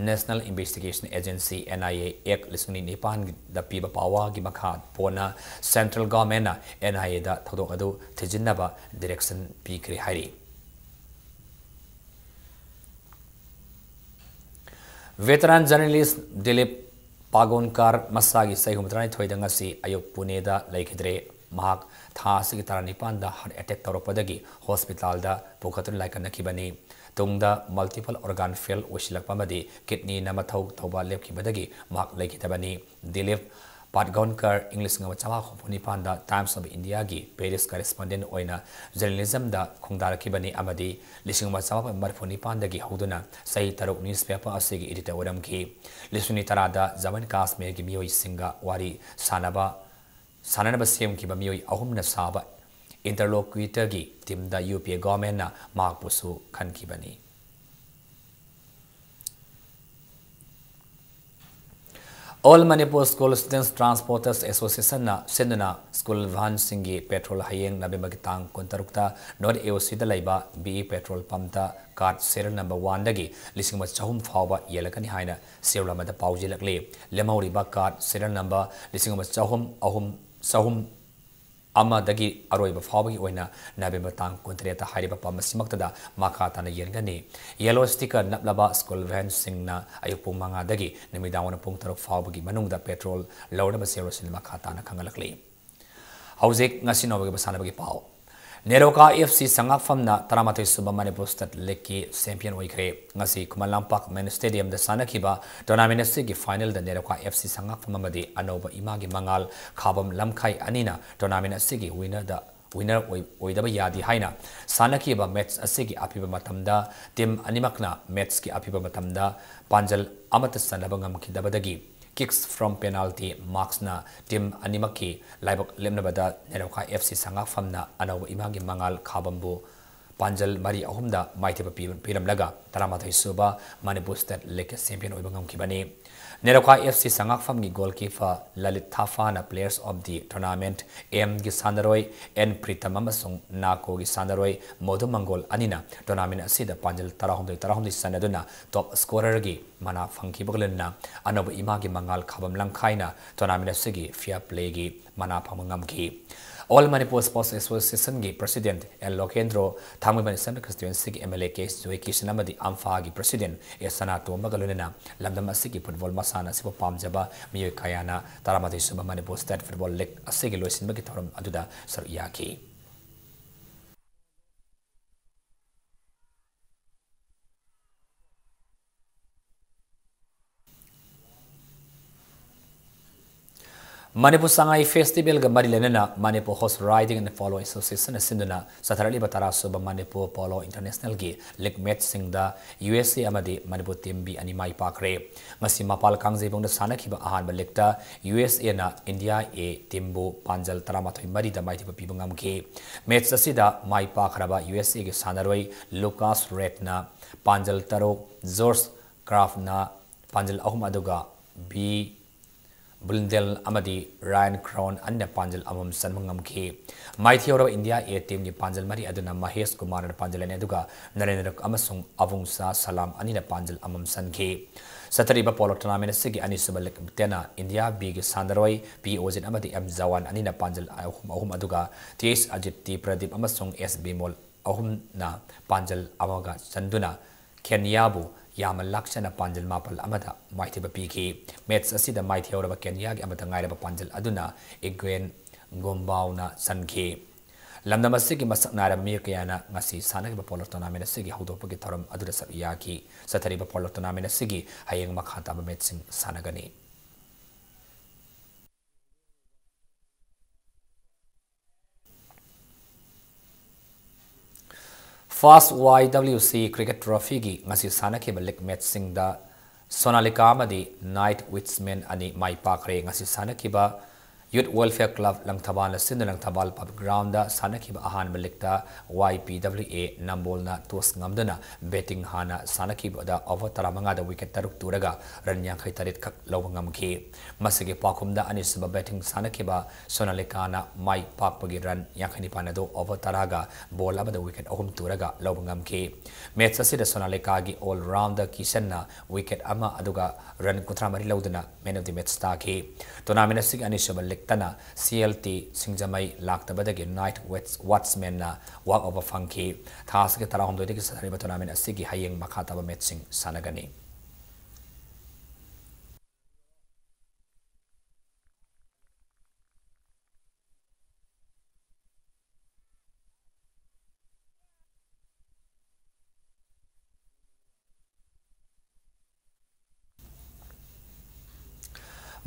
National Investigation Agency, N I A, Act ꯂꯤꯁꯤꯡ ꯑꯅꯤ ꯅꯤꯄꯥꯟꯗ ꯄꯤꯕ powerꯒꯤ ꯃꯈꯥ ꯄꯣꯟꯅ ꯁꯦꯟꯇ꯭ꯔꯦꯜ ꯒꯣꯔꯃꯦꯟꯠꯅ N I Aꯗ ꯊꯧꯗꯣꯛ ꯑꯗꯨ ꯊꯤꯖꯤꯟꯅꯕ direction ꯄꯤꯈ꯭ꯔꯦ ꯍꯥꯏꯔꯤ꯫ Veteran journalist Dilip Pagonkar ꯃꯁꯥꯒꯤ ꯆꯍꯤ ꯍꯨꯝꯐꯨꯇꯔꯥꯅꯤꯊꯣꯏꯗ ꯉꯁꯤ ꯑꯌꯨꯛ ꯄꯨꯅꯦꯗ ꯂꯩꯈꯤꯗ꯭ꯔꯦ꯫ ꯃꯍꯥꯛ ꯊꯥ ꯑꯁꯤꯒꯤ ꯇꯔꯥꯅꯤꯄꯥꯟꯗ heart attack ꯇꯧꯔꯛꯄꯗꯒꯤ ꯍꯣꯁꯄꯤꯇꯥꯜꯗ ꯄꯨꯈꯠꯇꯨꯅ ꯂꯥꯏꯀꯠꯅꯈꯤꯕꯅꯤ꯫ ꯇꯨꯡꯗ multiple organ fail ꯑꯣꯏꯁꯤꯜꯂꯛꯄ ꯑꯃꯗꯤ kidneyꯅ ꯃꯊꯧ ꯇꯧꯕ ꯂꯦꯞꯈꯤꯕꯗꯒꯤ ꯃꯍꯥꯛ ꯂꯩꯈꯤꯗꯕꯅꯤ꯫ ꯗꯤꯂꯤꯞ ꯄꯥꯠꯒꯣꯟꯀꯔ ꯏꯪ ꯂꯤꯁꯤꯡ ꯑꯃ ꯆꯥꯃꯥꯄꯟ ꯍꯨꯝꯐꯨ ꯅꯤꯄꯥꯟꯗ Times of Indiaꯒꯤ Paris correspondent ꯑꯣꯏꯅ journalismꯗ ꯈꯣꯡꯗꯥꯔꯛꯈꯤꯕꯅꯤ ꯑꯃꯗꯤ ꯂꯤꯁꯤꯡ ꯑꯃ ꯆꯥꯃꯥꯄꯟ ꯃꯔꯤꯐꯨ ꯅꯤꯄꯥꯟꯗꯒꯤ ꯍꯧꯗꯨꯅ ꯆꯍꯤ ꯇꯔꯨꯛ newspaper ꯑꯁꯤꯒꯤ editor ꯑꯣꯏꯔꯝꯈꯤ꯫ ꯂꯤꯁꯤꯡ ꯑꯅꯤ ꯇꯔꯥꯗ ꯖꯃꯨ ꯑꯦꯟ ꯀꯥꯁꯃꯤꯔꯒꯤ ꯃꯤꯑꯣꯏꯁꯤꯡꯒ ꯋꯥꯔꯤ ꯁꯥꯅꯕ, ꯁꯥꯅꯅꯕ ꯁꯦꯝꯈꯤꯕ ꯃꯤꯑꯣꯏ ꯑꯍꯨꯝꯅ ꯁꯥꯕ interlocutorꯒꯤ teamꯗ U P A governmentꯅ ꯃꯍꯥꯛꯄꯨꯁꯨ ꯈꯟꯈꯤꯕꯅꯤ꯫ All Manipur School Students Transporters Associationꯅ ꯁꯤꯟꯗꯨꯅ school vanꯁꯤꯡꯒꯤ petrol ꯍꯌꯦꯡ ꯅꯕꯦꯝꯕꯔꯒꯤ ꯇꯥꯡ ꯀꯨꯟꯇꯔꯨꯛꯇ North A O Cꯗ ꯂꯩꯕ B E petrol pumpꯇ cart serial number oneꯗꯒꯤ ꯂꯤꯁꯤꯡ ꯑꯃ ꯆꯍꯨꯝ ꯐꯥꯎꯕ ꯌꯦꯜꯂꯛꯀꯅꯤ ꯍꯥꯏꯅ serial ꯑꯃꯗ ꯄꯥꯎꯖꯦꯜꯂꯛꯂꯤ꯫ ꯂꯦꯝꯍꯧꯔꯤꯕ cart serial number ꯂꯤꯁꯤꯡ ꯑꯃ ꯆꯍꯨꯝ ꯑꯍꯨꯝ, ꯆꯍꯨꯝ ꯑꯃꯗꯒꯤ ꯑꯔꯣꯏꯕ ꯐꯥꯎꯕꯒꯤ ꯑꯣꯏꯅ ꯅꯕꯦꯝꯕꯔ ꯇꯥꯡ ꯀꯨꯟꯇꯔꯦꯠꯇ ꯍꯥꯏꯔꯤꯕ pump ꯑꯁꯤꯃꯛꯇꯗ ꯃꯈꯥ ꯇꯥꯅ ꯌꯦꯟꯒꯅꯤ꯫ Yellow sticker ꯅꯞꯂꯕ school vanꯁꯤꯡꯅ ꯑꯌꯨꯛ ꯄꯨꯡ ꯃꯉꯥꯗꯒꯤ ꯅꯨꯃꯤꯗꯥꯡ ꯋꯥꯏꯔꯝ ꯄꯨꯡ ꯇꯔꯨꯛ ꯐꯥꯎꯕꯒꯤ ꯃꯅꯨꯡꯗ petrol ꯂꯧꯅꯕ serial ꯑꯁꯤꯅ ꯃꯈꯥ ꯇꯥꯅ ꯈꯪꯍꯜꯂꯛꯂꯤ꯫ ꯍꯧꯖꯤꯛ ꯉꯁꯤ ꯅꯣꯡꯃꯒꯤ ꯃꯁꯥꯟꯅꯕꯒꯤ ꯄꯥꯎ꯫ ꯅꯦꯔꯣꯀꯥ F C ꯁꯉꯥꯛꯐꯝꯅ ꯇꯔꯥꯃꯥꯊꯣꯏ ꯁꯨꯕ Manipur State Leagueꯀꯤ champion ꯑꯣꯏꯈ꯭ꯔꯦ꯫ ꯉꯁꯤ ꯈꯨꯃꯟ ꯂꯝꯄꯥꯛ main stadiumꯗ ꯁꯥꯟꯅꯈꯤꯕ tournament ꯑꯁꯤꯒꯤ finalꯗ ꯅꯦꯔꯣꯀꯥ F C ꯁꯉꯥꯛꯐꯝ ꯑꯃꯗꯤ ꯑꯅꯧꯕ ꯏꯃꯥꯒꯤ ꯃꯉꯥꯜ ꯈꯥꯕꯝ ꯂꯝꯈꯥꯏ ꯑꯅꯤꯅ tournament ꯑꯁꯤꯒꯤ winnerꯗ, winner ꯑꯣꯏ-, ꯑꯣꯏꯗꯕ ꯌꯥꯗꯦ ꯍꯥꯏꯅ ꯁꯥꯟꯅꯈꯤꯕ match ꯑꯁꯤꯒꯤ ꯑꯄꯤꯕ ꯃꯇꯝꯗ team ꯑꯅꯤꯃꯛꯅ matchꯀꯤ ꯑꯄꯤꯕ ꯃꯇꯝꯗ ꯄꯥꯟꯖꯜ ꯑꯃꯠꯇ ꯆꯟꯅꯕ ꯉꯝꯈꯤꯗꯕꯗꯒꯤ kicks from penalty marksꯅ team ꯑꯅꯤꯃꯛꯀꯤ ꯂꯥꯏꯕꯛ ꯂꯦꯞꯅꯕꯗ ꯅꯦꯔꯣꯀꯥ F C ꯁꯉꯥꯛꯐꯝꯅ ꯑꯅꯧꯕ ꯏꯃꯥꯒꯤ ꯃꯉꯥꯜ ꯈꯥꯕꯝꯕꯨ ꯄꯥꯟꯖꯜ ꯃꯔꯤ ꯑꯍꯨꯝꯗ ꯃꯥꯏꯊꯤꯕ ꯄꯤ-, ꯄꯤꯔꯝꯂꯒ ꯇꯔꯥꯃꯥꯊꯣꯏ ꯁꯨꯕ ꯃꯅꯤꯄꯨꯔ State League champion ꯑꯣꯏꯕ ꯉꯝꯈꯤꯕꯅꯤ꯫ NEROCA F C ꯁꯉꯥꯛꯐꯝꯒꯤ goalkeeper Lalit ꯊꯥꯐꯥꯅ Players of the Tournament, M ꯒꯤ ꯁꯥꯟꯅꯔꯣꯏ N ꯄ꯭ꯔꯤꯇꯝ ꯑꯃꯁꯨꯡ ꯅꯥꯀꯣꯒꯤ ꯁꯥꯟꯅꯔꯣꯏ ꯃꯣꯗꯨ ꯃꯪꯒꯣꯜ ꯑꯅꯤꯅ tournament ꯑꯁꯤꯗ ꯄꯥꯟꯖꯜ ꯇꯔꯥꯍꯨꯝꯗꯣꯏ ꯇꯔꯥꯍꯨꯝꯗꯣꯏ ꯆꯟꯅꯗꯨꯅ top scorerꯒꯤ ꯃꯅꯥ ꯐꯪꯈꯤꯕꯒ ꯂꯣꯏꯅꯅ ꯑꯅꯧꯕ ꯏꯃꯥꯒꯤ ꯃꯉꯥꯜ ꯈꯥꯕꯝ ꯂꯪꯈꯥꯏꯅ tournament ꯑꯁꯤꯒꯤ fair playꯒꯤ ꯃꯅꯥ ꯐꯪꯕ ꯉꯝꯈꯤ꯫ All Manipur Sports Associationꯒꯤ President L Lokendro, Thangmeiband Assembly Constituencyꯒꯤ M L A K ꯖꯣꯏꯀꯤꯁꯟ ꯑꯃꯗꯤ ꯑꯝꯐꯥꯒꯤ President S ꯁꯅꯥꯇꯣꯝꯕꯒ ꯂꯣꯏꯅꯅ ꯂꯝꯗꯝ ꯑꯁꯤꯒꯤ football ꯃꯁꯥꯟꯅ ꯑꯁꯤꯕꯨ ꯄꯥꯝꯖꯕ ꯃꯤꯑꯣꯏ ꯀꯌꯥꯅ ꯇꯔꯥꯃꯥꯊꯣꯏ ꯁꯨꯕ ꯃꯅꯤꯄꯨꯔ State Football League ꯑꯁꯤꯒꯤ ꯂꯣꯏꯁꯤꯟꯕꯒꯤ ꯊꯧꯔꯝ ꯑꯗꯨꯗ ꯁꯔꯨꯛ ꯌꯥꯈꯤ꯫ ꯃꯅꯤꯄꯨꯔ ꯁꯉꯥꯏ Festivalꯒ ꯃꯔꯤ ꯂꯩꯅꯅ Manipur Horse Riding and Polo Associationꯅ ꯁꯤꯟꯗꯨꯅ ꯆꯠꯊꯔꯛꯂꯤꯕ ꯇꯔꯥ ꯁꯨꯕ Manipur Polo Internationalꯒꯤ league matchꯁꯤꯡꯗ U S A ꯑꯃꯗꯤ ꯃꯅꯤꯄꯨꯔ team B ꯑꯅꯤ ꯃꯥꯏ ꯄꯥꯛꯈ꯭ꯔꯦ꯫ ꯉꯁꯤ ꯃꯄꯥꯜ ꯀꯥꯡꯖꯩꯕꯨꯡꯗ ꯁꯥꯟꯅꯈꯤꯕ ꯑꯍꯥꯟꯕ leagueꯇ U S Aꯅ India A teamꯕꯨ ꯄꯥꯟꯖꯜ ꯇꯔꯥꯃꯥꯊꯣꯏ ꯃꯔꯤꯗ ꯃꯥꯏꯊꯤꯕ ꯄꯤꯕ ꯉꯝꯈꯤ꯫ Match ꯑꯁꯤꯗ ꯃꯥꯏ ꯄꯥꯛꯈ꯭ꯔꯕ U S Aꯒꯤ ꯁꯥꯟꯅꯔꯣꯏ Lucas Reedꯅ ꯄꯥꯟꯖꯜ ꯇꯔꯨꯛ, George Kraftꯅ ꯄꯥꯟꯖꯜ ꯑꯍꯨꯝ, ꯑꯗꯨꯒ B Blundell ꯑꯃꯗꯤ Ryan Crown ꯑꯅꯤꯅ ꯄꯥꯟꯖꯜ ꯑꯃꯃꯝ ꯆꯟꯕ ꯉꯝꯈꯤ꯫ ꯃꯥꯏꯊꯤꯍꯧꯔꯕ India A teamꯒꯤ ꯄꯥꯟꯖꯜ ꯃꯔꯤ ꯑꯗꯨꯅ ꯃꯍꯦꯁ ꯀꯨꯃꯥꯔꯅ ꯄꯥꯟꯖꯜ ꯑꯅꯤ, ꯑꯗꯨꯒ ꯅꯔꯦꯟꯗ꯭ꯔ ꯑꯃꯁꯨꯡ ꯑꯕꯨꯡꯁꯥ ꯁꯂꯥꯝ ꯑꯅꯤꯅ ꯄꯥꯟꯖꯜ ꯑꯃꯃꯝ ꯆꯟꯈꯤ꯫ ꯆꯠꯊꯔꯤꯕ polo tournament ꯑꯁꯤꯒꯤ ꯑꯅꯤꯁꯨꯕ leagueꯇꯅ India Bꯒꯤ ꯁꯥꯟꯅꯔꯣꯏ P ꯑꯣꯖꯤꯠ ꯑꯃꯗꯤ M ꯖꯋꯥꯟ ꯑꯅꯤꯅ ꯄꯥꯟꯖꯜ ꯑꯍꯨꯝ ꯑꯍꯨꯝ, ꯑꯗꯨꯒ T H Ajit, T Pradeep ꯑꯃꯁꯨꯡ S ꯕꯤꯃꯣꯜ ꯑꯍꯨꯝꯅ ꯄꯥꯟꯖꯜ ꯑꯃꯒ ꯆꯟꯗꯨꯅ ꯀꯦꯟꯌꯥꯕꯨ ꯌꯥꯝꯅ ꯂꯥꯛꯆꯅ ꯄꯥꯟꯖꯜ ꯃꯥꯄꯜ ꯑꯃꯗ ꯃꯥꯏꯊꯤꯕ ꯄꯤꯈꯤ꯫ Match ꯑꯁꯤꯗ ꯃꯥꯏꯊꯤꯍꯧꯔꯕ ꯀꯦꯟꯌꯥꯒꯤ ꯑꯃꯠꯇ ꯉꯥꯏꯔꯕ ꯄꯥꯟꯖꯜ ꯑꯗꯨꯅ ꯏꯒ꯭ꯋꯦꯟ ꯒꯣꯝꯕꯥꯎꯅ ꯆꯟꯈꯤ꯫ ꯂꯝꯗꯝ ꯑꯁꯤꯒꯤ ꯃꯁꯛ ꯅꯥꯏꯔꯕ ꯃꯤꯑꯣꯏ ꯀꯌꯥꯅ ꯉꯁꯤ ꯁꯥꯟꯅꯈꯤꯕ polo tournament ꯑꯁꯤꯒꯤ ꯍꯧꯗꯣꯛꯄꯒꯤ ꯊꯧꯔꯝ ꯑꯗꯨꯗ ꯁꯔꯨꯛ ꯌꯥꯈꯤ꯫ ꯆꯠꯊꯔꯤꯕ polo tournament ꯑꯁꯤꯒꯤ ꯍꯌꯦꯡ ꯃꯈꯥ ꯇꯥꯕ matchꯁꯤꯡ ꯁꯥꯟꯅꯒꯅꯤ꯫ First Y W C Cricket Trophyꯒꯤ ꯉꯁꯤ ꯁꯥꯟꯅꯈꯤꯕ league matchꯁꯤꯡꯗ ꯁꯣꯅꯥꯂꯤꯀꯥ ꯑꯃꯗꯤ Night Woodsman ꯑꯅꯤ ꯃꯥꯏ ꯄꯥꯛꯈ꯭ꯔꯦ꯫ ꯉꯁꯤ ꯁꯥꯟꯅꯈꯤꯕ Youth Welfare Club ꯂꯪꯊꯕꯥꯜꯅ ꯁꯤꯟꯗꯨꯅ ꯂꯪꯊꯕꯥꯜ Public Groundꯗ ꯁꯥꯟꯅꯈꯤꯕ ꯑꯍꯥꯟꯕ ꯂꯤꯛꯇ Y P W A ꯅꯝꯕꯣꯜꯅ toss ꯉꯝꯗꯨꯅ batting ꯍꯥꯟꯅ ꯁꯥꯟꯅꯈꯤꯕꯗ over ꯇꯔꯥꯃꯉꯥꯗ wicket ꯇꯔꯨꯛ ꯇꯨꯔꯒ run ꯌꯥꯡꯈꯩ ꯇꯔꯦꯠ ꯈꯛ ꯂꯧꯕ ꯉꯝꯈꯤ꯫ ꯃꯁꯤꯒꯤ ꯄꯥꯎꯈꯨꯝꯗ ꯑꯅꯤꯁꯨꯕ batting ꯁꯥꯟꯅꯈꯤꯕ ꯁꯣꯅꯥꯂꯤꯀꯥꯅ ꯃꯥꯏ ꯄꯥꯛꯄꯒꯤ run ꯌꯥꯡꯈꯩ ꯅꯤꯄꯥꯟ ꯑꯗꯨ over ꯇꯔꯥꯒ ball ꯑꯃꯗ wicket ꯑꯍꯨꯝ ꯇꯨꯔꯒ ꯂꯧꯕ ꯉꯝꯈꯤ꯫ Match ꯑꯁꯤꯗ ꯁꯣꯅꯥꯂꯤꯀꯥꯒꯤ all rounder ꯀꯤꯁꯟꯅ wicket ꯑꯃ ꯑꯗꯨꯒ run ꯀꯨꯟꯊ꯭ꯔꯥ ꯃꯔꯤ ꯂꯧꯗꯨꯅ man of the match ꯇꯥꯈꯤ꯫ Tournament ꯑꯁꯤꯒꯤ ꯑꯅꯤꯁꯨꯕ ꯂꯤꯛꯇꯅ C L T ꯁꯤꯡꯖꯃꯩ ꯂꯥꯛꯇꯕꯗꯒꯤ Night Watch-, Watchmanꯅ walk over ꯐꯪꯈꯤ꯫ ꯊꯥ ꯑꯁꯤꯒꯤ ꯇꯔꯥꯍꯨꯝꯗꯣꯏꯗꯒꯤ ꯁꯥꯟꯅꯔꯤꯕ tournament ꯑꯁꯤꯒꯤ ꯍꯌꯦꯡ ꯃꯈꯥ ꯇꯥꯕ matchꯁꯤꯡ ꯁꯥꯟꯅꯒꯅꯤ꯫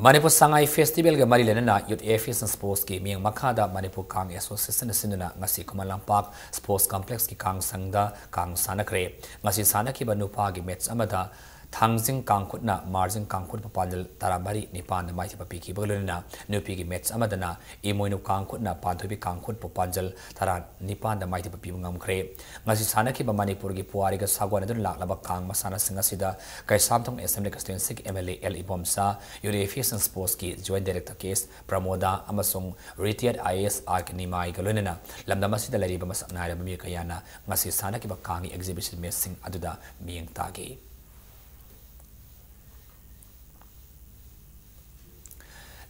ꯃꯅꯤꯄꯨꯔ ꯁꯉꯥꯏ ꯐꯦꯁꯇꯤꯚꯦꯜꯒ ꯃꯔꯤ ꯂꯩꯅꯅ Youth Aviation Sportsꯀꯤ ꯃꯤꯠꯌꯦꯡ ꯃꯈꯥꯗ ꯃꯅꯤꯄꯨꯔ ꯀꯥꯡ Associationꯅ ꯁꯤꯟꯗꯨꯅ ꯉꯁꯤ ꯈꯨꯃꯟ ꯂꯝꯄꯥꯛ Sports Complexꯀꯤ ꯀꯥꯡ ꯁꯪꯗ ꯀꯥꯡ ꯁꯥꯟꯅꯈ꯭ꯔꯦ꯫ ꯉꯁꯤ ꯁꯥꯟꯅꯈꯤꯕ ꯅꯨꯄꯥꯒꯤ match ꯑꯃꯗ ꯊꯥꯡꯖꯤꯡ ꯀꯥꯡꯈꯨꯠꯅ ꯃꯥꯔꯖꯤꯡ ꯀꯥꯡꯈꯨꯠꯄꯨ ꯄꯥꯟꯖꯜ ꯇꯔꯥꯃꯔꯤ ꯅꯤꯄꯥꯟꯗ ꯃꯥꯏꯊꯤꯕ ꯄꯤꯈꯤꯕꯒ ꯂꯣꯏꯅꯅ ꯅꯨꯄꯤꯒꯤ match ꯑꯃꯗꯅ ꯏꯃꯣꯏꯅꯨ ꯀꯥꯡꯈꯨꯠꯅ ꯄꯥꯟꯊꯣꯏꯕꯤ ꯀꯥꯡꯈꯨꯠꯄꯨ ꯄꯥꯟꯖꯜ ꯇꯔꯥ ꯅꯤꯄꯥꯟꯗ ꯃꯥꯏꯊꯤꯕ ꯄꯤꯕ ꯉꯝꯈ꯭ꯔꯦ꯫ ꯉꯁꯤ ꯁꯥꯟꯅꯈꯤꯕ ꯃꯅꯤꯄꯨꯔꯒꯤ ꯄꯨꯋꯥꯔꯤꯒ ꯁꯥꯒꯣꯟꯅꯗꯨꯅ ꯂꯥꯛꯂꯕ ꯀꯥꯡ ꯃꯁꯥꯟꯅꯁꯤꯡ ꯑꯁꯤꯗ Keishamthong Assembly Constituencyꯒꯤ M L A L Ibomcha, Youth Aviation Sportsꯀꯤ Joint Director K S ꯄ꯭ꯔꯃꯣꯗꯥ ꯑꯃꯁꯨꯡ retired I A S R K ꯅꯤꯃꯥꯏꯒ ꯂꯣꯏꯅꯅ ꯂꯝꯗꯝ ꯑꯁꯤꯗ ꯂꯩꯔꯤꯕ ꯃꯁꯛ ꯅꯥꯏꯔꯕ ꯃꯤꯑꯣꯏ ꯀꯌꯥꯅ ꯉꯁꯤ ꯁꯥꯟꯅꯈꯤꯕ ꯀꯥꯡꯒꯤ exhibition matchꯁꯤꯡ ꯑꯗꯨꯗ ꯃꯤꯠꯌꯦꯡ ꯇꯥꯈꯤ꯫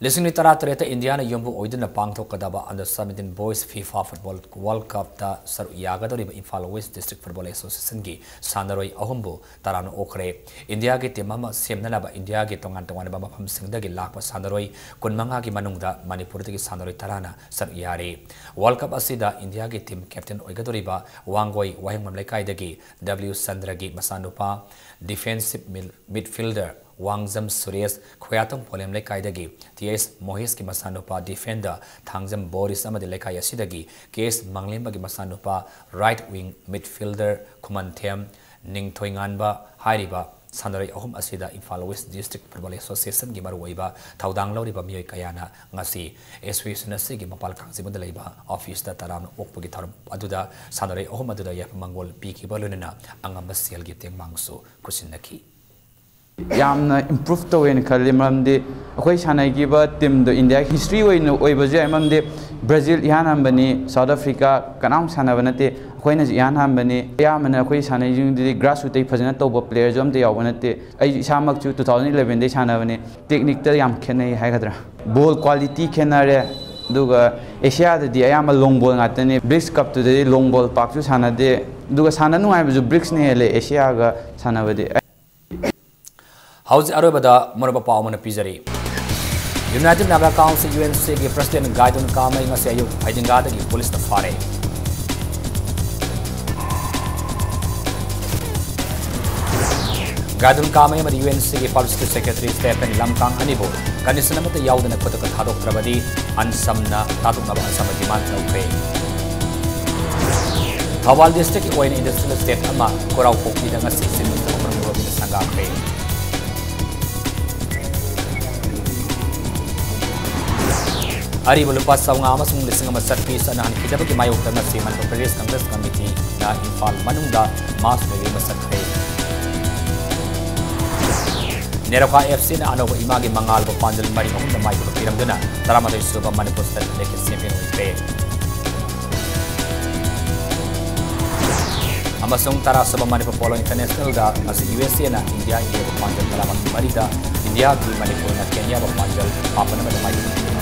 ꯂꯤꯁꯤꯡ ꯑꯅꯤ ꯇꯔꯥꯇꯔꯦꯠꯇ ꯏꯟꯗꯤꯌꯥꯅ ꯌꯨꯝꯕꯨ ꯑꯣꯏꯗꯨꯅ ꯄꯥꯡꯊꯣꯛꯀꯗꯕ Under seventeen Boys FIFA Football World Cupꯇ ꯁꯔꯨꯛ ꯌꯥꯒꯗꯧꯔꯤꯕ ꯏꯝꯐꯥꯜ West District Football Associationꯒꯤ ꯁꯥꯟꯅꯔꯣꯏ ꯑꯍꯨꯝꯕꯨ ꯇꯔꯥꯝꯅ ꯑꯣꯛꯈ꯭ꯔꯦ꯫ ꯏꯟꯗꯤꯌꯥꯒꯤ team ꯑꯃ ꯁꯦꯝꯅꯅꯕ ꯏꯟꯗꯤꯌꯥꯒꯤ ꯇꯣꯉꯥꯟ ꯇꯣꯉꯥꯟꯕ ꯃꯐꯝꯁꯤꯡꯗꯒꯤ ꯂꯥꯛꯄ ꯁꯥꯟꯅꯔꯣꯏ ꯀꯨꯟꯃꯉꯥꯒꯤ ꯃꯅꯨꯡꯗ ꯃꯅꯤꯄꯨꯔꯗꯒꯤ ꯁꯥꯟꯅꯔꯣꯏ ꯇꯔꯥꯅ ꯁꯔꯨꯛ ꯌꯥꯔꯤ꯫ World Cup ꯑꯁꯤꯗ ꯏꯟꯗꯤꯌꯥꯒꯤ team captain ꯑꯣꯏꯒꯗꯧꯔꯤꯕ ꯋꯥꯡꯒꯣꯏ ꯋꯥꯍꯦꯡꯕꯝ ꯂꯩꯀꯥꯏꯗꯒꯤ W ꯆꯟꯗ꯭ꯔꯒꯤ ꯃꯆꯥꯅꯨꯄꯥ, defensive mid-, midfielder ꯋꯥꯡꯖꯝ ꯁꯨꯔꯦꯁ, ꯈꯣꯌꯥꯊꯣꯡ ꯄꯣꯂꯦꯝ ꯂꯩꯀꯥꯏꯗꯒꯤ T S ꯃꯣꯍꯦꯁꯀꯤ ꯃꯆꯥꯅꯨꯄꯥ defender ꯊꯥꯡꯖꯝ ꯕꯣꯔꯤꯁ ꯑꯃꯗꯤ ꯂꯩꯀꯥꯏ ꯑꯁꯤꯗꯒꯤ K S ꯃꯪꯂꯦꯝꯕꯒꯤ ꯃꯆꯥꯅꯨꯄꯥ right wing midfielder ꯈꯨꯃꯟꯊꯦꯝ ꯅꯤꯡꯊꯣꯏꯉꯥꯟꯕ ꯍꯥꯏꯔꯤꯕ ꯁꯥꯟꯅꯔꯣꯏ ꯑꯍꯨꯝ ꯑꯁꯤꯗ ꯏꯝꯐꯥꯜ ꯋꯦꯁ ꯗꯤꯁꯇ꯭ꯔꯤꯛ ꯐꯨꯠꯕꯣꯜ ꯑꯦꯁꯣꯁꯤꯌꯦꯁꯟꯒꯤ ꯃꯔꯨꯑꯣꯏꯕ ꯊꯧꯗꯥꯡ ꯂꯧꯔꯤꯕ ꯃꯤꯑꯣꯏ ꯀꯌꯥꯅ ꯉꯁꯤ ꯑꯦꯁꯣꯁꯤꯌꯦꯁꯟ ꯑꯁꯤꯒꯤ ꯃꯄꯥꯜ ꯀꯥꯡꯖꯩꯕꯨꯡꯗ ꯂꯩꯕ ꯑꯣꯐꯤꯁꯇ ꯇꯔꯥꯝꯅ ꯑꯣꯛꯄꯒꯤ ꯊꯧꯔꯝ ꯑꯗꯨꯗ ꯁꯥꯟꯅꯔꯣꯏ ꯑꯍꯨꯝ ꯑꯗꯨꯗ ꯌꯥꯏꯐ ꯃꯪꯒꯣꯜ ꯄꯤꯈꯤꯕ ꯂꯣꯏꯅꯅ ꯑꯉꯝꯕ ꯁꯦꯜꯒꯤ ꯇꯦꯡꯕꯥꯡꯁꯨ ꯈꯨꯠꯁꯤꯟꯅꯈꯤ꯫ ꯌꯥꯝꯅ ꯏꯝꯄ꯭ꯔꯨꯚ ꯇꯧꯋꯦꯅ ꯈꯜꯂꯤ, ꯃꯔꯝꯗꯤ ꯑꯩꯈꯣꯏ ꯁꯥꯟꯅꯈꯤꯕ ꯇꯤꯝꯗꯣ ꯏꯟꯗꯤꯌꯥꯒꯤ ꯍꯤꯁꯇ꯭ꯔꯤ ꯑꯣꯏꯅ ꯑꯣꯏꯕꯁꯨ ꯌꯥꯏ, ꯃꯔꯝꯗꯤ ꯕ꯭ꯔꯥꯖꯤꯜ ꯏꯍꯥꯟ ꯍꯥꯟꯕꯅꯤ, ꯁꯥꯎꯠ ꯑꯐ꯭ꯔꯤꯀꯥ ꯀꯅꯥꯝ ꯁꯥꯟꯅꯕ ꯅꯠꯇꯦ, ꯑꯩꯈꯣꯏꯅꯁꯨ ꯏꯍꯥꯟ ꯍꯥꯟꯕꯅꯤ꯫ ꯑꯌꯥꯝꯕꯅ ꯑꯩꯈꯣꯏ ꯁꯥꯟꯅꯩꯁꯤꯡꯗꯨꯗꯤ ꯒ꯭ꯔꯥꯁꯔꯨꯠꯇꯒꯤ ꯐꯖꯅ ꯇꯧꯕ ꯄ꯭ꯂꯦꯌꯔꯁꯨ ꯑꯝꯇ ꯌꯥꯎꯕ ꯅꯠꯇꯦ꯫ ꯑꯩ ꯏꯁꯥꯃꯛꯁꯨ ꯇꯨ ꯊꯥꯎꯖꯟ ꯏꯂꯚꯦꯟꯗꯒꯤ ꯁꯥꯟꯅꯕꯅꯤ꯫ ꯇꯦꯛꯅꯤꯛꯇ ꯌꯥꯝ ꯈꯦꯠꯅꯩ ꯍꯥꯏꯒꯗ꯭ꯔꯥ, ꯕꯣꯜ ꯀ꯭ꯋꯥꯂꯤꯇꯤ ꯈꯦꯠꯅꯔꯦ꯫ ꯑꯗꯨꯒ ꯑꯦꯁꯤꯌꯥꯗꯗꯤ ꯑꯌꯥꯝꯕ ꯂꯣꯡ ꯕꯣꯜ ꯉꯥꯛꯇꯅꯤ, ꯕ꯭ꯔꯤꯛꯁ ꯀꯞꯇꯨꯗꯗꯤ ꯂꯣꯡ ꯕꯣꯜ ꯄꯥꯛꯁꯨ ꯁꯥꯟꯅꯗꯦ꯫ ꯑꯗꯨꯒ ꯁꯥꯟꯅ ꯅꯨꯡꯉꯥꯏꯕꯁꯨ ꯕ꯭ꯔꯤꯛꯁꯅ ꯍꯦꯜꯂꯦ ꯑꯦꯁꯤꯌꯥꯒ ꯁꯥꯟꯅꯕꯗꯤ꯫ ꯍꯧꯖꯤꯛ ꯑꯔꯣꯏꯕꯗ ꯃꯔꯨꯞ ꯄꯥꯎ ꯑꯃꯅ ꯄꯤꯖꯔꯤ꯫ United Naga Council, UNC, ꯒꯤ ꯄ꯭ꯔꯁꯤꯗꯦꯟ ꯒꯥꯏꯗꯨꯟ ꯀꯥꯃꯩ ꯉꯁꯤ ꯑꯌꯨꯛ ꯐꯩꯗꯤꯡꯒꯥꯗꯒꯤ ꯄꯨꯂꯤꯁꯅ ꯐꯥꯔꯦ꯫ ꯒꯥꯏꯗꯨꯟ ꯀꯥꯃꯩ ꯑꯃꯗꯤ UNC ꯒꯤ ꯄꯕ꯭ꯂꯤꯁꯤꯇꯤ ꯁꯦꯀ꯭ꯔꯦꯇꯔꯤ ꯁ꯭ꯇꯦꯐꯦꯟ ꯂꯝꯀꯥꯡ ꯑꯅꯤꯕꯨ ꯀꯟꯗꯤꯁꯟ ꯑꯃꯠꯇ ꯌꯥꯎꯗꯅ ꯈꯨꯗꯛꯇ ꯊꯥꯗꯣꯛꯇ꯭ꯔꯕꯗꯤ ꯑꯟꯁꯝꯅ ꯊꯥꯗꯣꯛꯅꯕ ꯑꯟꯁꯝꯅ ꯗꯤꯃꯥꯟ ꯇꯧꯈ꯭ꯔꯦ꯫ ꯊꯧꯕꯥꯜ ꯗꯤꯁꯇ꯭ꯔꯤꯛꯀꯤ ꯑꯣꯏꯅ ꯏꯟꯗꯁꯇ꯭ꯔꯤꯌꯦꯜ ꯏꯁꯇꯦꯠ ꯑꯃ ꯈꯣꯔꯥꯎ ꯄꯣꯛꯄꯤꯗ ꯉꯁꯤ ꯆꯤꯟ ꯃꯣꯕꯤꯅ ꯁꯪꯒꯥꯈ꯭ꯔꯦ꯫ ꯑꯔꯤꯕ ꯂꯨꯄꯥ ꯆꯥꯝꯃꯉꯥ ꯑꯃꯁꯨꯡ ꯂꯤꯁꯤꯡ ꯑꯃ ꯆꯠꯄꯤ ꯆꯠꯅꯍꯟꯈꯤꯗꯕꯒꯤ ꯃꯥꯌꯣꯛꯇ ꯉꯁꯤ ꯃꯅꯤꯄꯨꯔ ꯄ꯭ꯔꯗꯦꯁ ꯀꯪꯒ꯭ꯔꯦꯁ ꯀꯃꯤꯇꯤꯅ ꯏꯝꯐꯥꯜ ꯃꯅꯨꯡꯗ ꯃꯥꯁ ꯔꯦꯂꯤ ꯑꯃ ꯆꯠꯈ꯭ꯔꯦ꯫ ꯅꯦꯔꯣꯀꯥ ꯑꯦꯐ ꯁꯤꯅ ꯑꯅꯧꯕ ꯏꯃꯥꯒꯤ ꯃꯉꯥꯜꯕꯨ ꯄꯥꯟꯖꯜ ꯃꯔꯤ ꯑꯍꯨꯝꯗ ꯃꯥꯏꯊꯤꯕ ꯄꯤꯔꯝꯗꯨꯅ ꯇꯔꯥꯃꯥꯊꯣꯏ ꯁꯨꯕ ꯃꯅꯤꯄꯨꯔ ꯁ꯭ꯇꯦꯠ ꯂꯤꯛꯀꯤ ꯆꯦꯝꯄꯤꯌꯟ ꯑꯣꯏꯈ꯭ꯔꯦ꯫ ꯑꯃꯁꯨꯡ ꯇꯔꯥ ꯁꯨꯕ ꯃꯅꯤꯄꯨꯔ ꯄꯣꯂꯣ ꯏꯟꯇꯔꯅꯦꯁꯅꯦꯜꯗ ꯉꯁꯤ ꯌꯨ ꯑꯦꯁ ꯑꯦꯅ ꯏꯟꯗꯤꯌꯥ ꯏꯟꯗꯤꯌꯥꯕꯨ ꯄꯥꯟꯖꯜ ꯇꯔꯥꯃꯥꯄꯟ ꯃꯔꯤꯗ, ꯏꯟꯗꯤꯌꯥ ꯕꯤ ꯃꯅꯤꯄꯨꯔꯅ ꯀꯦꯟꯌꯥꯕꯨ ꯄꯥꯟꯖꯜ ꯃꯥꯄꯟ ꯑꯃꯗ ꯃꯥꯏꯊꯤꯕ ꯄꯤꯈ꯭ꯔꯦ꯫